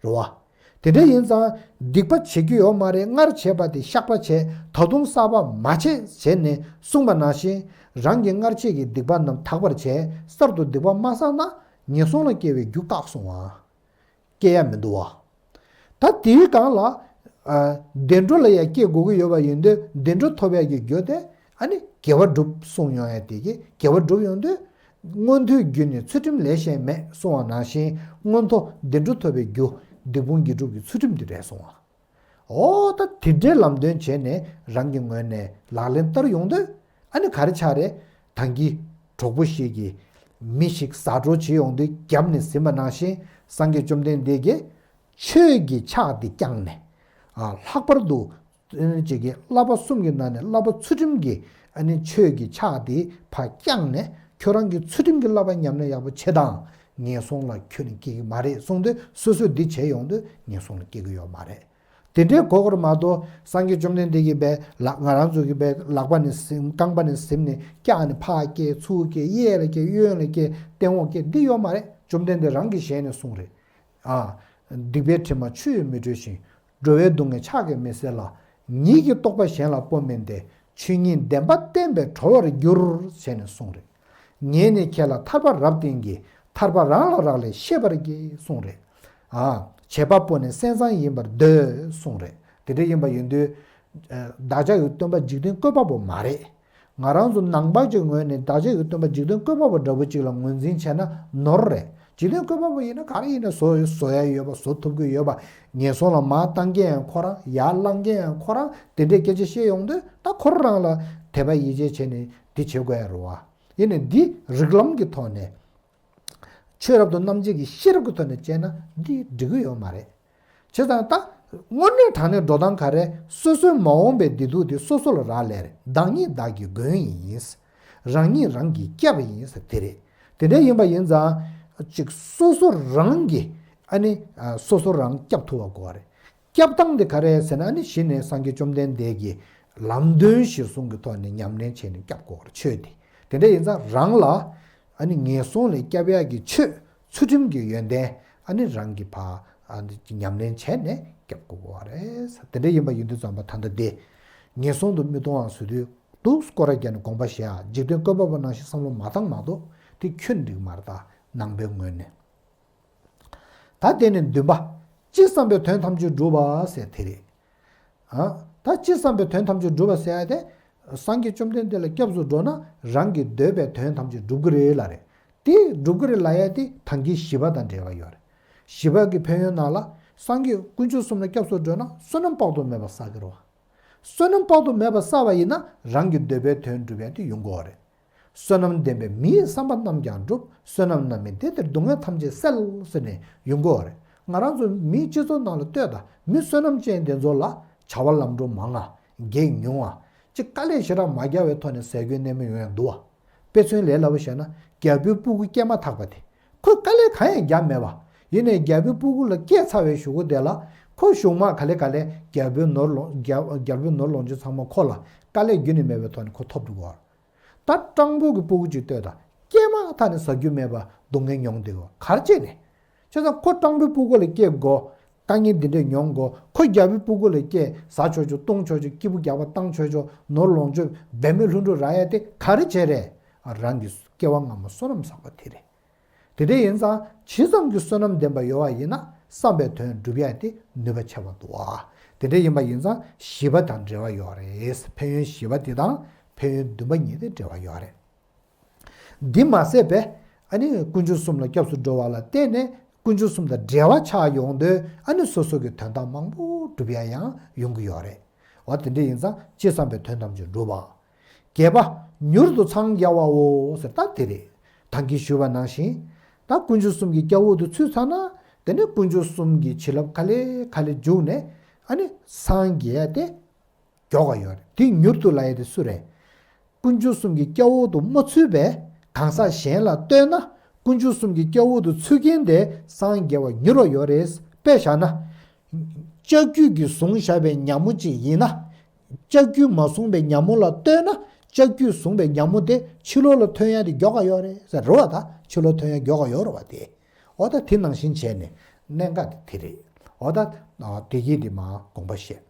རེད་བ། དེ་འདྲ་ཡིན་ཙང་སྡིག་པ་བྱེད་རྒྱུ་ཡོད་མ་རེད། སྔར་བྱས་པ་དེ་བཤགས་པ་བྱས། ད་དུང་གསར་པ་མ་བྱེད་ཟེར་ནས་གསུངས་པ་ནང་བཞིན་རང་གི་སྔར་བྱས་ཀྱི་སྡིག་པ་རྣམས་དག་པར་བྱས། གསར་དུ་སྡིག་པ་མ་བསགས་ན་ངན་སོང་ལ་སྐྱེ་བའི་རྒྱུ་བཀག་སོང་བ། སྐྱེ་ཡ་མི་འདུག་བ། ད་དེའི་སྒང་ལ། ཨ་བདེ་འགྲོ་ལ་ཡང་སྐྱེ་དགོས་ཀྱི་ཡོད་པ་ཡིན་དུས་བདེ་འགྲོ་ཐོབ་ཡ་གི་རྒྱུ་དེ་ཨ་ནི་དགེ་བ་སྒྲུབ་གསུངས་ཡོང་ཡ་དེ་གི་དགེ་བ་སྒྲུབ་ཡོང་དུས། མངོན་མཐོའི་རྒྱུ་ནི་ཚུལ་ཁྲིམས་ལས་གཞན་མེད་གསུངས་པ་ནང་བཞིན་མངོན་མཐོ་བདེ་འགྲོ་ཐོབ་པའི་རྒྱུ་སྡིག་སྤོང་དགེ་སྒྲུབ་ཀྱི་ཚུལ་ཁྲིམས་དེ་རེད་གསུངས་པ། འོ་ད་དེ་འདྲའི་ལམ་སྟོན་བྱས་ནས་རང་གི་ངོས་ནས་ལག་ལེན་བསྟར་ཡོང་དུས་ཨ་ནི་ག་རེ་ཆགས་རེད། ད་གིན་གྲོགས་པོ་ཞིག་གིས་མི་ཞིག་ཟ་འཕྲོག་བྱེད་ཡོང་དུས་རྒྱབ་ནས་ཟིན་པ་ནང་བཞིན་སངས་རྒྱས་བཅོམ་ལྡན་འདས་ཀྱིས་ཆོས་ཀྱི་ཕྱག་འདི་བརྐྱངས་ནས་ ཨ་ལྷག་པར་དུ་ཨ་ནི་ཅིག་གི་བསླབ་པ་གསུམ་གྱི་ནང་ནས་བསླབ་པ་ཚུལ་ཁྲིམས་ཀྱི་ཨ་ནི་ཆོས་ཀྱི་ཕྱག་དེ་ཕར་བརྐྱངས་ནས་ཁྱོད་རང་གི་ཚུལ་ཁྲིམས་ཀྱི་བསླབ་པ་ཉམས་ལེན་ཡག་པོ་བྱེད་དང་། ངན་སོང་ལ་ཁྱོད་ནི་སྐྱེ་གི་མ་རེད་གསུངས་དུས་སོ་སོས་འདི་བྱས་ཡོང་དུས་ངན་སོང་ལ་སྐྱེ་གི་ཡོད་མ་རེད། དེ་འདྲའི་གོ་དགོས་མ་གཏོགས་སངས་རྒྱས་བཅོམ་ལྡན་འདས་ཀྱིས་པའི་ལག་ང་རང་ཚོ་གི་པའི་ལག་པ་ནས་ཟིན། རྐང་པ་ནས་ཟིན་ནས་བཀྱགས་ནས་ཕར་སྐྱེལ་ཚུར་སྐྱེལ་གཡས་ལ་སྐྱེལ་གཡོན་ལ་སྐྱེལ་སྟེང་འོག་སྐྱེལ་འདི་ཡོད་མ་རེད། བཅོམ་ལྡན་འདས་རང་གི་ཞལ་ནས་གསུངས་རེད། ཨ། སྡིག་པའི་དྲི་མ་ཆུ་ཡིས་མི་འཁྲུ་ཞིང་། འགྲོ་བའི་སྡུག་བསྔལ་ཕྱག་གིས་མི་སེལ་ལ། ཉིད་ཀྱི་རྟོགས་པ་གཞན་ལ་སྤོ་མིན་ཏེ། ཆོས་ཉིད་བདེན་པ་བསྟན་པས་གྲོལ་བར་འགྱུར། ཞེས་ནས་གསུངས་རེད། ངས་ནི་ཁྱེད་ལ་ཐར་པ་རབ་བསྟན་གྱི། ཐར་པ་རང་ལ་རག་ལས་ཤེས་པར་གྱིས་གསུངས་རེད། ཨ། བྱེད་པ་པོ་ནི་སེམས་ཙམ་ཡིན་པར་འདོད་གསུངས་རེད། དེ་འདྲ་ཡིན་པ་ཡིན་དུས། ཨ། བདག་ཅག་གི་སྟོན་པ་འཇིག་རྟེན་བཀོད་པ་པོ་མ་རེད། ང་རང་ཚོ་ནང་པ་ཅིག་ངོས་ནས་བདག་ཅག་གི་སྟོན་པ་འཇིག་རྟེན་བཀོད་པ་པོ་འདྲ་པོ་ཅིག་ལ་ངོས་འཛིན་བྱས་ན་ནོར་རེད། འཇིག་རྟེན་བཀོད་པ་པོ་ཡིན་ན་ག་རེ་ཡིན་ན་བཟོ་བཟོ་ཡ་ཡོད་པ། བཟོ་ཐུབ་ཀྱི་ཡོད་པ། ངན་སོང་ལ་མར་བཏང་མཁན་ཡང་ཁོ་རང་། ཡར་བསླང་མཁན་ཡང་ཁོ་རང་། དེ་འདྲའི་སྐད་ཆ་བཤད་ཡོང་དུས་ད་ཁོ་རང་ལ་དད་པ་ཡིད་ཆེས་བྱས་ནས་འདི་བྱེད་དགོས་ཡ་རེད་བ། ཡིན་ནའི་འདི་རིགས་ལམ་གྱི་ཐོག་ནས། ཆོས་རབ་ཏུ་རྣམ་འབྱེད་ཀྱི་ཤེས་རབ་ཀྱི་ཐོག་ནས་དཔྱད་ན་འདི་འགྲིག་གི་ཡོད་མ་རེད། བྱས་ཙང་ད་དངོས་གནས་དྲང་གནས་འགྲོ་སྟངས་ག་རེ། སོ་སོའི་མ་འོངས་པའི་བདེ་སྡུག་དེ་སོ་སོ་ལ་རག་ལས་རེད། བདག་ཉིད་བདག་གི་མགོན་ཡིན། རང་ཉིད་རང་གི་སྐྱབས་ཡིན་ཟེར་དེ་རེད། དེ་འདྲ་ཡིན་པ་ཡིན་ཙང་ཅིག་སོ་སོ་རང་གིས་ཨ་ནི་སོ་སོ་རང་སྐྱབས་ཐུབ་པ་དགོས་པ་རེད། སྐྱབས་སྟངས་དེ་ག་རེ་ཟེར་ན། ཨ་ནི་གཞི་ནས་སངས་རྒྱས་བཅོམ་ལྡན་འདས་ཀྱི་ལམ་སྟོན་གཞིར་བཟུང་གི་ཐོག་ནས་ཉམས་ལེན་བྱས་ནས་སྐྱབས་དགོས་པ་རེད། ཆོས་དེ། དེ་འདྲ་ཡིན་ཙང་རང་ལ་ཨ་ནི་ངན་སོང་ལས་སྐྱབས་ཡག་གི་ཆོས་ཚུལ་ཁྲིམས་ཀྱི་ཡོན་ཏན་ཨ་ནི་རང་གིས་ཕར་ཨ་ནི་ཉམས་ལེན་བྱས་ནས་སྐྱབས་དགོས་པ་རེད། དེ་འདྲ་ཡིན་པ་ཡིན་དུས་ཙམ་པ་ད་ལྟ་དེ་ངན་སོང་དུ་མི་ལྟུང་བ་བཟོ་དུས་འདུག་སྐོར་ར་རྒྱག་ནས་དགོངས་པ་བཞེས་ཨ། འཇིག་རྟེན་བཀོད་པ་པོ་ནང་བཞིན་བསམ་བློ་མ་བཏང་མ་གཏོགས་དེ་ཁྱོན་འགྲིག་མ་རེད། ད་ནང་པའི་ངོས་ནས། ད་དེ་ནས་བདུན་པ། ཅི་བསམ་པའི་དོན་ཐམས་ཅད་འགྲུབ་པ་ཟེར་དེ་རེད། ཨ། ད་ཅི་བསམ་པའི་དོན་ཐམས་ཅད་འགྲུབ་པ་ཟེར་ཡ་དེ། སངས་རྒྱས་བཅོམ་ལྡན་འདས་ལ་སྐྱབས་སུ་འགྲོ་ན་རང་གི་འདོད་པའི་དོན་ཐམས་ཅད་འགྲུབ་ཀྱི་རེད་ལབ་རེད། དེ་འགྲུབ་ཀྱི་རེད་ལབ་ཡ་དེ་ད་གིན་བཞི་པ་དང་འབྲེལ་བ་ཡོད་རེད། བཞི་པ་གི་ཕན་ཡོན་ནང་ལ་སངས་རྒྱས་དཀོན་མཆོག་གསུམ་ལ་སྐྱབས་སུ་འགྲོ་ན་བསོད་ནམས་དཔག་ཏུ་མེད་པ་བསགས་ཀྱི་རེད་བ། བསོད་ནམས་དཔག་ཏུ་མེད་པ་བསགས་པ་ཡིན་ན་རང་གི་འདོད་པའི་དོན་འགྲུབ་ཡ་དེ་ཡོང་གི་ཡོད་རེད། བསོད་ནམས་ལྡན་པས་མིའི་བསམ་པ་རྣམས་ཀྱང་འགྲུབ། བསོད་ནམས་རྣམ་སྨིན་དེ་དེར་སྡུག་བསྔལ་ཐམས་ཅད་སེལ་ཟེར་ནས་ཡོང་གི་ཡོད་རེད། ང་རང་ཚོ་མིའི་སྤྱི་ཚོགས་ནང་ལ་ལྟོས་དང་། མི་བསོད་ནམས་ཅན་དེ་ཚོ་ལ་བྱ་བ་ལམ་འགྲོ་མང་ང་། བགེགས་ཉུང་ང་། ཅིག་དཀའ་ལས་ཞེ་དྲག་མ་རྒྱག་པའི་ཐོག་ནས་ཟས་གོས་གནས་མལ་ཡོང་ཡ་འདུག་བ། དཔེ་མཚོན་ལས་སླ་པོ་བཤད་ན་རྒྱལ་པོའི་སྤུ་གུ་སྐྱེས་མ་ཐག་པ་དེ། ཁོས་དཀའ་ལས་གང་ཡང་རྒྱག་མེད་པ། ཡིན་ནའི་རྒྱལ་པོའི་སྤུ་གུ་ལ་སྐྱེས་ཚར་བའི་གཞུག་གུ་དེ་ལ་ཁོ་གཞུག་མ་ག་ལེ་ག་ལེ་རྒྱལ་པོའི་ནོར་ལོངས་རྒྱལ་རྒྱལ་པོའི་ནོར་ལོངས་སྤྱོད་ཚང་མ་ཁོ་ལ་དཀའ་ལས་རྒྱུན་ནས་མེད་པའི་ཐོག་ནས་ཁོ་ཐོབ་འགྲོ་གི་ཡོད་རེད། ད་སྤྲང་པོ་གི་སྤུ་གུ་ཅིག་ལྟོས་དང་། སྐྱེས་མ་ཐག་ནས་ཟ་རྒྱུ་མེད་པ་སྡུག་བསྔལ་མྱོང་བསྡད་ཡོད། ག་རེ་བྱས་ནས། བྱས་ཙང་ཁོ་སྤྲང་པོའི་སྤུ་གུ་ལ་སྐྱེས་དགོས། དཀའ་ངལ་འདི་འདྲས་མྱོང་དགོས། ཁོ་རྒྱལ་པོའི་སྤུ་གུ་ལ་སྐྱེས། ཟ་ཆོག་ཆོག་བཏུང་ཆོག་ཆོག་སྐྱིད་པོ་རྒྱག་པ་བཏང་ཆོག་ཆོག་ནོར་ལོངས་སྤྱོད་འབད་མེད་ལྷུན་གྲུབ་རག་ཡ་དེ་ག་རེ་བྱས་རེད། རང་གི་སྐྱེ་བ་སྔ་མ་བསོད་ནམས་བསགས་པ་དེ་རེད། དེ་འདྲ་ཡིན་ཙང་ཇི་ཙམ་གྱི་བསོད་ནམས་ལྡན་པ་ཡོད་པ་ཡིན་ན་བསམ་པའི་དོན་འགྲུབ་ཡ་དེ་ནུས་པ་ཆེ་བ་འདུག་བ། དེ་འདྲ་ཡིན་པ་ཡིན་ཙང་བཞི་པ་དང་འབྲེལ་བ་ཡོད་རེད། ཕན་ཡོན་བཞི་པ་དེ་དང་ཕན་ཡོན་བདུན་པ་གཉིས་དེ་འབྲེལ་བ་ཡོད་རེད། འདི་མ་ཟད་པས་ཨ་ནི་དཀོན་མཆོག་གསུམ་ལ་སྐྱབས་སུ་འགྲོ་བ་ལ་བརྟེན་ནས་དཀོན་མཆོག་གསུམ་དང་འབྲེལ་བ་ཆགས་ཡོང་དུས་ཨ་ནི་སོ་སོ་གི་དོན་དག་མང་པོ་འགྲུབ་ཡ་ཡང་ཡོང་གི་ཡོད་རེད། འོ་དེ་འདྲ་ཡིན་ཙང་ཅི་བསམ་པའི་དོན་ཐམས་ཅད་འགྲུབ་པ། བརྒྱད་པ། མྱུར་དུ་འཚང་རྒྱ་བའོ་ཟེར་ད་དེ་རེད། ད་གིན་ཞུས་པ་ནང་བཞིན། ད་དཀོན་མཆོག་གསུམ་གྱི་སྐྱབས་འོག་ཏུ་ཚུད་ཚར་ན། དེ་ནས་དཀོན་མཆོག་གསུམ་གྱི་བྱིན་རླབས་ག་ལེ་ག་ལེ་འཇུག་ནས་ཨ་ནི་སངས་རྒྱས་ཏེ་མགྱོགས་པ་ཡོད་རེད། དེ་མྱུར་དུ་ལབ་ཡ་དེ་སུ་རེད། དཀོན་མཆོག་གསུམ་གྱི་སྐྱབས་འོག་ཏུ་མ་ཚུད་པའི་གང་ཟག་གཞན་ལ་ལྟོས་ན། དཀོན་མཆོག་གསུམ་གྱི་སྐྱབས་འོག་ཏུ་ཚུད་མཁན་དེ་སངས་རྒྱས་པ་མྱུར་བ་ཡོད་རེད། དཔེ་བཞག་ན། ལྕགས་ཀྱུས་ཀྱིས་བཟུང་བཞག་པའི་ཉ་མོ་གཅིག་ཡིན་ན། ལྕགས་ཀྱུས་མ་བཟུང་པའི་ཉ་མོ་ལ་ལྟོས་ན། ལྕགས་ཀྱུས་བཟུང་པའི་ཉ་མོ་དེ་ཕྱི་ལོགས་ལ་ཐོན་ཡ་དེ་མགྱོགས་པ་ཡོད་རེད་ཟེར་རེད་བ། ད་ཕྱི་ལོགས་ཐོན་ཡ་མགྱོགས་པ་ཡོད་རེད་བ་དེ། འོ་ད་དེ་ནང་བཞིན་བྱས་ནས་གནད་འགག་དེ་དེ་རེད། འོ་ད་དེ་གྱིས་དེ་མ་དགོངས་པ་བཞེས།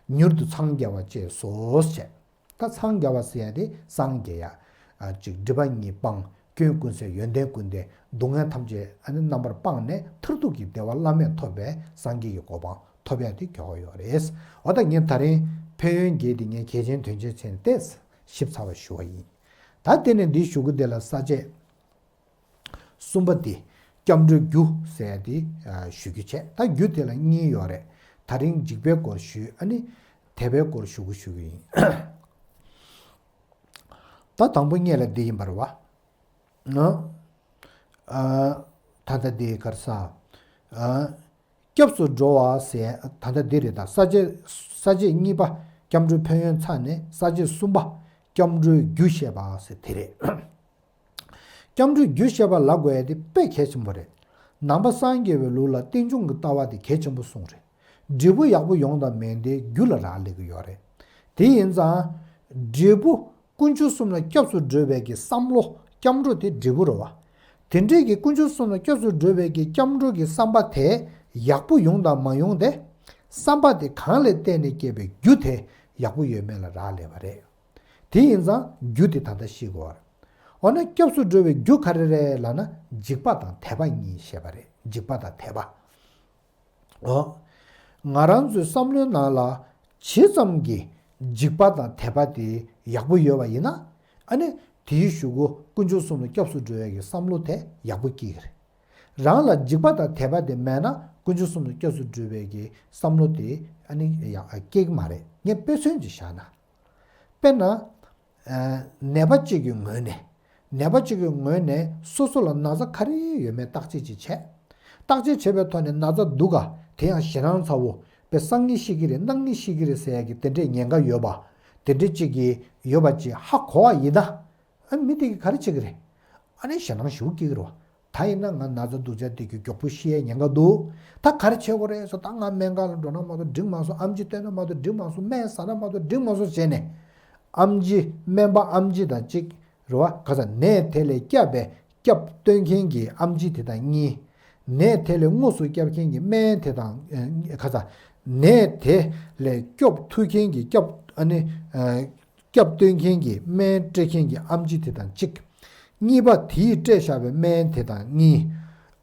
མྱུར་དུ་འཚང་རྒྱ་བ་བཅས་སོ་ཞེས། ད་འཚང་རྒྱ་བ་ཟེར་ཡ་དེ་སངས་རྒྱས་ཡ། ཨ་ཅིག་སྒྲིབ་པ་གཉིས་སྤངས། སྐྱོན་ཀུན་ཟད། ཡོན་ཏན་ཀུན་ལྡན། སྡུག་བསྔལ་ཐམས་ཅད་ཨ་ནི་རྣམ་པར་སྤངས་ནས་མཐར་ཐུག་གི་བདེ་བ་བླ་མེད་ཐོབ་པའི་སངས་རྒྱས་ཀྱི་གོ་འཕང་ཐོབ་ཡ་དེ་མགྱོགས་པ་ཡོད་རེད། འོ་ད་ངས་ད་རིང་ཕན་ཡོན་བརྒྱད་དེ་ངས་གལ་ཆེན་དོན་ཆེན་བྱས་ནས་ཏོག་ཙམ་ཞིབ་ཚགས་པ་ཞུ་བ་ཡིན། ད་དེ་ནས་འདིའི་གཞུག་གུ་དེ་ལ་ས་བཅད་གསུམ་པ་དེ་སྐྱབས་འགྲོའི་རྒྱུ་ཟེར་ཡ་དེ་ཨ་ཞུ་རྒྱུ་བྱས། ད་རྒྱུ་དེ་ལ་གཉིས་ཡོད་རེད། ད་རིང་འཇིགས་པའི་སྐོར་ཞུས། ཨ་ནི་དད་པའི་སྐོར་ཞུ་གི་ཞུ་གི་ཡིན། ད་དང་པོ་ཉིད་ལ་འདི་ཡིན་པ་རེད་བ། ཨ་ད་ལྟ་འདི་ག་རེ་ཟ། ཨ། སྐྱབས་སུ་འགྲོ་བ་ཟེར་ད་ལྟ་འདི་རེད་ད། ས་བཅད་ས་བཅད་གཉིས་པ་སྐྱབས་འགྲོའི་ཕན་ཡོན་ཚར་ནས་ས་བཅད་གསུམ་པ་སྐྱབས་འགྲོའི་རྒྱུ་བཤད་པ་ཟེར་དེ་རེད། སྐྱབས་འགྲོའི་རྒྱུ་བཤད་པ་ལབ་དགོས་ཡ་དེ་དཔེ་གལ་ཆེན་པོ་རེད། ནང་པ་སངས་རྒྱས་པའི་ལུགས་ལ་རྟེན་འབྱུང་གི་ལྟ་བ་དེ་གལ་ཆེན་པོ་གསུངས་རེད། འབྲས་བུ་ཡག་པོ་ཡོང་དང་མེད་དེ་རྒྱུ་ལ་རག་ལས་ཀྱི་ཡོད་རེད། དེ་ཡིན་ཙང་། འབྲས་བུ་དཀོན་མཆོག་གསུམ་ལ་སྐྱབས་སུ་འགྲོ་བའི་གི་བསམ་བློ་སྐྱབས་འགྲོ་དེ་འབྲས་བུ་རེད་བ། དེ་འདྲའི་གི་དཀོན་མཆོག་གསུམ་ལ་སྐྱབས་སུ་འགྲོ་བའི་གི་སྐྱབས་འགྲོ་གི་བསམ་པ་དེ་ཡག་པོ་ཡོང་དང་མ་ཡོང་དེ། བསམ་པ་དེ་གང་ལ་བརྟེན་ནས་སྐྱེས་པའི་རྒྱུ་དེ་ཡག་པོ་ཡོད་མེད་ལ་རག་ལས་པ་རེད། དེ་ཡིན་ཙང་རྒྱུ་དེ་ད་ལྟ་ཤེས་དགོས་པ་རེད། འོ་ན་སྐྱབས་སུ་འགྲོ་བའི་རྒྱུ་ག་རེ་རེད་ལབ་ན་འཇིགས་པ་དང་དད་པ་གཉིས་བཤད་པ་རེད། འཇིགས་པ་དང་དད་པ། འོ། ང་རང་ཚོའི་བསམ་བློའི་ནང་ལ་ཇི་ཙམ་གྱི་འཇིགས་པ་དང་དད་པ་དེ་ཡག་པོ་ཡོད་པ་ཡིན་ན། ཨ་ནི་དེའི་གཞུག་གུ་དཀོན་མཆོག་གསུམ་ལ་སྐྱབས་སུ་འགྲོ་ཡ་གི་བསམ་བློ་དེ་ཡག་པོ་སྐྱེ་གི་རེད། རང་ལ་འཇིགས་པ་དང་དད་པ་དེ་མེད་ན་དཀོན་མཆོག་གསུམ་ལ་སྐྱབས་སུ་འགྲོ་བའི་གི་བསམ་བློ་དེ་ཨ་ནི་ཡག་སྐྱེ་གི་མ་རེད། ངས་དཔེ་མཚོན་ཅིག་བཞག་ན། དཔེར་ན། ཨ། ནད་པ་གཅིག་གི་ངོས་ནས། ནད་པ་གཅིག་གི་ངོས་ནས་སོ་སོ་ལ་ན་ཚ་ག་རེ་ཡོད་མེད་བརྟག་དཔྱད་ཅིག་བྱས། བརྟག་དཔྱད་བྱས་པའི་ཐོག་ནས་ན་ཚ་འདུག་ག་དེ་ཡང་ཞེད་སྣང་ཚ་བོ། དཔེ་སང་ཉིན་ཤི་གི་རེད། གནངས་ཉིན་ཤི་གི་རེད་ཟེར་ཡ་གི་དེ་འདྲའི་ཉེན་ཁ་ཡོད་པ། དེ་འདྲ་གཅིག་གི་ཡོད་པ་ཅིག་ཧ་གོ་བ་ཡིན་ན། ཨ། མི་དེ་གིས་ག་རེ་བྱེད་ཀྱི་རེད། ཨ་ནི་ཞེད་སྣང་ཞེ་པོ་སྐྱེ་གི་རེད་བ། ད་ཡིན་ན་ང་ན་ཚ་སྡུག་ཅག་དེ་གི་མགྱོགས་པོ་ཤི་ཡའི་ཉེན་ཁ་འདུག་ད་ག་རེ་བྱེད་དགོས་རེད་ཟེར། ད་ང་སྨན་ཁང་ལ་འགྲོ་ན་མ་གཏོགས་འགྲིག་མ་སོང་། ཨེམ་ཆི་བསྟེན་ན་མ་གཏོགས་འགྲིག་མ་སོང་། སྨན་ཟ་ན་མ་གཏོགས་འགྲིག་མ་སོང་བྱས་ནས། ཨེམ་ཆི་སྨན་པ་ཨེམ་ཆི་དང་གཅིག་རེད་བ། ག་ས་ནད་དེ་ལས་སྐྱབས་པའི་སྐྱབས་སྟོན་མཁན་གྱི་ཨེམ་ཆི་དེ་དང་གཉིས། ནད་དེ་ལས་དངོས་སུ་སྐྱབས་མཁན་གྱི་སྨན་དེ་དང་། ཨ། ག་ས། ནད་དེ་ལས་སྐྱོབ་ཐུབ་མཁན་གྱི་སྐྱབས། ཨ་ནི། ཨ། སྐྱབས་སྟོན་མཁན་གྱི་སྨན་སྤྲད་མཁན་གྱི་ཨེམ་ཆི་དེ་དང་གཅིག་གཉིས་པ་དེས་སྤྲད་བཞག་པའི་སྨན་དེ་དང་གཉིས།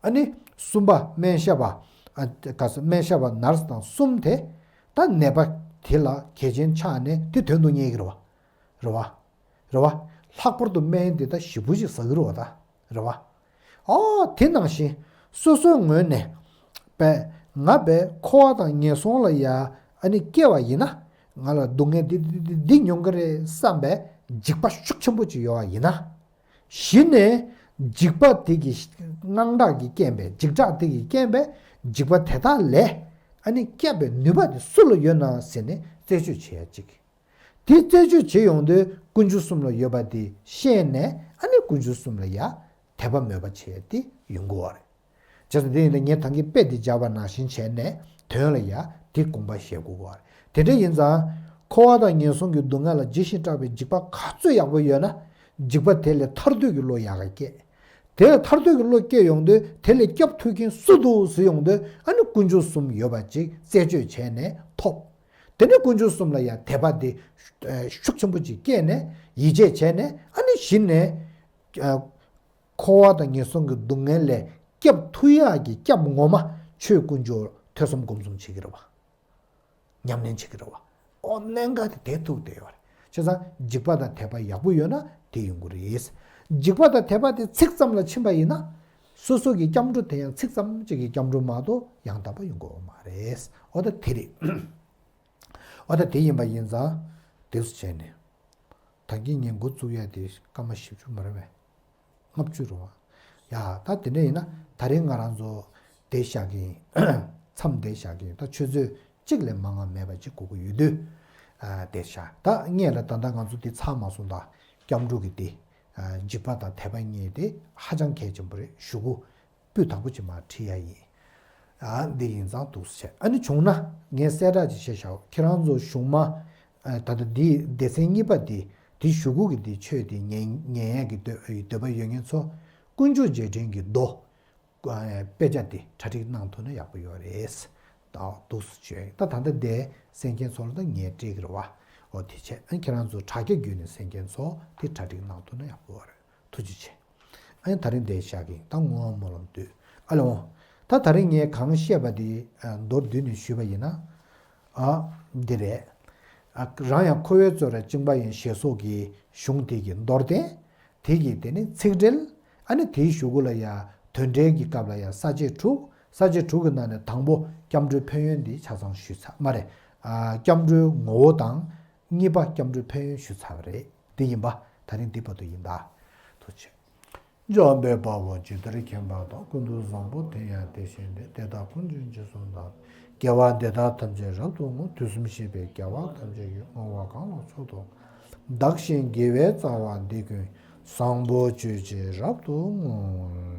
ཨ་ནི་གསུམ་པ་སྨན་ཞབས་པ། ཨ། ག་ས། སྨན་ཞབས་པ་ནར་སི་དང་གསུམ་དེ། ད་ནད་པ་དེ་ལ་གལ་ཆེན་ཆགས་ནས་དེ་དོན་དུ་གཉེར་གྱི་རེད་བ། རེད་བ། རེད་བ། ལྷག་པར་དུ་སྨན་དེ་ད་ཞེ་པོ་ཅིག་ཟ་གི་རེད་བ་ད། རེད་བ། ཨོ། དེ་ནང་བཞིན་སོ་སོའི་ངོས་ནས། པས། ང་པས་འཁོར་བ་དང་ངན་སོང་ལ་ཡ། ཨ་ནི་སྐྱེ་བ་ཡིན་ན། ང་ལ་སྡུག་བསྔལ་འདི་འདི་འདི་འདི་མྱོང་གི་རེད་བསམ་པའི་འཇིགས་པ་ཤུགས་ཆེན་པོ་ཅིག་ཡོད་པ་ཡིན་ན། གཞི་ནས་འཇིགས་པ་དེ་གི་དངངས་སྐྲག་གི་རྐྱེན་པས། འཇིགས་སྐྲག་དེ་གི་རྐྱེན་པས་འཇིགས་པ་དེ་དག་ལས། ཨ་ནི་སྐྱབས་པའི་ནུས་པ་དེ་སུ་ལ་ཡོད་ན་ཟེར་ནས་རྩད་གཅོད་བྱེད་ཡ་གཅིག་དེ་རྩད་གཅོད་བྱེད་ཡོང་དུས་དཀོན་མཆོག་གསུམ་ལ་ཡོད་པ་དེ་ཤེས་ནས། ཨ་ནི་དཀོན་མཆོག་གསུམ་ལ་ཡ་དད་པ་མོས་པ་བྱེད་དེ་ཡོང་དགོས་པ་རེད། བྱས་ཙང་དེ་ཡིན་ན་ངས་ད་གིན་དཔེ་དེ་སྦྱར་བ་ནང་བཞིན་བྱས་ནས་དོན་ལ་ཡ་དེ་དགོངས་པ་བཞེས་དགོས་པ་རེད། དེ་འདྲ་ཡིན་ཙང་། འཁོར་བ་དང་ངན་སོང་གི་སྡུག་བསྔལ་ལ་ཇི་བཞིན་སྐྲག་པའི་འཇིགས་པ་ག་ཚོད་ཡག་པོ་ཡོད་ན། འཇིགས་པ་དེ་ལས་ཐར་འདོད་ཀྱི་བློ་ཡག་ག་སྐྱེ། དེ་ལས་ཐར་འདོད་ཀྱི་བློ་སྐྱེ་ཡོང་དུས་དེ་ལས་སྐྱབས་ཐུབ་མཁན་སུ་འདུག་ཟེར་ཡོང་དུས། ཨ་ནི་དཀོན་མཆོག་གསུམ་ཡོད་པ་ཅིག་རྩད་གཅོད་བྱས་ནས་ཐོབ། དེ་ནས་དཀོན་མཆོག་གསུམ་ལ་ཡང་དད་པ་དེ་ཤུགས་ཆེན་པོ་ཅིག་སྐྱེས་ནས་ཡིད་ཆེས་བྱས་ནས། ཨ་ནི་གཞི་ནས། ཨ། འཁོར་བ་དང་ངན་སོང་གི་སྡུག་བསྔལ་ལས་སྐྱབས་ཐུབ་ཡག་གི་སྐྱབས་ངོ་མ་ཆོས་དཀོན་མཆོག་ཐོས་བསམ་སྒོམ་གསུམ་བྱེད་ཀྱི་རེད་བ། ཉམས་ལེན་བྱེད་ཀྱི་རེད་བ། ཨོ། གནད་འགག་དེ་དེ་ཐུག་བསྡད་ཡོད་རེད། བྱས་ཙང་འཇིགས་པ་དང་དད་པ་ཡག་པོ་ཡོད་ན་དེ་ཡོང་གི་རེད། འཇིགས་པ་དང་དད་པ་དེ་ཚིག་ཙམ་ལ་ཕྱིན་པ་ཡིན་ན། སོ་སོ་གི་སྐྱབས་འགྲོ་དེ་ཡང་ཚིག་ཙམ་གཅིག་གི་སྐྱབས་འགྲོ་མ་གཏོགས་ཡང་དག་པ་ཡོང་གི་ཡོད་མ་རེད། ཨོ་ད་དེ་རེད། ཨོ་ད་དེ་ཡིན་པ་ཡིན་ཙང་། དེ་ཚོ་བྱས་ནས། ད་གིན་ངས་འགོ་བཙུགས་ཡ་དེ་སྐར་མ་བཞི་བཅུ་མ་རེད་པས། ལྔ་བཅུ་རུ་བ། ཡ། ད་དེ་འདྲ་ཡིན་ན་ད་རིང་ང་རང་ཚོ་དེ་བཞག་གི་ཡིན། མཚམས་དེ་བཞག་གི་ཡིན། ད་ཆུ་ཚོད་གཅིག་ལས་མང་བ་མེད་པ་ཅིག་འགོར་གི་ཡོད་དུས། ཨ། དེ་བཞག་ད་ངས་ལ་ད་ལྟ་ང་ཚོ་དེ་ཚར་མ་སོང་ད། སྐྱབས་འགྲོ་གི་དེ། ཨ། འཇིགས་པ་དང་དད་པ་གཉིས་དེ་ཧ་ཅང་གལ་ཆེན་པོ་རེད། གཞུག་གུ་སྤུས་དག་པོ་ཅིག་མར་ཁྲིད་ཡ་ཡིན། ཨ། འདི་ཡིན་ཙང་འདུག་སེ་བྱས། ཨ་ནི་བྱུང་ན་ངས་གསལ་བསྒྲགས་ཅིག་བྱས་བཞག་ཁྱེད་རང་ཚོ་གཞུང་མ། ཨ། ད་ལྟ་འདི་སྡེ་ཚན་གཉིས་པ་འདི། དེ་གཞུག་གུ་གི་འདི་ཆོས་འདི་ཉན་ཉན་ཡས་ཀྱི་འདོད་འདོད་པ་ཡོད་མཁན་ཚོ། དཀོན་མཆོག་རྗེས་དྲན་གྱི་མདོ། ཨ། དཔེ་ཆ་འདི་གྲ་སྒྲིག་གནང་ཐུབ་ན་ཡག་པོ་ཡོད་རེད། ད་འདུག་སེ་བྱས། ད་ད་ལྟ་འདི་གསན་མཁན་ཚོ་ལ་ད་ངས་སྤྲད་ཀྱི་རེད་བ། འོ། དེ་བྱས། ཨ། ཁྱེད་རང་ཚོ་དྲ་རྒྱ་བརྒྱུད་ནས་གསན་མཁན་ཚོ་དེ་གྲ་སྒྲིག་གནང་ཐུབ་ན་ཡག་པོ་ཡོད་རེད། ཐུགས་རྗེ་ཆེ། ཨ་ནི་ད་རིང་འདིར་བཞག་གི་ཡིན། ད་བསྔོ་བ་སྨོན་ལམ་བཏུས། ཨ་ལེ་འོང་། ད་ད་རིང་ངས་གང་བཤད་པ་དེ། ཨ། མདོར་བསྡུས་ནས་ཞུས་པ་ཡིན་ན། ཨ། འདི་རེད། ཨ། རང་ཡང་འཁོར་བའི་མཚོ་ལས་བཅིངས་པ་ཡིན་ཞེས་སོགས་ཀྱི་གཞུང་དེ་གི་མདོར་བསྟན། དེ་གི་དེ་ནི་ཚིག་འགྲེལ། ཨ་ནི་དེའི་གཞུག་གུ་ལ་ཡང་དོན་འགྲེལ་གྱི་སྐབས་ལ་ཡང་ས་བཅད་དྲུག་ས་བཅད་དྲུག་གི་ནང་ནས་དང་པོ་སྐྱབས་འགྲོའི་ཕན་ཡོན་འདི་ཆ་ཚང་ཞུས་ཚར་མ་རེད། ཨ། སྐྱབས་འགྲོའི་ངོ་བོ་དང་། གཉིས་པ་སྐྱབས་འགྲོའི་ཕན་ཡོན་ཞུས་ཚར་བ་རེད། འདི་ཡིན་པ། ད་རིང་འདི་བར་དུ་ཡིན་ད། ཐུགས་རྗེ་ཆེ། འཇམ་དཔལ་དཔའ་བོས་ཇི་ལྟར་མཁྱེན་པ་དང་། ཀུན་ཏུ་བཟང་པོ་དེ་ཡང་དེ་བཞིན་ཏེ། དེ་དག་ཀུན་གྱི་རྗེས་སུ་བདག་སློབ་ཀྱིས། དགེ་བ་འདི་དག་ཐམས་ཅད་རབ་ཏུ་བསྔོ། དུས་གསུམ་གཤེགས་པའི་རྒྱལ་བ་ཐམས་ཅད་ཀྱིས། བསྔོ་བ་གང་ལ་མཆོག་ཏུ་བདག་གཞན་དགེ་བའི་རྩ་བ་འདི་ཀུན། བཟང་པོ་སྤྱོད་ཕྱིར་རབ་ཏུ་བསྔོ།